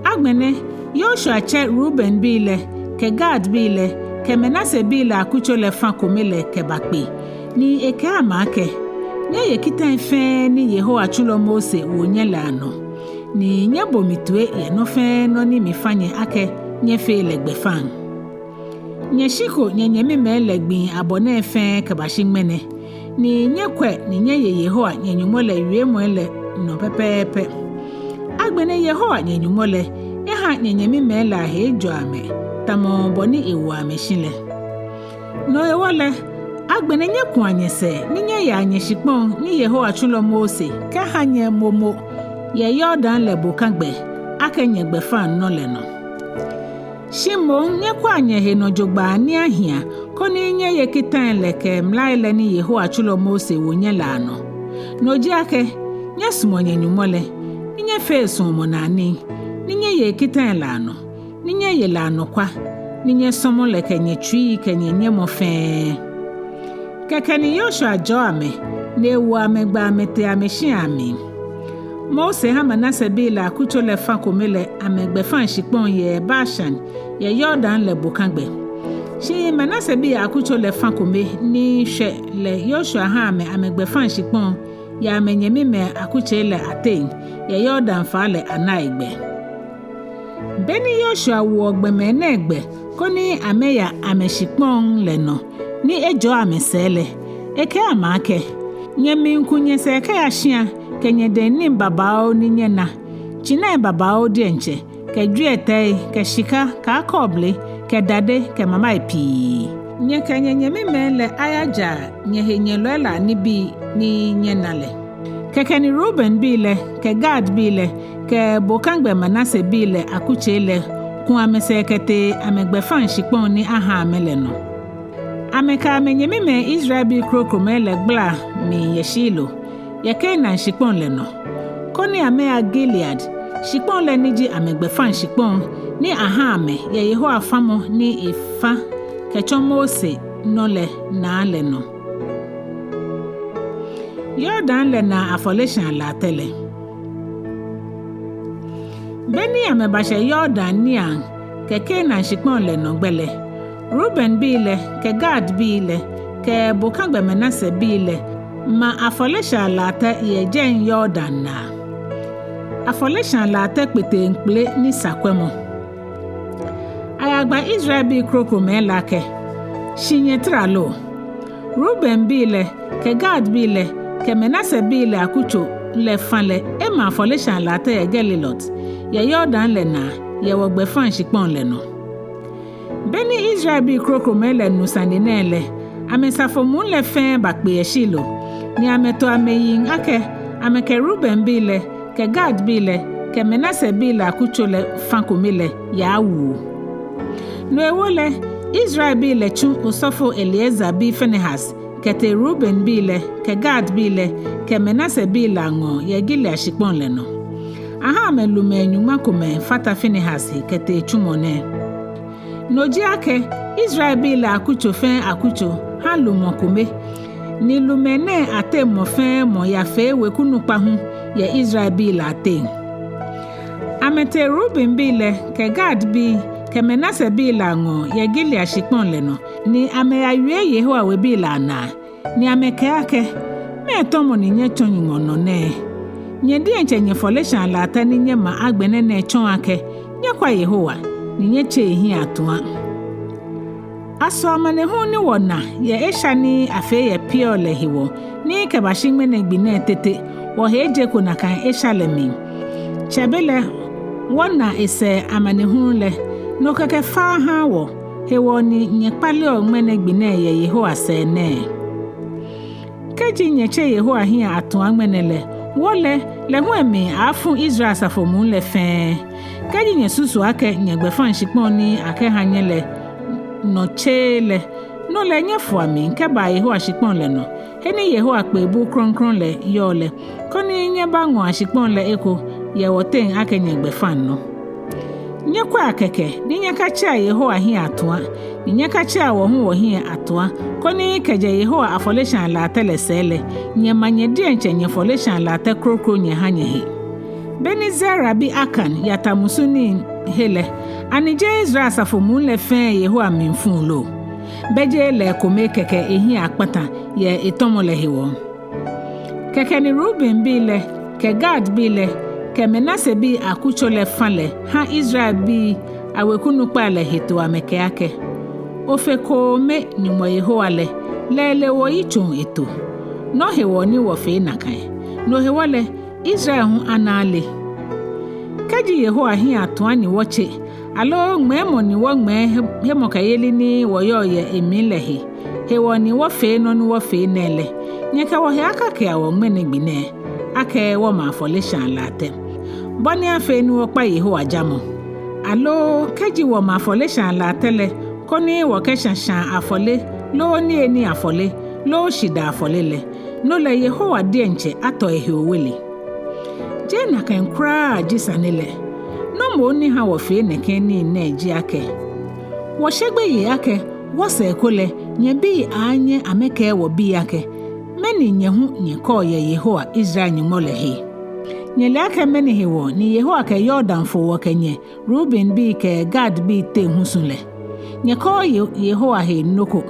Agbɛnɛ, Yoshua tsɛ Rubenbii lɛ, kɛ Gadbii lɛ, kɛ Manasebii lɛ akutso lɛ fã kome lɛ kɛbakpe, ni ekɛɛ amɛ akɛ: Nyɛye kitai fɛɛ ni Yehowa tsulɔ Mose wo nyɛ lɛ anɔ, ni nyɛbo mi toi yɛ nɔ fɛɛ nɔ ni mifã nyɛ akɛ nyɛfee lɛ gbɛfaŋ. Nyɛshiko nyɛnyɛmimɛi lɛ gbii abɔ nɛɛ fɛɛ kɛbashi ŋmɛnɛ, ni nyɛkwɛ ni nyɛye Yehowa nyɛ Nyɔŋmɔ lɛ wiemɔi lɛ nɔ pɛpɛɛpɛ. Agbɛnɛ Yehowa nyɛ Nyɔŋmɔ lɛ eha nyɛnyɛmimɛi lɛ ahe ejɔ amɛ, tamɔ bɔ ni ewo amɛ shi lɛ. No hewɔ lɛ, Agbɛnɛ nyɛkua nyɛsɛɛ ni nyɛyaa nyɛshikpɔŋ ni Yehowa tsulɔ Mose kɛha nyɛ momo yɛ Yordan lɛ bokagbɛ akɛ nyɛgbɛfaŋnɔ lɛ nɔ. Shi moŋ nyɛkwɛa nyɛhe nɔ jogbaŋŋ ni ahia, koni nyɛye kitai lɛ kɛ mlai lɛ ni Yehowa tsulɔ Mose wo nyɛ lɛ anɔ. No ji akɛ, nyɛsumɔ nyɛ-Nyɔŋmɔ lɛ, ni nyɛfee esuɔmɔnaa nii, ni nyɛye ekitai lɛ anɔ, ni nyɛye lɛ anɔkwa, ni nyɛsɔmɔ lɛ kɛ nyɛtsuii kɛ nyɛnyɛmɔ fɛɛ. Kɛkɛ ni Yoshua jɔɔ amɛ, ni ewo amɛ gbɛ amɛtee amɛshĩai amli. Mose ha Manase bii lɛ akutso lɛ fã kome lɛ amɛgbɛfaŋ shikpɔŋ yɛ Bashan, yɛ Yordan lɛ bokagbɛ. Shi Manase bii akutso lɛ fã kome ni shwɛ lɛ Yoshua ha amɛ amɛgbɛfaŋ shikpɔŋ yɛ amɛnyɛmimɛi akutsei lɛ ateŋ, yɛ Yordan faa lɛ anaigbɛ. Beni Yoshua woɔ gbɔmɛi nɛɛ gbɛ koni amɛya amɛshikpɔŋ lɛ nɔ, ni ejɔɔ amɛsɛɛ lɛ, ekɛɛ amɛ akɛ, nyɛmiiku nyɛsɛɛ kɛya shĩa kɛ nyɛdɛŋ nii babaoo ni nyɛna, tsinai babaoo diɛŋtsɛ, kɛ jwiɛtɛi, kɛ shika, kɛ akɔɔble, kɛ dade, kɛ mamai pii. Nyɛkɛ nyɛnyɛmimɛi lɛ ayajaa nyɛhenyɛlɔi lɛ anibii ni nyɛna lɛ. Kɛkɛ ni Reuben bii lɛ, kɛ Gad bii lɛ, kɛ bokagbɛ Manase bii lɛ akutsei lɛ ku amɛsɛɛ kɛtee amɛgbɛfaŋ shikpɔŋ ni aha amɛ lɛ nɔ. Amɛkɛ amɛnyɛmimɛi Israelbii krokomɛi lɛ gbala mli yɛ Shilo, yɛ Kanaan shikpɔŋ lɛ nɔ, koni amɛya Gilead, shikpɔŋ lɛ ni ji amɛgbɛfaŋ shikpɔŋ ni aha amɛ yɛ Yehowa famɔ ni efã kɛtsɔ Mose nɔ lɛ naa lɛ nɔ. Yordan lɛ naa afɔleshaa latɛ lɛ. Beni amɛbashɛ Yordan niiaŋ kɛ Kanaan shikpɔŋ lɛ nɔ gbɛ lɛ, Reuben bii lɛ, kɛ Gad bii lɛ, kɛ bokagbɛ Manase bii lɛ ma afɔleshaa latɛ yɛ jɛi Yordan naa. Afɔleshaa latɛ kpeteŋkpele ni sa kwɛmɔ. Ayagba Israelbii krokomɛi lɛ akɛ, shi nyɛtara lo? Reuben bii lɛ, kɛ Gad bii lɛ, kɛ Manase bii lɛ akutso lɛ fã lɛ ema afɔleshaa latɛ yɛ Gelilot, yɛ Yordan lɛ naa, yɛ wɔgbɛfaŋ shikpɔŋ lɛ nɔ. Beni Israelbii krokomɛi lɛ nu sane nɛɛ lɛ, amɛsafo muu lɛ fɛɛ bakpe yɛ Shilo, ni amɛto amɛyiŋ akɛ amɛkɛ Reuben bii lɛ, kɛ Gad bii lɛ, kɛ Manase bii lɛ akutso lɛ fã kome lɛ yawu. No hewɔ lɛ, Israelbii lɛ tsu osɔfo Eleazar bi Finehas kɛtee Reuben bii lɛ, kɛ Gad bii lɛ, kɛ Manase bii lɛ aŋɔɔ yɛ Gilead shikpɔŋ lɛ nɔ. Aha amɛ lumɛi nyɔŋma komɛi fata Finehas he kɛtee tsumɔ nɛɛ. No ji akɛ, Israelbii lɛ akutso fɛɛ akutso ha lumɔ kome, ni lumɛi nɛɛ ateŋ mɔ fɛɛ mɔ yafee wekunukpa hu yɛ Israelbii lɛ ateŋ. Amɛtee Reuben bii lɛ, kɛ Gad bii, kɛ Manase bii lɛ aŋɔɔ yɛ Gilead shikpɔŋ lɛ nɔ, ni amɛyawie Yehowa webii lɛ anaa, ni amɛkɛɛ akɛ, mɛɛ tɔmɔ ni nyɛtsɔ Nyɔŋmɔ nɔ nɛɛ? Nyɛ diɛŋtsɛ nyɛfɔleshaa latɛ ni nyɛma agbɛnɛ nɛɛ tsɔɔ akɛ nyɛkwa Yehowa, ni nyɛtse ehiɛ atua. Aso amanehulu ni wɔna yɛ esha ni afee yɛ Peor lɛ hewɔ, ni kɛbashi ŋmɛnɛ gbi nɛɛ tete, wɔhe ejeko nakai esha lɛ mli? Tsɛbelɛ wɔna esɛɛ amanehulu lɛ, no kɛkɛ faaa haaa wɔ, hewɔ ni nyɛkpaleɔ ŋmɛnɛ gbi nɛɛ yɛ Yehowa sɛɛ nɛɛ. Kɛji nyɛtse Yehowa hiɛ atua ŋmɛnɛ lɛ, wɔ lɛ, lɛ hu emli aaafu Israel asafo muu lɛ fɛɛ. Kɛji nyɛsusu akɛ nyɛgbɛfaŋ shikpɔŋ ni akɛha nyɛ lɛ nɔ tseee lɛ, no lɛ nyɛfoa mli kɛbaa Yehowa shikpɔŋ lɛ nɔ, he ni Yehowa kpee buu krɔŋkrɔŋ lɛ yɔɔ lɛ, koni nyɛbaŋɔa shikpɔŋ lɛ eko yɛ wɔteŋ akɛ nyɛgbɛfaŋnɔ. Nyɛkwɛa kɛkɛ, ni nyɛkatsea Yehowa hiɛ atua, ni nyɛkatsea wɔ hu wɔhiɛ atua, koni kɛjɛ Yehowa afɔleshaa latɛ lɛ sɛɛ lɛ, nyɛma nyɛ diɛŋtsɛ nyɛfɔleshaa latɛ kroko nyɛha nyɛhe. Beni Zera bi Akan yata musu nii he lɛ, ani jeee Israel asafo muu lɛ fɛɛ Yehowa mli fu lo? Bɛ jeee lɛ ekome kɛkɛ ehiɛ akpata yɛ etɔmɔ lɛ hewɔ? Kɛkɛ ni Reuben bii lɛ, kɛ Gad bii lɛ, kɛ Manase bii akutso lɛ fã lɛ ha Israel bii awekunukpai lɛ hetoo amɛkɛɛ akɛ, Ofe koome Nyɔŋmɔ Yehowa lɛ, lɛ ele wɔyitsoŋ eto. Nɔ hewɔ ni wɔfee nakai? No hewɔ lɛ, Israel hu ana ale. Kɛji Yehowa hiɛ atua ni wɔtse, aloo ŋmɛɛmɔ ni wɔŋmɛɛ he-, hemɔkɛyeli ni wɔyɔɔ yɛ emli lɛ he, Hewɔ ni wɔfee nɔ ni wɔfee nɛɛ lɛ, nyɛkɛ wɔhe akakea wɔ ŋmɛnɛ gbi nɛɛ, akɛ wɔma afɔleshaa latɛ, bɔ ni afee ni wɔkpa Yehowa jamɔ. Aloo kɛji wɔma afɔleshaa latɛ lɛ koni wɔkɛshã shaa afɔle loo niyenii afɔle loo shidaa afɔle lɛ, no lɛ Yehowa diɛŋtsɛ atɔ ehe owele. Jeee nakai kwraa ji sane lɛ. Nɔ moŋ ni ha wɔfee nɛkɛ nii nɛɛ ji akɛ, wɔshe gbeyei akɛ wɔsɛɛ ko lɛ nyɛbii aaanyɛ amɛkɛɛ wɔbii akɛ, mɛni nyɛ hu nyɛkɛɔ yɛ Yehowa, Israel Nyɔŋmɔ lɛ he? Nyɛle akɛ mɛni hewɔ ni Yehowa kɛ Yordan fo wɔ kɛ nyɛ Reubenbii kɛ Gadbii teŋ husu lɛ? Nyɛkɛɔ Ye- Yehowa he nɔ ko.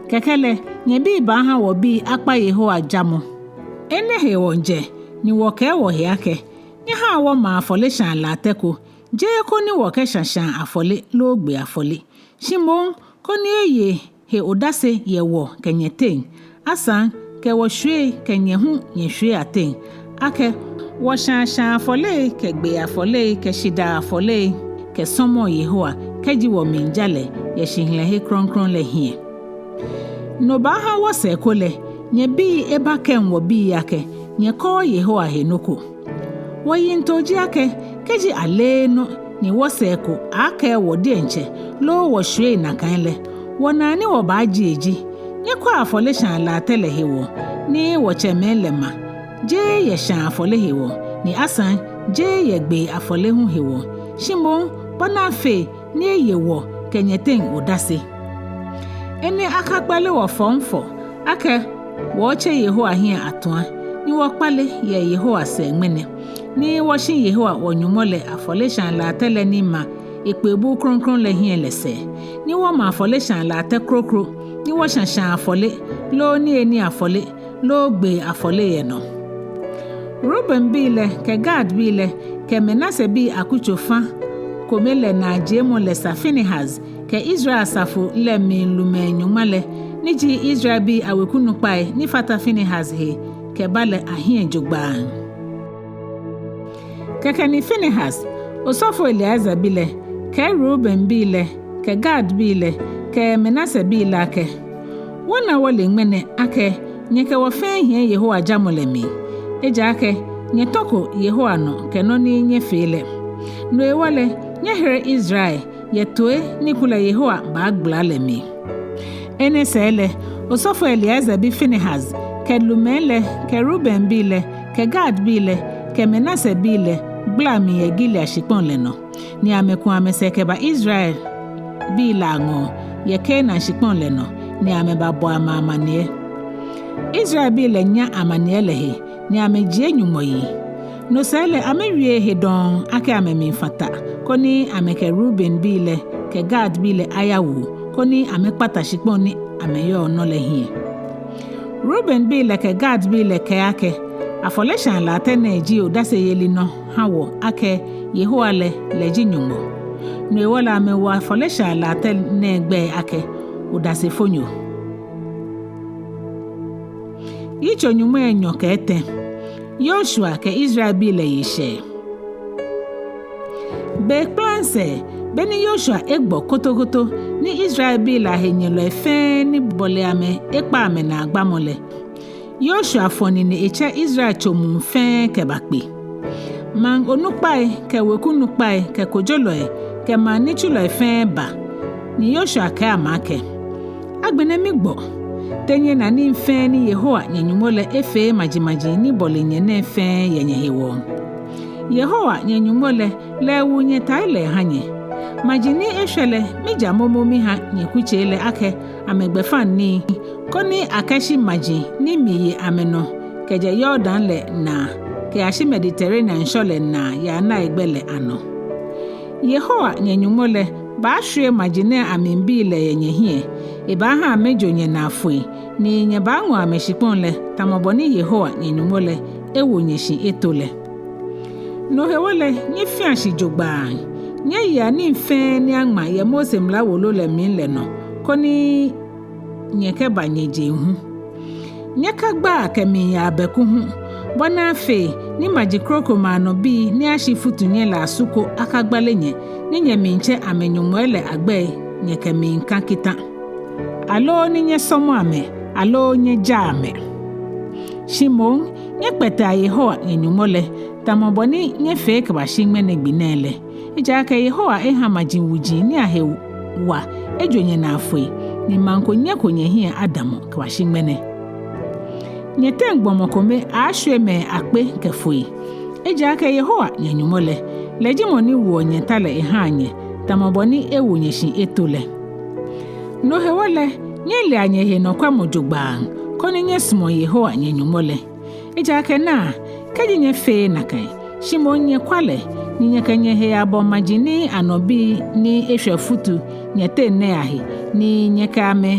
Kɛkɛ lɛ nyɛbii baaha wɔbii akpa Yehowa jamɔ. Enɛ hewɔ jɛ ni wɔkɛɛ wɔhe akɛ, nyɛhaa wɔmaa afɔleshaa latɛ ko, jeee koni wɔkɛshã shaa afɔle loo gbee afɔle, shi moŋ koni eye he odase yɛ wɔ kɛ nyɛteŋ, asaŋ kɛ wɔshwiei kɛ nyɛ hu nyɛshwiei ateŋ, akɛ wɔshaa shaa afɔlei kɛ gbee afɔlei kɛ shidaa afɔlei kɛsɔmɔɔ Yehowa kɛji wɔmiija lɛ yɛ shihilɛhe krɔŋkrɔŋ lɛ hiɛ. No baaha wɔsɛɛ ko lɛ nyɛbii ebakɛŋ wɔbii akɛ, nyɛkɛɔ Yehowa he nɔ ko. Wɔyiŋtoo ji akɛ, kɛji aleee nɔ ni wɔsɛɛ ko akɛɛ wɔ diɛŋtsɛ loo wɔshwiei nakai lɛ, wɔnaa ni wɔbaajie ji, nyɛkwɛa afɔleshaa latɛ lɛ hewɔ ni wɔtsɛmɛi lɛ ma, jeee yɛ shaa afɔle hewɔ, ni asaŋ jeee yɛ gbee afɔle hu hewɔ, shi moŋ bɔ ni afee ni eye wɔ kɛ nyɛteŋ odase. Enɛ akagbale wɔ fɔŋfɔŋ akɛ wɔɔtse Yehowa hiɛ atua, ni wɔkpale yɛ Yehowa sɛɛ ŋmɛnɛ, ni wɔshi Yehowa wɔ-Nyɔŋmɔ lɛ afɔleshaa latɛ lɛ ni ma ekpee buu krɔŋkrɔŋ lɛ hiɛ lɛ sɛɛ, ni wɔma afɔleshaa latɛ kroko, ni wɔshã shaa afɔle loo niyenii afɔle loo gbee afɔle yɛ nɔ. Reubenbii lɛ kɛ Gadbii lɛ kɛ Manasebii akutso fã kome lɛ naajiemɔ lɛ sa Finehas kɛ Israel asafo lɛ mli lumɛi nyɔŋma lɛ, ni ji Israelbii aweku nukpai ni fata Finehas he kɛba lɛ ahiɛ jogbaŋŋ. Kɛkɛ ni Finehas, osɔfo Eleazar bi lɛ, kɛɛ Reubenbii lɛ kɛ Gadbii lɛ kɛ Manasebii lɛ akɛ, wɔna wɔle ŋmɛnɛ akɛ nyɛkɛ wɔ fɛɛ hiɛ Yehowa jamɔ lɛ mli, ejaakɛ nyɛtɔko Yehowa nɔ kɛ nɔ ni nyɛfee lɛ. No hewɔ lɛ, nyɛhere Israel yɛ toi ni kulɛ Yehowa baagbala lɛ mli. Enɛ sɛɛ lɛ, osɔfo Eleazar bi Finehas kɛ lumɛi lɛ kɛ Reubenbii lɛ kɛ Gadbii lɛ kɛ Manasebii lɛ gbala mli yɛ Gilead shikpɔŋ lɛ nɔ, ni amɛku amɛsɛɛ kɛba Israelbii lɛ aŋɔɔ yɛ Kanaan shikpɔŋ lɛ nɔ, ni amɛbabɔ amɛ amaniɛ. Israelbii lɛ nya amaniɛ lɛ he, ni amɛjie Nyɔŋmɔ yi. No sɛɛ lɛ amɛwieee he dɔŋŋ akɛ amɛmiifã ta, koni amɛkɛ Reubenbii lɛ kɛ Gadbii lɛ ayawu, koni amɛkpata shikpɔŋ ni amɛyɔɔ nɔ lɛ hiɛ. Reubenbii lɛ kɛ Gadbii lɛ kɛɛ akɛ, afɔleshaa latɛ nɛɛ ji odaseyeli nɔ ha wɔ akɛ Yehowa lɛ, lɛ ji Nyɔŋmɔ. No hewɔ lɛ amɛwo afɔleshaa latɛ nɛɛ gbɛi akɛ, Odasefonyo. Yitso nyɔŋmai enyɔ kɛ etɛ. Yoshua kɛ Israelbii lɛ ye shɛɛ. Be kplaŋ sɛɛ, be ni Yoshua egbɔ kotokoto, ni Israelbii lɛ ahenyɛlɔi fɛɛ ni bɔle amɛ ekpa amɛnaa gbamɔ lɛ, Yoshua fɔ̃ nine etsɛ Israel tso muu fɛɛ kɛbakpe. Maŋ onukpai kɛ weku nukpai kɛ kojolɔi kɛ maŋ nitsulɔi fɛɛ ba, ni Yoshua kɛɛ amɛ akɛ, Agbɛnɛ migbɔ. Te nyɛna nii fɛɛ ni Yehowa nyɛ-Nyɔŋmɔ lɛ efee majimaji ni bɔle nyɛ nɛɛ fɛɛ yɛ nyɛhewɔ? Yehowa nyɛ-Nyɔŋmɔ lɛ, lɛ ewu nyɛtai lɛ eha nyɛ. Maji ni eshwɛ lɛ, mija momo miha nyɛkutsei lɛ akɛ amɛgbɛfaŋnii, koni akɛshi maji ni miye amɛnɔ kɛjɛ Yordan lɛ naa kɛyashi Mediterranean ŋshɔ lɛ naa yɛ anaigbɛ lɛ anɔ. Yehowa nyɛ-Nyɔŋmɔ lɛ baashwie maji nɛɛ amli bii lɛ yɛ nyɛhiɛ, ebaaha amɛjo nyɛnaa foi, ni nyɛbaaŋɔ amɛshikpɔŋ lɛ, tamɔ bɔ ni Yehowa nyɛ-Nyɔŋmɔ lɛ ewo nyɛ shi eto lɛ. No hewɔ lɛ, nyɛfia shi jogbaŋŋ. Nyɛyea nii fɛɛ ni aŋma yɛ Mose mla wolo lɛ mli lɛ nɔ, koni nyɛkɛba nyɛjeŋ hu. Nyɛkagbaa kɛmiiya abɛku hu, bɔ ni afee ni maji krokomɛi anɔ bii ni ashi futu nyɛ lɛ asu ko akagbale nyɛ, ni nyɛmiitsɛ amɛnyɔŋmɔi lɛ agbɛi nyɛkɛmiika kita. aloo ni nyɛsɔmɔ amɛ, aloo nyɛja amɛ. Shi moŋ, nyɛkpɛtɛa Yehowa nyɛ Nyɔŋmɔ lɛ, tamɔ bɔ ni nyɛfee kɛbashi ŋmɛnɛ gbi nɛɛ lɛ. Ejaakɛ Yehowa eha maji wuji ni ahe wa ejo nyɛnaa foi, ni maŋ ko nyɛko nyɛhiɛ adamɔ kɛbashi ŋmɛnɛ. Nyɛteŋ gbɔmɔ kome aaashwie mɛi akpe kɛ foi. Ejaakɛ Yehowa nyɛ Nyɔŋmɔ lɛ, lɛ ji mɔ ni woɔ nyɛta lɛ ehaa nyɛ, tamɔ bɔ ni ewo nyɛ shi eto lɛ. No hewɔ lɛ, nyɛlea nyɛhe nɔkwɛmɔ jogbaŋŋ, koni nyɛsumɔ Yehowa nyɛ Nyɔŋmɔ lɛ. Ejaakɛ naa, kɛji nyɛfeee nakai, shi moŋ nyɛkwa lɛ, ni nyɛkɛ nyɛhe yabɔ maji ni anɔ bii ni eshwɛ futu nyɛteŋ nɛɛ ahe, ni nyɛkɛ amɛ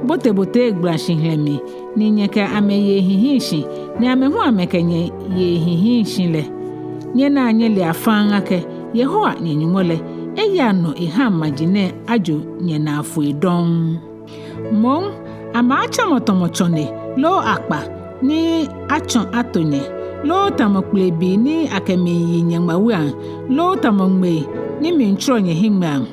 botebotee gbãlãshihilɛ mli, ni nyɛkɛ amɛ ye ehihiishi, ni amɛ hu amɛkɛ nyɛ ye ehihiishi lɛ, nyɛnaa nyɛlea faŋŋ akɛ Yehowa nyɛ Nyɔŋmɔ lɛ, eyaa nɔ ehaŋ maji nɛɛ ajo nyɛnaa foi dɔŋŋ. Moŋ, amɛaatsamɔ tamɔ tsɔne loo akpa ni atsɔ ato nyɛ, loo tamɔ kplebii ni akɛmiiyi nyɛŋmawuiaŋ, loo tamɔ ŋmei ni miitsɔɔ nyɛhiŋmɛiaŋ.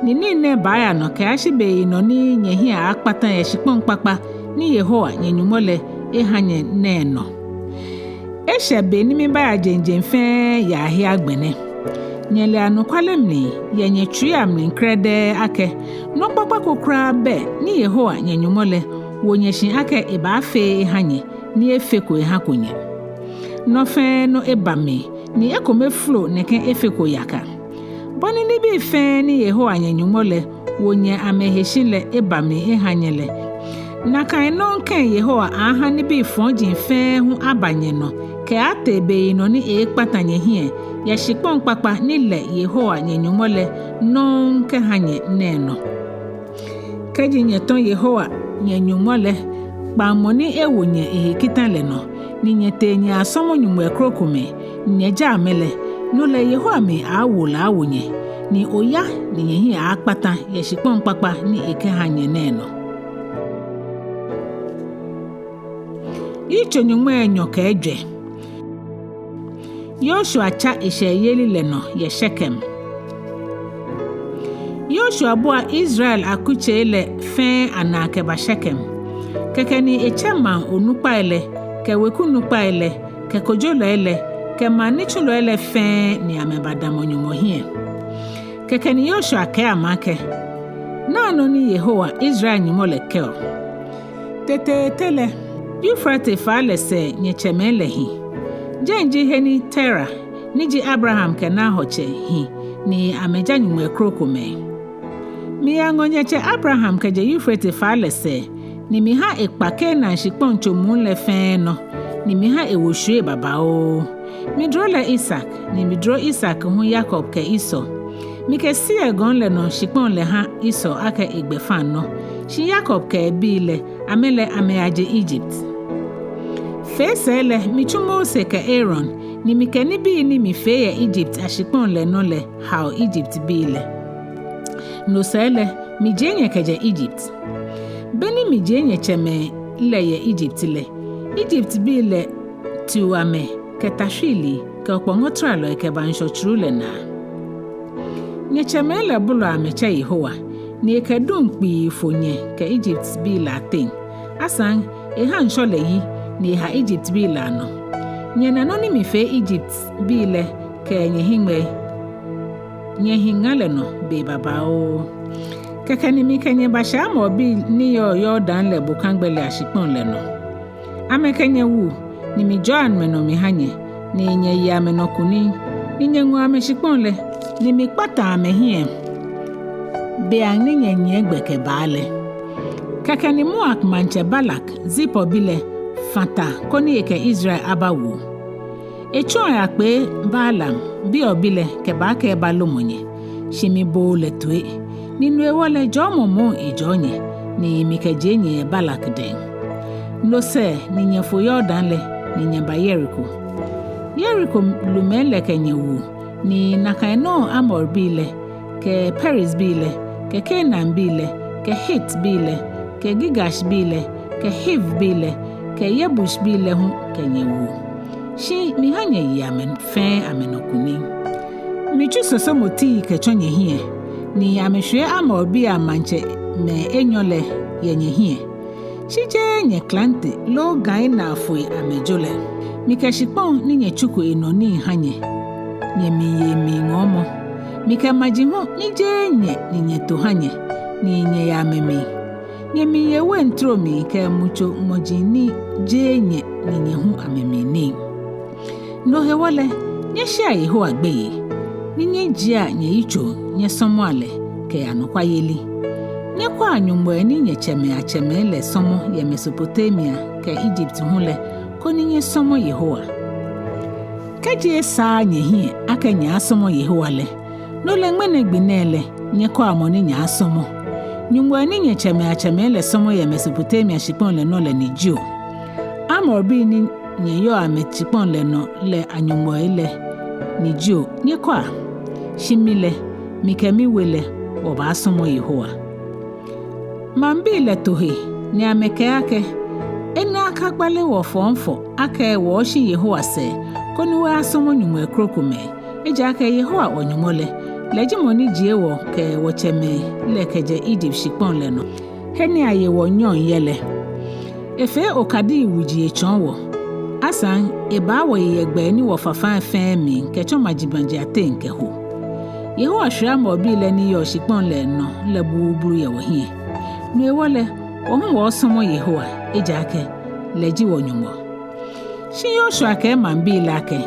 Ni nii nɛɛ baaya nɔ kɛyashi beyinɔ ni nyɛhiɛ aaakpata yɛ shikpɔŋ kpakpa ni Yehowa nyɛ Nyɔŋmɔ lɛ eha nyɛ nɛɛ nɔ. Eshɛ be ni mibaaya jeŋ jeŋ fɛɛ yɛ ahe agbɛnɛ. Nyɛlea anɔkwale mli yɛ nyɛtsuii amli krɛdɛɛ akɛ nɔ kpakpa ko kwraa bɛ ni Yehowa nyɛ Nyɔŋmɔ lɛ wo nyɛ shi akɛ ebaafee eha nyɛ, ni efeko ehako nyɛ. Nɔ fɛɛ nɔ eba mli, ni ekome folo nɛkɛ efeko yaka. Bɔ ni nibii fɛɛ ni Yehowa nyɛ Nyɔŋmɔ lɛ wo nyɛ amɛhe shi lɛ eba mli eha nyɛ lɛ, nakai nɔŋŋ kɛ̃ Yehowa aaha nibii fɔji fɛɛ hu aba nyɛnɔ kɛaatee beyinɔ ni eeekpata nyɛhiɛ yɛ shikpɔŋ kpakpa ni lɛ Yehowa nyɛ Nyɔŋmɔ lɛ nɔŋŋ kɛha nyɛ nɛɛ nɔ. Kɛji nyɛtɔ Yehowa nyɛ Nyɔŋmɔ lɛ kpaŋmɔ ni ewo nyɛ ehe kita lɛ nɔ, ni nyɛtee nyɛyasɔmɔ nyɔŋmɔi krokomɛi, ni nyɛja amɛ lɛ, no lɛ Yehowa mli aaawo lɛ awo nyɛ, ni oya ni nyɛhiɛ aaakpata yɛ shikpɔŋ kpakpa ni ekɛha nyɛ nɛɛ nɔ. Yitso nyɔŋmai enyɔ kɛ ejwɛ. Yoshua tsa eshɛyeli lɛ nɔ yɛ Shekem. Yoshua bua Israel akutsei lɛ fɛɛ anaa kɛba Shekem. Kɛkɛ ni etsɛ maŋ onukpai lɛ, kɛ weku nukpai lɛ, kɛ kojolɔi lɛ, kɛ maŋ nitsulɔi lɛ fɛɛ ni amɛbadamɔ Nyɔŋmɔ hiɛ. Kɛkɛ ni Yoshua kɛɛ amɛ akɛ, Naa nɔ ni Yehowa, Israel Nyɔŋmɔ lɛ kɛɔ. Teteete lɛ, Eufrate faa lɛ sɛɛ nyɛtsɛmɛi lɛ hi. Jɛi ji he ni Tera, ni ji Abraham kɛ Nahor tsɛ hi, ni amɛja nyɔŋmɔi krokomɛi. Miyaŋɔ nyɛtsɛ Abraham kɛjɛ Eufrate faa lɛ sɛɛ, ni miha ekpa Kanaan shikpɔŋ tso muu lɛ fɛɛ nɔ, ni miha ewo shwiei babaoo. Miduro lɛ Isak, ni miduro Isak hu Yakob kɛ Esau. Mikɛ Seir gɔŋ lɛ nɔ shikpɔŋ lɛ ha Esau akɛ egbɛfaŋnɔ, shi Yakob kɛ ebii lɛ, amɛ lɛ amɛyaje Egypt. Fee sɛɛ lɛ, mitsu Mose kɛ Aaron, ni mikɛ nibii ni mifee yɛ Egypt ashikpɔŋ lɛ nɔ lɛ hao Egyptbii lɛ. No sɛɛ lɛ, mijie nyɛ kɛjɛ Egypt. Be ni mijie nyɛtsɛmɛi lɛ yɛ Egypt lɛ, Egyptbii lɛ tiu amɛ kɛ tashwiilii kɛ okpɔŋɔtralɔi kɛba ŋshɔ tsuru lɛ naa. Nyɛtsɛmɛi lɛ bolɔ amɛtsɛ Yehowa, ni ekɛ duŋ kpii fo nyɛ kɛ Egyptbii lɛ ateŋ. Asaŋ, eha ŋshɔ lɛ yi, ni eha Egyptbii lɛ anɔ. Nyɛna nɔ ni mifee Egyptbii lɛ kɛ nyɛhiŋmɛi, nyɛhiŋa lɛ nɔ be babaoo. Kɛkɛ ni mikɛ nyɛ bashɛ Amorbii ni yɔɔ Yordan lɛ bokagbɛ lɛ ashikpɔŋ lɛ nɔ. Amɛkɛ nyɛ wu, ni mijɔɔ amɛnɔ miha nyɛ, ni nyɛye amɛnɔ kunim, ni nyɛŋɔ amɛshikpɔŋ lɛ, ni mikpata amɛhiɛ, beiaŋ ni nyɛnyiɛ gbɛ kɛbaa lɛ. Kɛkɛ ni Moab maŋtsɛ Balak, Zipor bi lɛ, fã ta koni ekɛ Israel abawu. Etsɔ eyakpee Balaam, Beor bi lɛ, kɛba akɛ ebalomɔ nyɛ, shi mibooo lɛ toi. Ni no hewɔ lɛ, jɔɔmɔ moŋ ejɔɔ nyɛ, ni mikɛjie nyɛ yɛ Balak dɛŋ. No sɛɛ ni nyɛfo Yordan lɛ, ni nyɛba Yeriko. Yeriko lumɛi lɛ kɛ nyɛ wu, ni nakai nɔŋŋ Amorbii lɛ, kɛ Perizbii lɛ, kɛ Kanaanbii lɛ, kɛ Hitbii lɛ, kɛ Girgashbii lɛ, kɛ Hivbii lɛ, kɛ Yebusbii lɛ hu kɛ nyɛ wu. Shi miha nyɛye amɛ fɛɛ amɛnɔ kunim. Mitsu sɔsɔmɔtii kɛtsɔ nyɛhiɛ, ni amɛshwie Amorbii amaŋtsɛmɛi enyɔ lɛ yɛ nyɛhiɛ. Shi jeee nyɛklante loo gãi naa foi amɛjo lɛ. Mikɛ shikpɔŋ ni nyɛtsuko enɔ nii ha nyɛ, nyɛmiiye emli ŋɔɔmɔ. Mikɛ maji hu ni jeee nyɛ ni nyɛto ha nyɛ, ni nyɛyɛ amɛmli. Nyɛmiiye wein trom kɛ mutso ŋmɔji ni jeee nyɛ ni nyɛ hu amɛmli nii. No hewɔ lɛ, nyɛshea Yehowa gbeyei, ni nyɛjiea nyɛyitsoŋ nyɛsɔmɔa lɛ kɛ anɔkwayeli. Nyɛkwɛa nyɔŋmɔi ni nyɛtsɛmɛi atsɛmɛi lɛ sɔmɔ yɛ Mesopotamia kɛ Egypt hu lɛ, koni nyɛsɔmɔ Yehowa. Kɛji esaaa nyɛhiɛ akɛ nyɛaasɔmɔ Yehowa lɛ, no lɛ ŋmɛnɛ gbi nɛɛ lɛ, nyɛkwɛa mɔ ni nyɛaasɔmɔ. Nyɔŋmɔi ni nyɛtsɛmɛi atsɛmɛi lɛ sɔmɔ yɛ Mesopotamia shikpɔŋ lɛ nɔ lɛ ni jio, Amorbii ni nyɛyɔɔ amɛshikpɔŋ lɛ nɔ lɛ anyɔŋmɔi lɛ ni jio, nyɛkwɛa. Shi mi lɛ, mikɛ miwe lɛ, wɔbaasɔmɔ Yehowa. Maŋbii lɛ to he ni amɛkɛɛ akɛ: Enɛ akagbale wɔ fɔŋfɔŋ akɛ wɔɔshi Yehowa sɛɛ koni wɔyasɔmɔ nyɔŋmɔi krokomɛi. Ejaakɛ Yehowa wɔ-Nyɔŋmɔ lɛ, lɛ ji mɔ ni jie wɔ kɛ wɔtsɛmɛi lɛ kɛjɛ Egypt shikpɔŋ lɛ nɔ, he ni aye wɔ nyɔŋ yɛ lɛ. Efee okadii wuji etsɔɔ wɔ. Asaŋ ebaa wɔyi yɛ gbɛi ni wɔfafaa fɛɛ mli kɛtsɔ majimaji ateŋ kɛho. Yehowa shwie Amorbii lɛ ni yɔɔ shikpɔŋ lɛ nɔ lɛ buubuu yɛ wɔhiɛ. No hewɔ lɛ, wɔ hu wɔɔsɔmɔ Yehowa, ejaakɛ lɛ ji wɔ-Nyɔŋmɔ. Shi Yoshua kɛɛ maŋbii lɛ akɛ: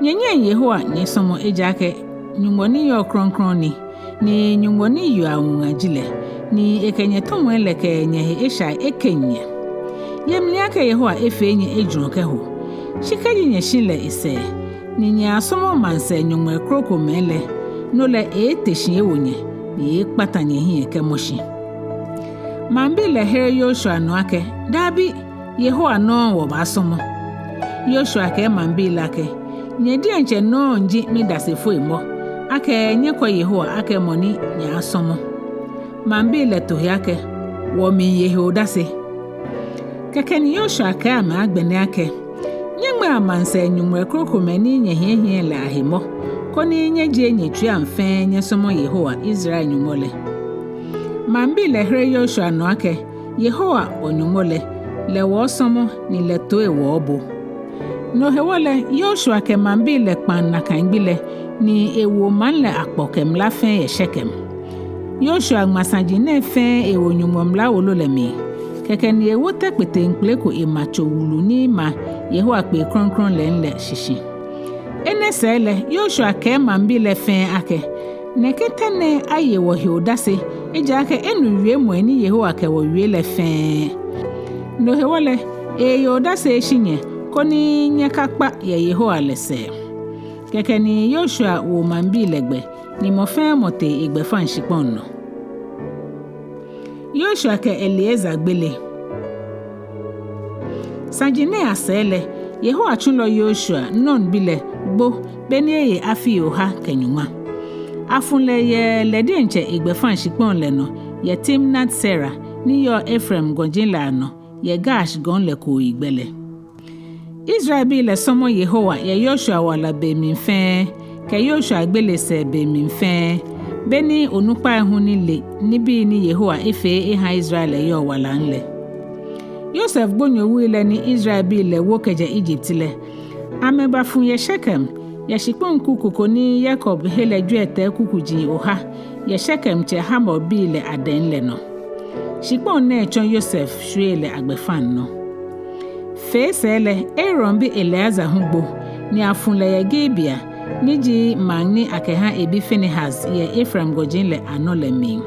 Nyɛnyɛŋ Yehowa nyɛsɔmɔ, ejaakɛ Nyɔŋmɔ ni yɔɔ krɔŋkrɔŋ ni, ni Nyɔŋmɔ ni yeɔ awuŋa ji lɛ, ni ekɛ nyɛtɔmɔi lɛ kɛ nyɛhe eshai ekeŋ nyɛ. Yɛ mli akɛ Yehowa efee nyɛ ejurɔ kɛho. Shi kɛji nyɛshi lɛ esɛɛ, ni nyɛyasɔmɔ maŋsɛɛ nyɔŋmɔi krokomɛi lɛ, no lɛ eeete shi ewo nyɛ, ni eeekpata nyɛhiɛ kɛmɔ shi. Maŋbii lɛ here Yoshua nɔ akɛ: Dabi, Yehowa nɔŋŋ wɔbaasɔmɔ. Yoshua kɛɛ maŋbii lɛ akɛ: Nyɛ diɛŋtsɛ nɔŋŋ ji midasefoi mɔ, akɛ nyɛkwɛ Yehowa akɛ mɔ ni nyɛaasɔmɔ. Maŋbii lɛ to he akɛ: Wɔmiiye he odase. Kɛkɛ ni Yoshua kɛɛ amɛ agbɛnɛ akɛ: Nyɛŋmɛa maŋsɛɛ nyɔŋmɔi krokomɛi ni nyɛhiɛhiɛ lɛ ahe mɔ, koni nyɛjie nyɛtsuiiaŋ fɛɛ nyɛsɔmɔ Yehowa, Israel Nyɔŋmɔ lɛ. Maŋbii lɛ here Yoshua nɔ akɛ: Yehowa wɔ-Nyɔŋmɔ lɛ, lɛ wɔɔsɔmɔ, ni lɛ toi wɔɔbo. No hewɔ lɛ, Yoshua kɛ maŋbii lɛ kpaŋ nakai gbi lɛ, ni ewo maŋ lɛ akpɔ kɛ mla fɛɛ yɛ Shekem. Yoshua ŋma saji nɛɛ fɛɛ ewo Nyɔŋmɔ mla wolo lɛ mli. Kɛkɛ ni ewo tɛ kpeteŋkpele ko ema tso wulu ni ma Yehowa kpee krɔŋkrɔŋ lɛŋ lɛ shishi. Enɛ sɛɛ lɛ, Yoshua kɛɛ maŋbii lɛ fɛɛ akɛ: Nɛkɛ tɛ nɛɛ aye wɔhe odase, ejaakɛ enu wiemɔi ni Yehowa kɛ wɔ wie lɛ fɛɛ. No hewɔ lɛ, eeye odase eshi nyɛ, koni nyɛkakpa yɛ Yehowa lɛ sɛɛ. Kɛkɛ ni Yoshua wo maŋbii lɛ gbɛ, ni mɔ fɛɛ mɔ tee egbɛfaŋ shikpɔŋ nɔ. Yoshua kɛ Eleazar gbele. Saji nɛɛ asɛɛ lɛ, Yehowa tsulɔ Yoshua, Nun bi lɛ, gbo, be ni eye afii oha kɛ nyɔŋma. Afu lɛ yɛ lɛ diɛŋtsɛ egbɛfaŋ shikpɔŋ lɛ nɔ, yɛ Timnat Sera, ni yɔɔ Efraim gɔji lɛ anɔ, yɛ Gash gɔŋ lɛ kooyigbɛ lɛ. Israelbii lɛ sɔmɔ Yehowa yɛ Yoshua wala be mli fɛɛ, kɛ Yoshua gbele sɛɛ be mli fɛɛ, be ni onukpai hu ni le nibii ni Yehowa efee eha Israel lɛ yɔɔ walaŋ lɛ. Yosef gbonyo wui lɛ ni Israelbii lɛ wo kɛjɛ Egypt lɛ, amɛbafu yɛ Shekem, yɛ shikpɔŋ kuku ko ni Yakob he lɛ jwiɛtɛi kukuji oha, yɛ Shekemtsɛ Hamorbii lɛ adɛŋ lɛ nɔ. Shikpɔŋ nɛɛ tsɔ Yosef shwie lɛ agbɛfaŋ nɔ. Fee sɛɛ lɛ, Aaron bi Eleazar hu gbo, ni afu lɛ yɛ Gibea, ni ji maŋ ni akɛha ebi Finehas yɛ Efraim gɔji lɛ anɔ lɛ mli.